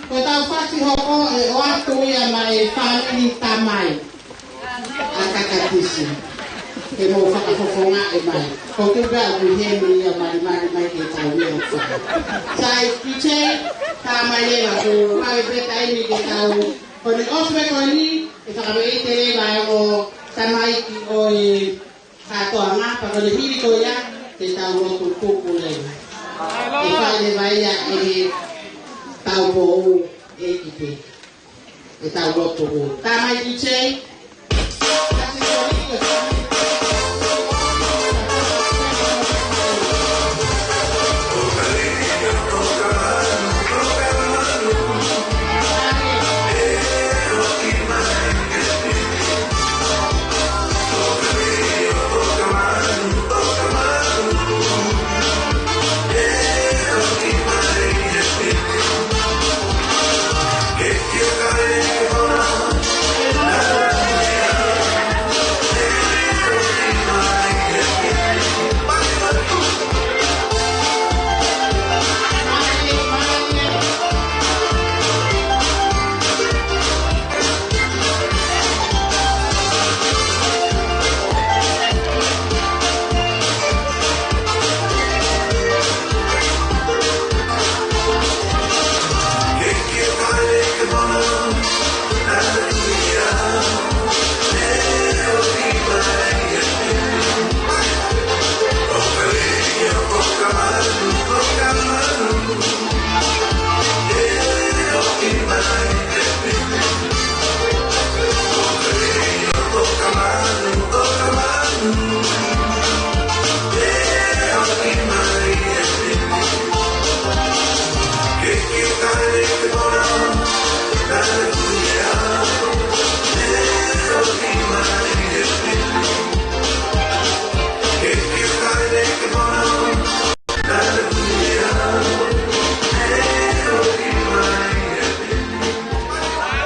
ko e tau fasi hoko ʻe ʻoatu ia maʻa e fāmili tamai ʻa Kakatisi. Ke mou fakafofongaʻi mai. Ko e tuʻu pē ʻa Kuini Henry ia malimali mai ke tau ia fai. Sai, Kiute, tā mai leva ko e pē taimi ke tau, ko eni ʻosi pē ko eni, ʻe fakaveʻi te leva ʻo tamaiki ʻo e kātoanga, pea ko e hili ko ia, te tau lotu tuku leva. ʻE fai leva ia ʻe he tau pou ʻe Kiute. ʻE tau lotu tuku. Tamaiki Kiute.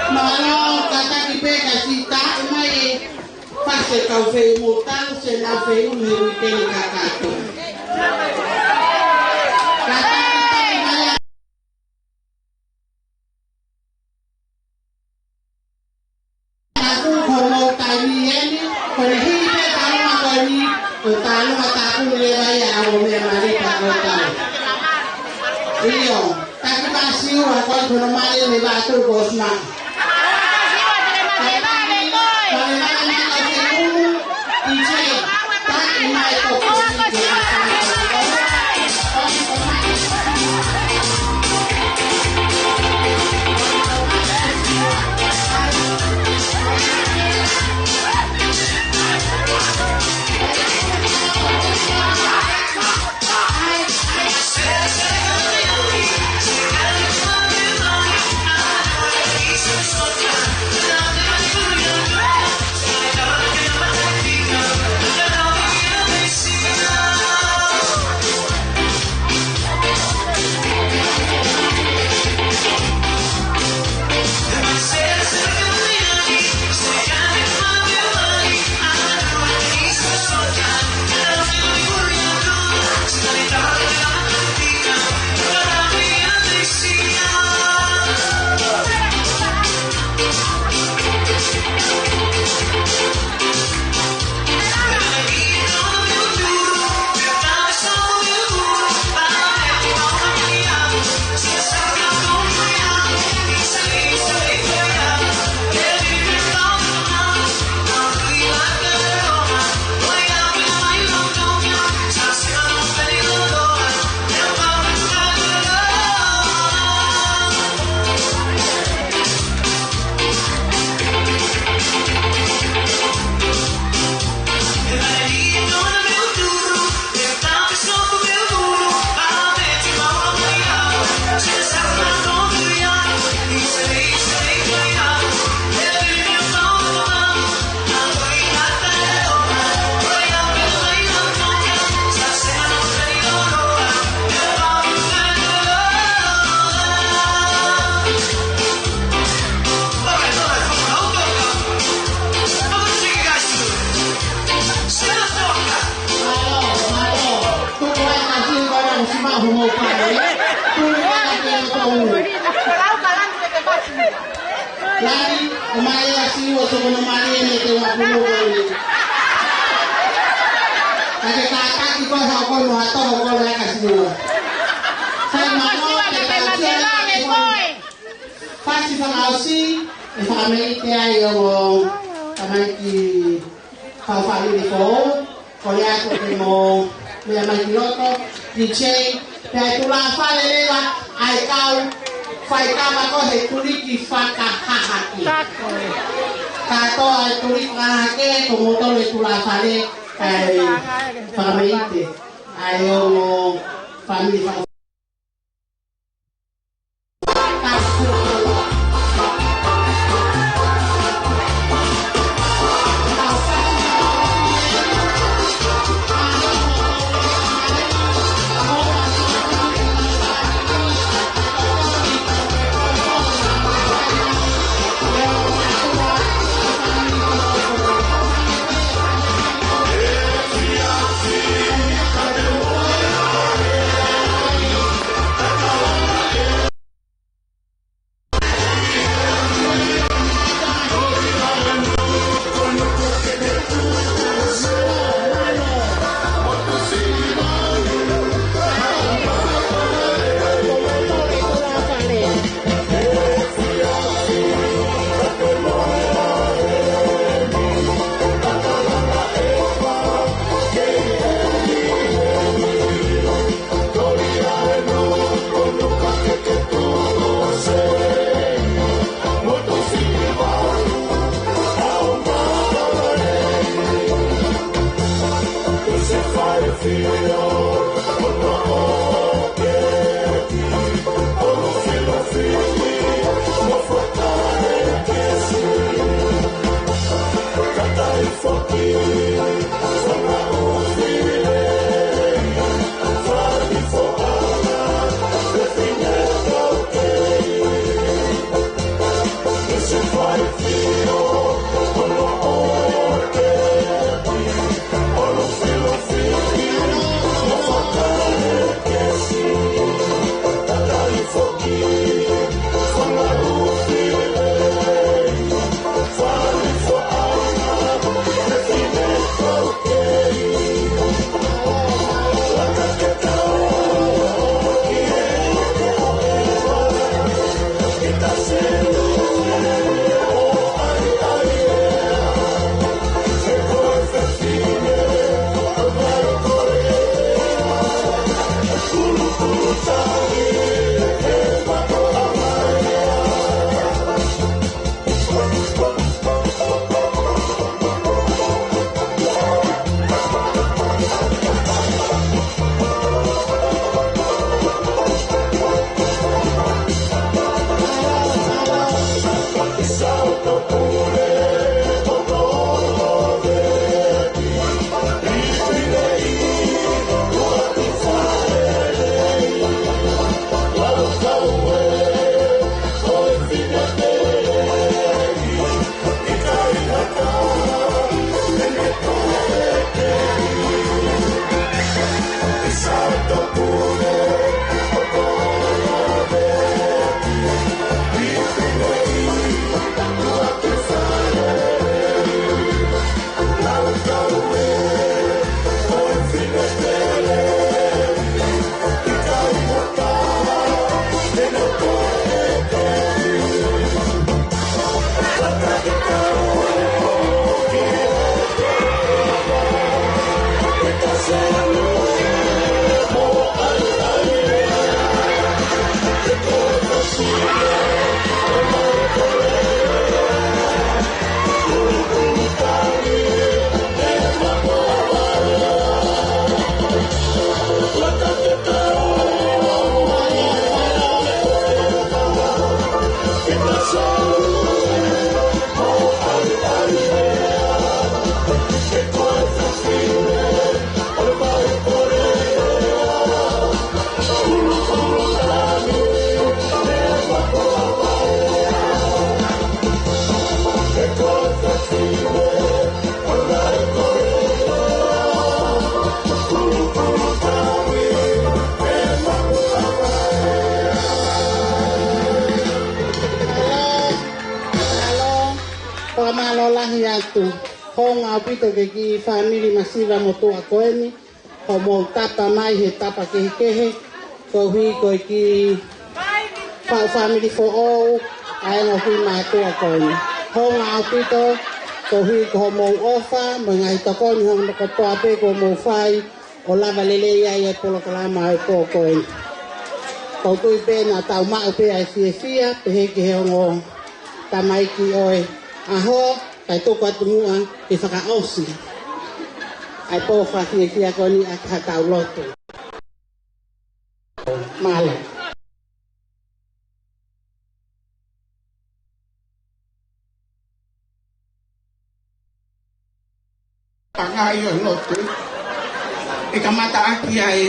Mālō, kātaki pē ka sita, ʻomai e fasi kau fei mo tau se na fei umi ui keni kakato. Kātaki pē mai ā. Taku ko mou taimi eni, ko e hili pē tālunga ko eni, ko e tālunga taku leva ia ʻo meʻa mali pa ko tau. ʻIo, taki masiu a ko e kono mali me vatu bosma. Lali, ʻomai ʻa Siua, soko no mali ʻene te ua pulu ko ni. Ka ke kātaki ko ha ko no ha toho ko le ʻa Siua. Sai mano, ke kātaki ʻa e koe. Fasi fakaʻosi, ʻe fakameʻite ai ʻo tamaiki fāmili foʻou, kole atu ke mo meʻa mai ki loto, D J, pea ʻe tulafale leva ʻa e kau faikava ko he tuliki fakahahake. Kātoa ʻa e tuliki fakahahake, ko moutolu ʻe tulafale, ʻe fakameʻite ʻa e ongo fāmili faka- atu. Hounga ʻaupito ki he kiʻi fāmili masiva mo tuʻa ko eni, hoʻomou tapa mai he tapa kehekehe, koeʻuhi ko e kiʻi faʻu fāmili foʻou ʻa e ongo kiʻi mātuʻa ko eni. Hounga ʻaupito, koeʻuhi ko hoʻomou ʻofa mo e ngaahi tokoni hono kotoa pē kuo mou fai ʻo lava lelei ai e polokalama ʻo e pō ko eni. ʻOku ou tui pē naʻa tau maʻu pē ʻa e fiefia, pehē ki he ongo tamaiki ʻo e ʻaho, kae tuku atu muʻa ke fakaʻosi ʻa e pō fakafiefia ko eni ʻaki haʻatau lotu. Mālō. Pangai ʻo e lotu. ʻE kamata ʻaki ʻa e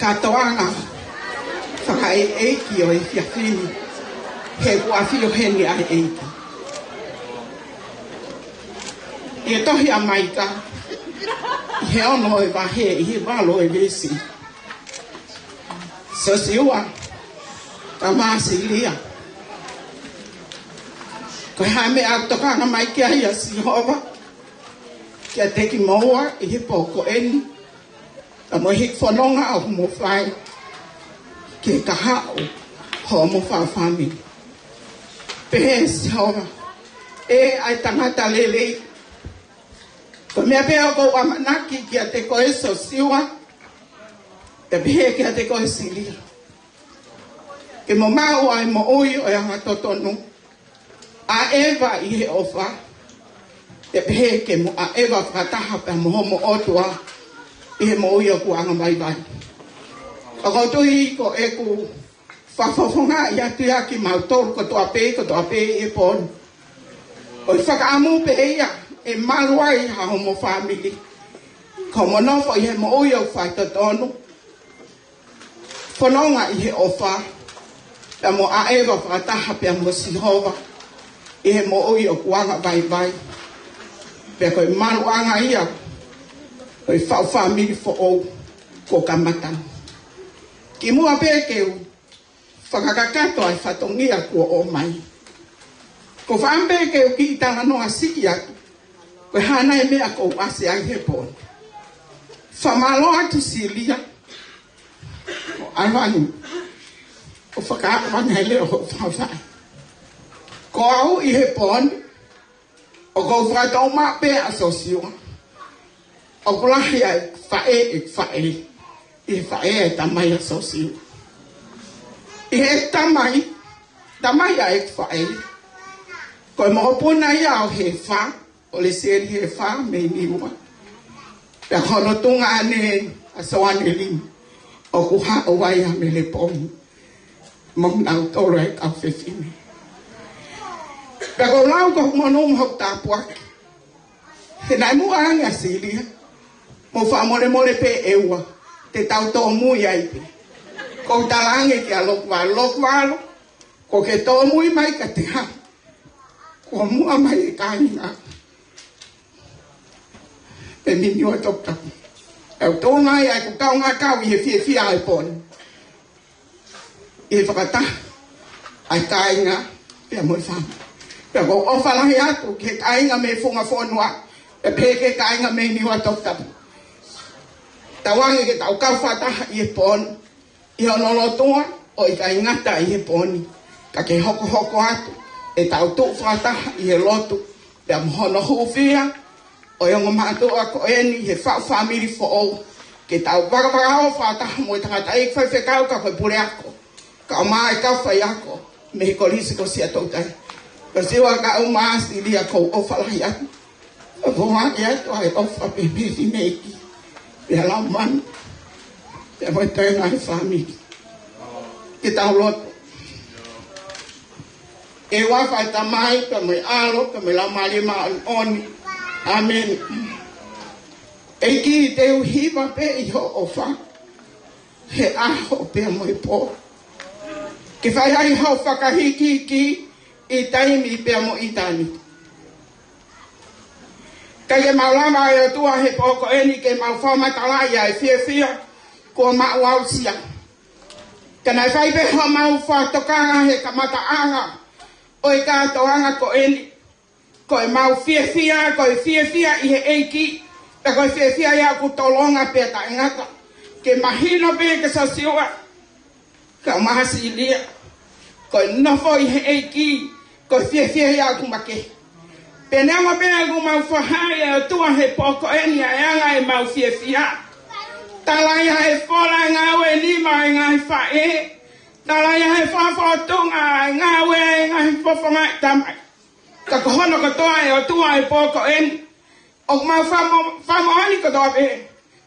kātoanga fakaʻeiʻeiki ʻo e efiafi ni, he kuo ʻafio heni ʻa e ʻEiki. ʻI he tohi ʻa Maika, ʻi he ono ʻo e vahe, ʻi he valu ʻo e veesi. Siosiua, tama Silia. Ko e hā e meʻa ʻoku tokanga mai ki ai ʻa Sihova kiate kimoua ʻi he pō ko eni, pea mo e hiki fononga ʻoku mou fai ki he kahaʻu hoʻomou faʻu fāmili? Pehē ʻe Sihova, ʻE ʻa e tangata lelei, ko e meʻa pē ʻoku ou ʻamanaki kiate koe Siosiua, pea pehē kiate koe Silia, ke mo maʻu ʻa e moʻui ʻo e angatotonu, ʻaʻeva ʻi he ʻofa, pea pehē ke mo ʻaʻeva fakataha pea mo homo ʻOtua ʻi he moʻui ʻoku angavaivai. ʻOku ou tui ko ʻeku fakafofongaʻi atu ia kimautolu kotoa pē, kotoa pē ʻi he pō ni, ʻo e fakaʻamu pē ia ʻe malu ai ha homo fāmili, ko homo nofo ʻi he moʻui ʻoku faitotonu, fononga ʻi he ʻofa, pea mo ʻaʻeva fakataha pea mo Sihova ʻi he moʻui ʻoku angavaivai. Pea ko e maluʻanga ia ʻo e faʻu fāmili foʻou kuo kamata. Kimuʻa pē ke u fakakakato ʻa e fatongia kuo ʻomai, ʻoku ou fakaʻamu pē ke u kiʻi talanoa siʻi atu, ko e hā nai e meʻa ʻoku ou ʻasi ai he pō ni. Fakamālō atu Silia, ʻo ʻalu ange ʻo fakaaʻu ange e leʻo hoʻo fafai. Ko au ʻi he pō ni, ʻoku ou fakatoʻo maʻu pē ʻa Siosiua, ʻoku lahi ʻa e faʻē ʻeku faʻē ʻi he faʻē ʻa e tamai ʻa Siosiua. ʻI he tamai, tamai ʻa ʻeku faʻē, ko e mokopuna ia ʻo Hefa, ʻo Lesieli Hefa mei Niua. Pea ko hono tuongaʻane ʻa Soane Lima, ʻoku haʻu ai ʻa Mele Pongi mo kinautolu e kau fefine. Pea ʻoku ou lau ko hoku monū mo hoku tāpuaki, he naʻe muʻa ange ʻa Silia, mou fakamolemole pē ʻe ua, te tau tōmui ai pē. ʻOku ou tala ange kia Lokuvalu, Lokuvalu, kuo ke tōmui mai ka te hā? Kuo muʻa mai e kāinga mei Niua Toputapu. ʻOku ou tōnga ai ʻa ʻeku kaungā kau ʻi he fiefia ʻo e pō ni, ʻi he fakataha ʻa e kāinga pea mo e fāmili. Pea ʻoku ou ʻofa lahi atu ki he kāinga mei he funga fonua, pea pehē ki he kāinga mei Niua Toputapu. Tauange ke tau kau fakataha ʻi he pō ni, ʻi hono lotua, ʻo ʻikai ngata ʻi he pō ni, ka ke hokohoko atu ʻetau tuʻu fakataha ʻi he lotu, pea mo hono hūfia ʻo e ongo mātuʻa ko eni he faʻu fāmili foʻou, ke tau vakavakaʻofa fakataha mo e tangataʻeiki faifekau ka ko e puleako, kae ʻumaʻā e kau faiako mei he Kolisi ko Siaʻatoutai. Ko Siosiua kae ʻumaʻā Silia, ʻoku ou ʻofa lahi atu. ʻOku ou ʻoange atu ʻa e ʻofa pē mei he fineʻeiki, pea lau manu, pea mo e toenga ʻo e fāmili. Ke tau lotu. ʻE ʻofa ʻa e Tamai, pea mo e ʻAlo, pea mo e Laumālie Māʻoniʻoni. ʻĀmeni. ʻEiki, te u hiva pē ʻi hoʻo ʻofa he ʻaho pea mo e pō, ke fai ai hoʻo fakahīkihiki ʻi taimi pea mo ʻitāniti. ʻIkai ke mau lava ʻe ʻOtua he pō ko eni ke mau fakamatalaʻi ʻa e fiefia kuo mau aʻusia. Ka naʻe fai pē homau fakatokanga he kamataʻanga ʻo e kātoanga ko eni, Ko ʻemau fiefia, ko e fiefia ʻi he ʻEiki, pea ko e fiefia ia ʻoku tolonga pea taʻengata. Ke mahino pē kia Siosiua, kau Māsilia, ko e nofo ʻi he ʻEiki, ko e fiefia ia ʻoku makehe. Pea neongo pē ʻoku mau fakahā ʻe he ʻOtua he pō ko eni ʻa e anga ʻemau fiefia. Tala ia he fola ʻa e ngāue ʻa e nima ʻo e ngaahi faʻē. Tala ia he fakafotunga ʻa e ngāue ʻa e ngaahi fofonga ʻa e tamai. Ka ko hono kotoa ʻe ʻOtua ʻi he pō ko eni, ʻoku mau famo-, fakamoʻoni kotoa pē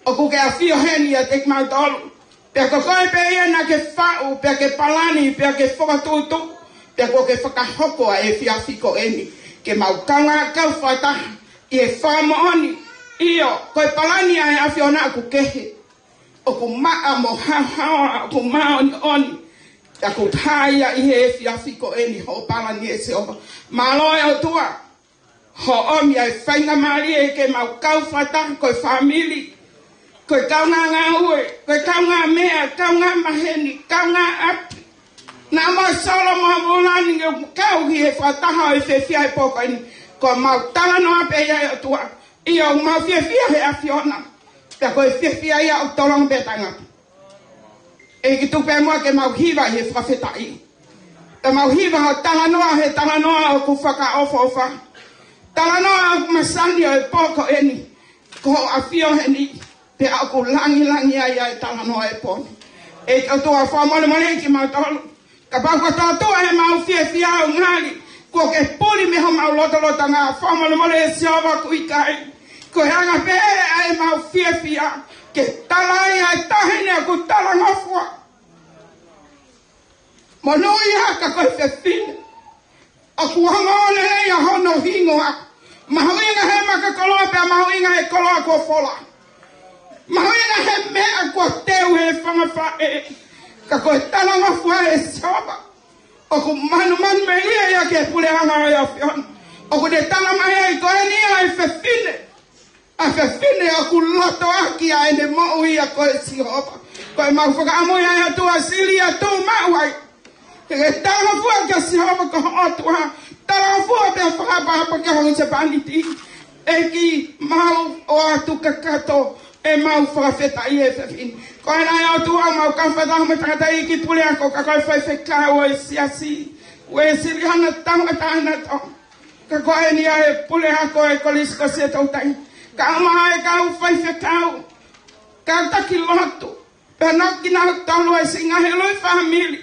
ʻoku ke ʻafio heni ʻiate kimautolu. Pea ko koe pē ia naʻa ke faʻu, pea ke palani, pea ke fakatuʻutuʻu, pea kuo ke fakahoko ʻa e efiafi ko eni ke mau kaungā kau fakataha ʻi he fakamoʻoni. ʻIo, ko e palani ʻa e ʻAfiona ʻoku kehe, ʻoku maʻa mo haohaoa, ʻoku māʻoniʻoni, pea ʻoku hā ia ʻi he efiafi ko eni hoʻo palani ʻe Sihova. Mālō ʻe ʻOtua hoʻo ʻomi ʻa e faingamālie ke mau kau fakataha ko e fāmili, ko e kaungā ngāue, ko e kaungā meʻa, kaungā maheni, kaungā ʻapi. Naʻa mau solo mo vulani ke kau ki he fakataha ʻo e fiefia he pō ko eni. Ko ʻemau talanoa pē ia ʻe ʻOtua. ʻIo, mau fiefia he ʻAfiona. Pea ko e fiefia ia ʻoku tolonga pea taʻengata. ʻEiki, tuku pē muʻa ke mau hiva ʻi he fakafetaʻi. Pea mau hiva hoʻo talanoa he talanoa ʻoku fakaʻofoʻofa. Talanoa ʻoku masani ʻo e pō ko eni. Ko hoʻo ʻafio heni, pea ʻoku langilangi ai ʻa e talanoa ʻo e pō ni. ʻEiki, ʻOtua, fakamolemole kimautolu. Kapau ko e tōtuʻa ʻemau fiefia ʻo ngali kuo ke puli mei homau lotolotonga, fakamolemole ʻe Sihova, ʻoku ʻikai. Ko e anga pē ʻa ʻemau fiefia ke tala ai ʻa e taʻahine ʻoku talangofua. Monūʻia ka ko e fefine ʻoku ongoongo lelei ʻa hono hingoa. Mahuʻinga he makakoloa pea mahuʻinga he koloa kuo fola. Mahuʻinga he meʻa kuo teu he fanga faʻē. Ka ko e talangofua ʻe Sihova, ʻoku manumanu melie ia ki he puleʻanga ʻo e ʻAfiona. ʻOku ne tala mai ai ko eni ʻa e fefine, ʻa e fefine ʻoku lotoʻaki ʻa ʻene moʻui ʻa ko e Sihova. Ko ʻemau fakaʻamu ia ʻe ʻOtua, Silia, tuʻu maʻu ai. Ke ke talangofua kia Sihova ko ho ʻOtua. Talangofua pea fakaʻapaʻapa ki ho husepāniti. ʻEiki, mau ʻoatu kakato ʻemau fakafetaʻi he efiafi ni. Ko ena ʻe ʻOtua mau kau fakataha mo e tangataʻeiki puleako, ka ko e faifekau ʻo e siasi Uēsiliana Tangata Anato. Ka ko eni ʻa e puleako ʻo e Kolisi ko Siaʻatoutai. Ka ʻumaʻā e kau faifekau, kau taki lotu, pea mo kinautolu ʻa e siʻi ngaahi ʻuluʻi fāmili,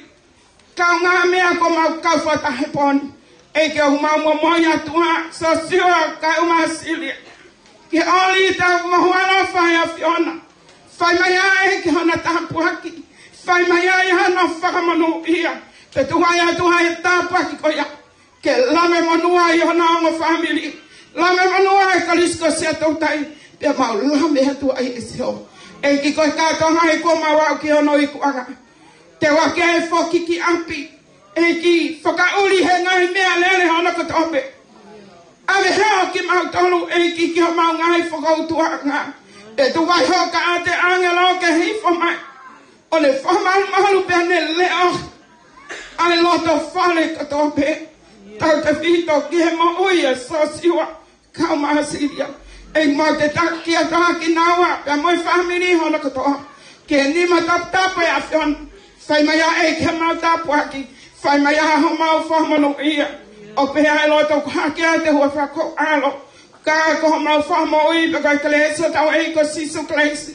kaungāmeʻa kuo mau kau fakataha he pō ni. ʻEiki, ʻoku mau momoi atu ʻa Siosiua Kaiuma Silia ki he ʻōlita mo e huafa ʻo e ʻAfiona. Fai mai ʻEiki hona tāpuaki. Fai mai ʻEiki hona fakamonūʻia. Pea tuku atu ʻa e tāpuaki ko ia ke lavemonū ai hona ongo fāmili. Lavemonū ai e Kolisi ko Siaʻatoutai. Pea mau lave atu ai ʻe Sihova, ʻEiki, ko e kātoanga ē kuo mau aʻu ki hono ikuʻanga. Teu ʻaki ʻa e foki ki ʻapi. ʻEiki, fakaʻuli he ngaahi meʻalele hono kotoa pē. ʻAve hao kimautolu, ʻEiki, ki homau ngaahi fokoutuʻanga. Pea tuku ai hoʻo kaʻa ʻa e ʻāngelo ke hifo mai ʻo ne fakamalumalu pea ne leʻo ʻa e loto fale kotoa pē. Tautefito ki he moʻui ʻa Siosiua Kaiuma Silia. ʻEiki, mau tataki atu ʻa kinaua pea mo e fāmili hono kotoa ki he nima toputapu ʻo e ʻAfiona. Fai mai ʻEiki homau tāpuaki. Fai mai homau fakamonūʻia. ʻO pehē ʻa e lotu ʻoku hake ʻa e huafa ʻo ho ʻAlo, ka ko homau Fakamoʻui, pea ko e kelesi ʻa hotau ʻEiki ko Sīsū Kalaisi,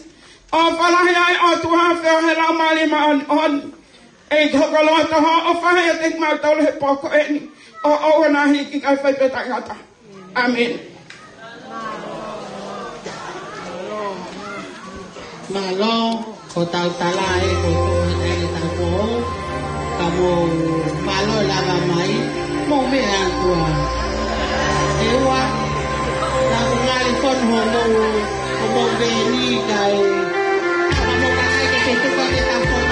ʻofa lahi ʻa e ʻOtua, feohi ʻa e Laumālie Māʻoniʻoni, ʻEiki, hoko loto hoʻo ʻofa ʻiate kimautolu he pō ko eni, ʻo ʻoua naʻa hiki kae fai pē taʻengata. ʻĀmeni. Mālō, ko ʻetau tala ē ko e tuʻu hake ʻetau pō, ka mou mālō e lava mai, mou meʻa atu ā. ʻE ua, tau ngali fonu hoʻomou, hoʻomou veni kae, ka mou ka ai ke te tuka ke tau fonu.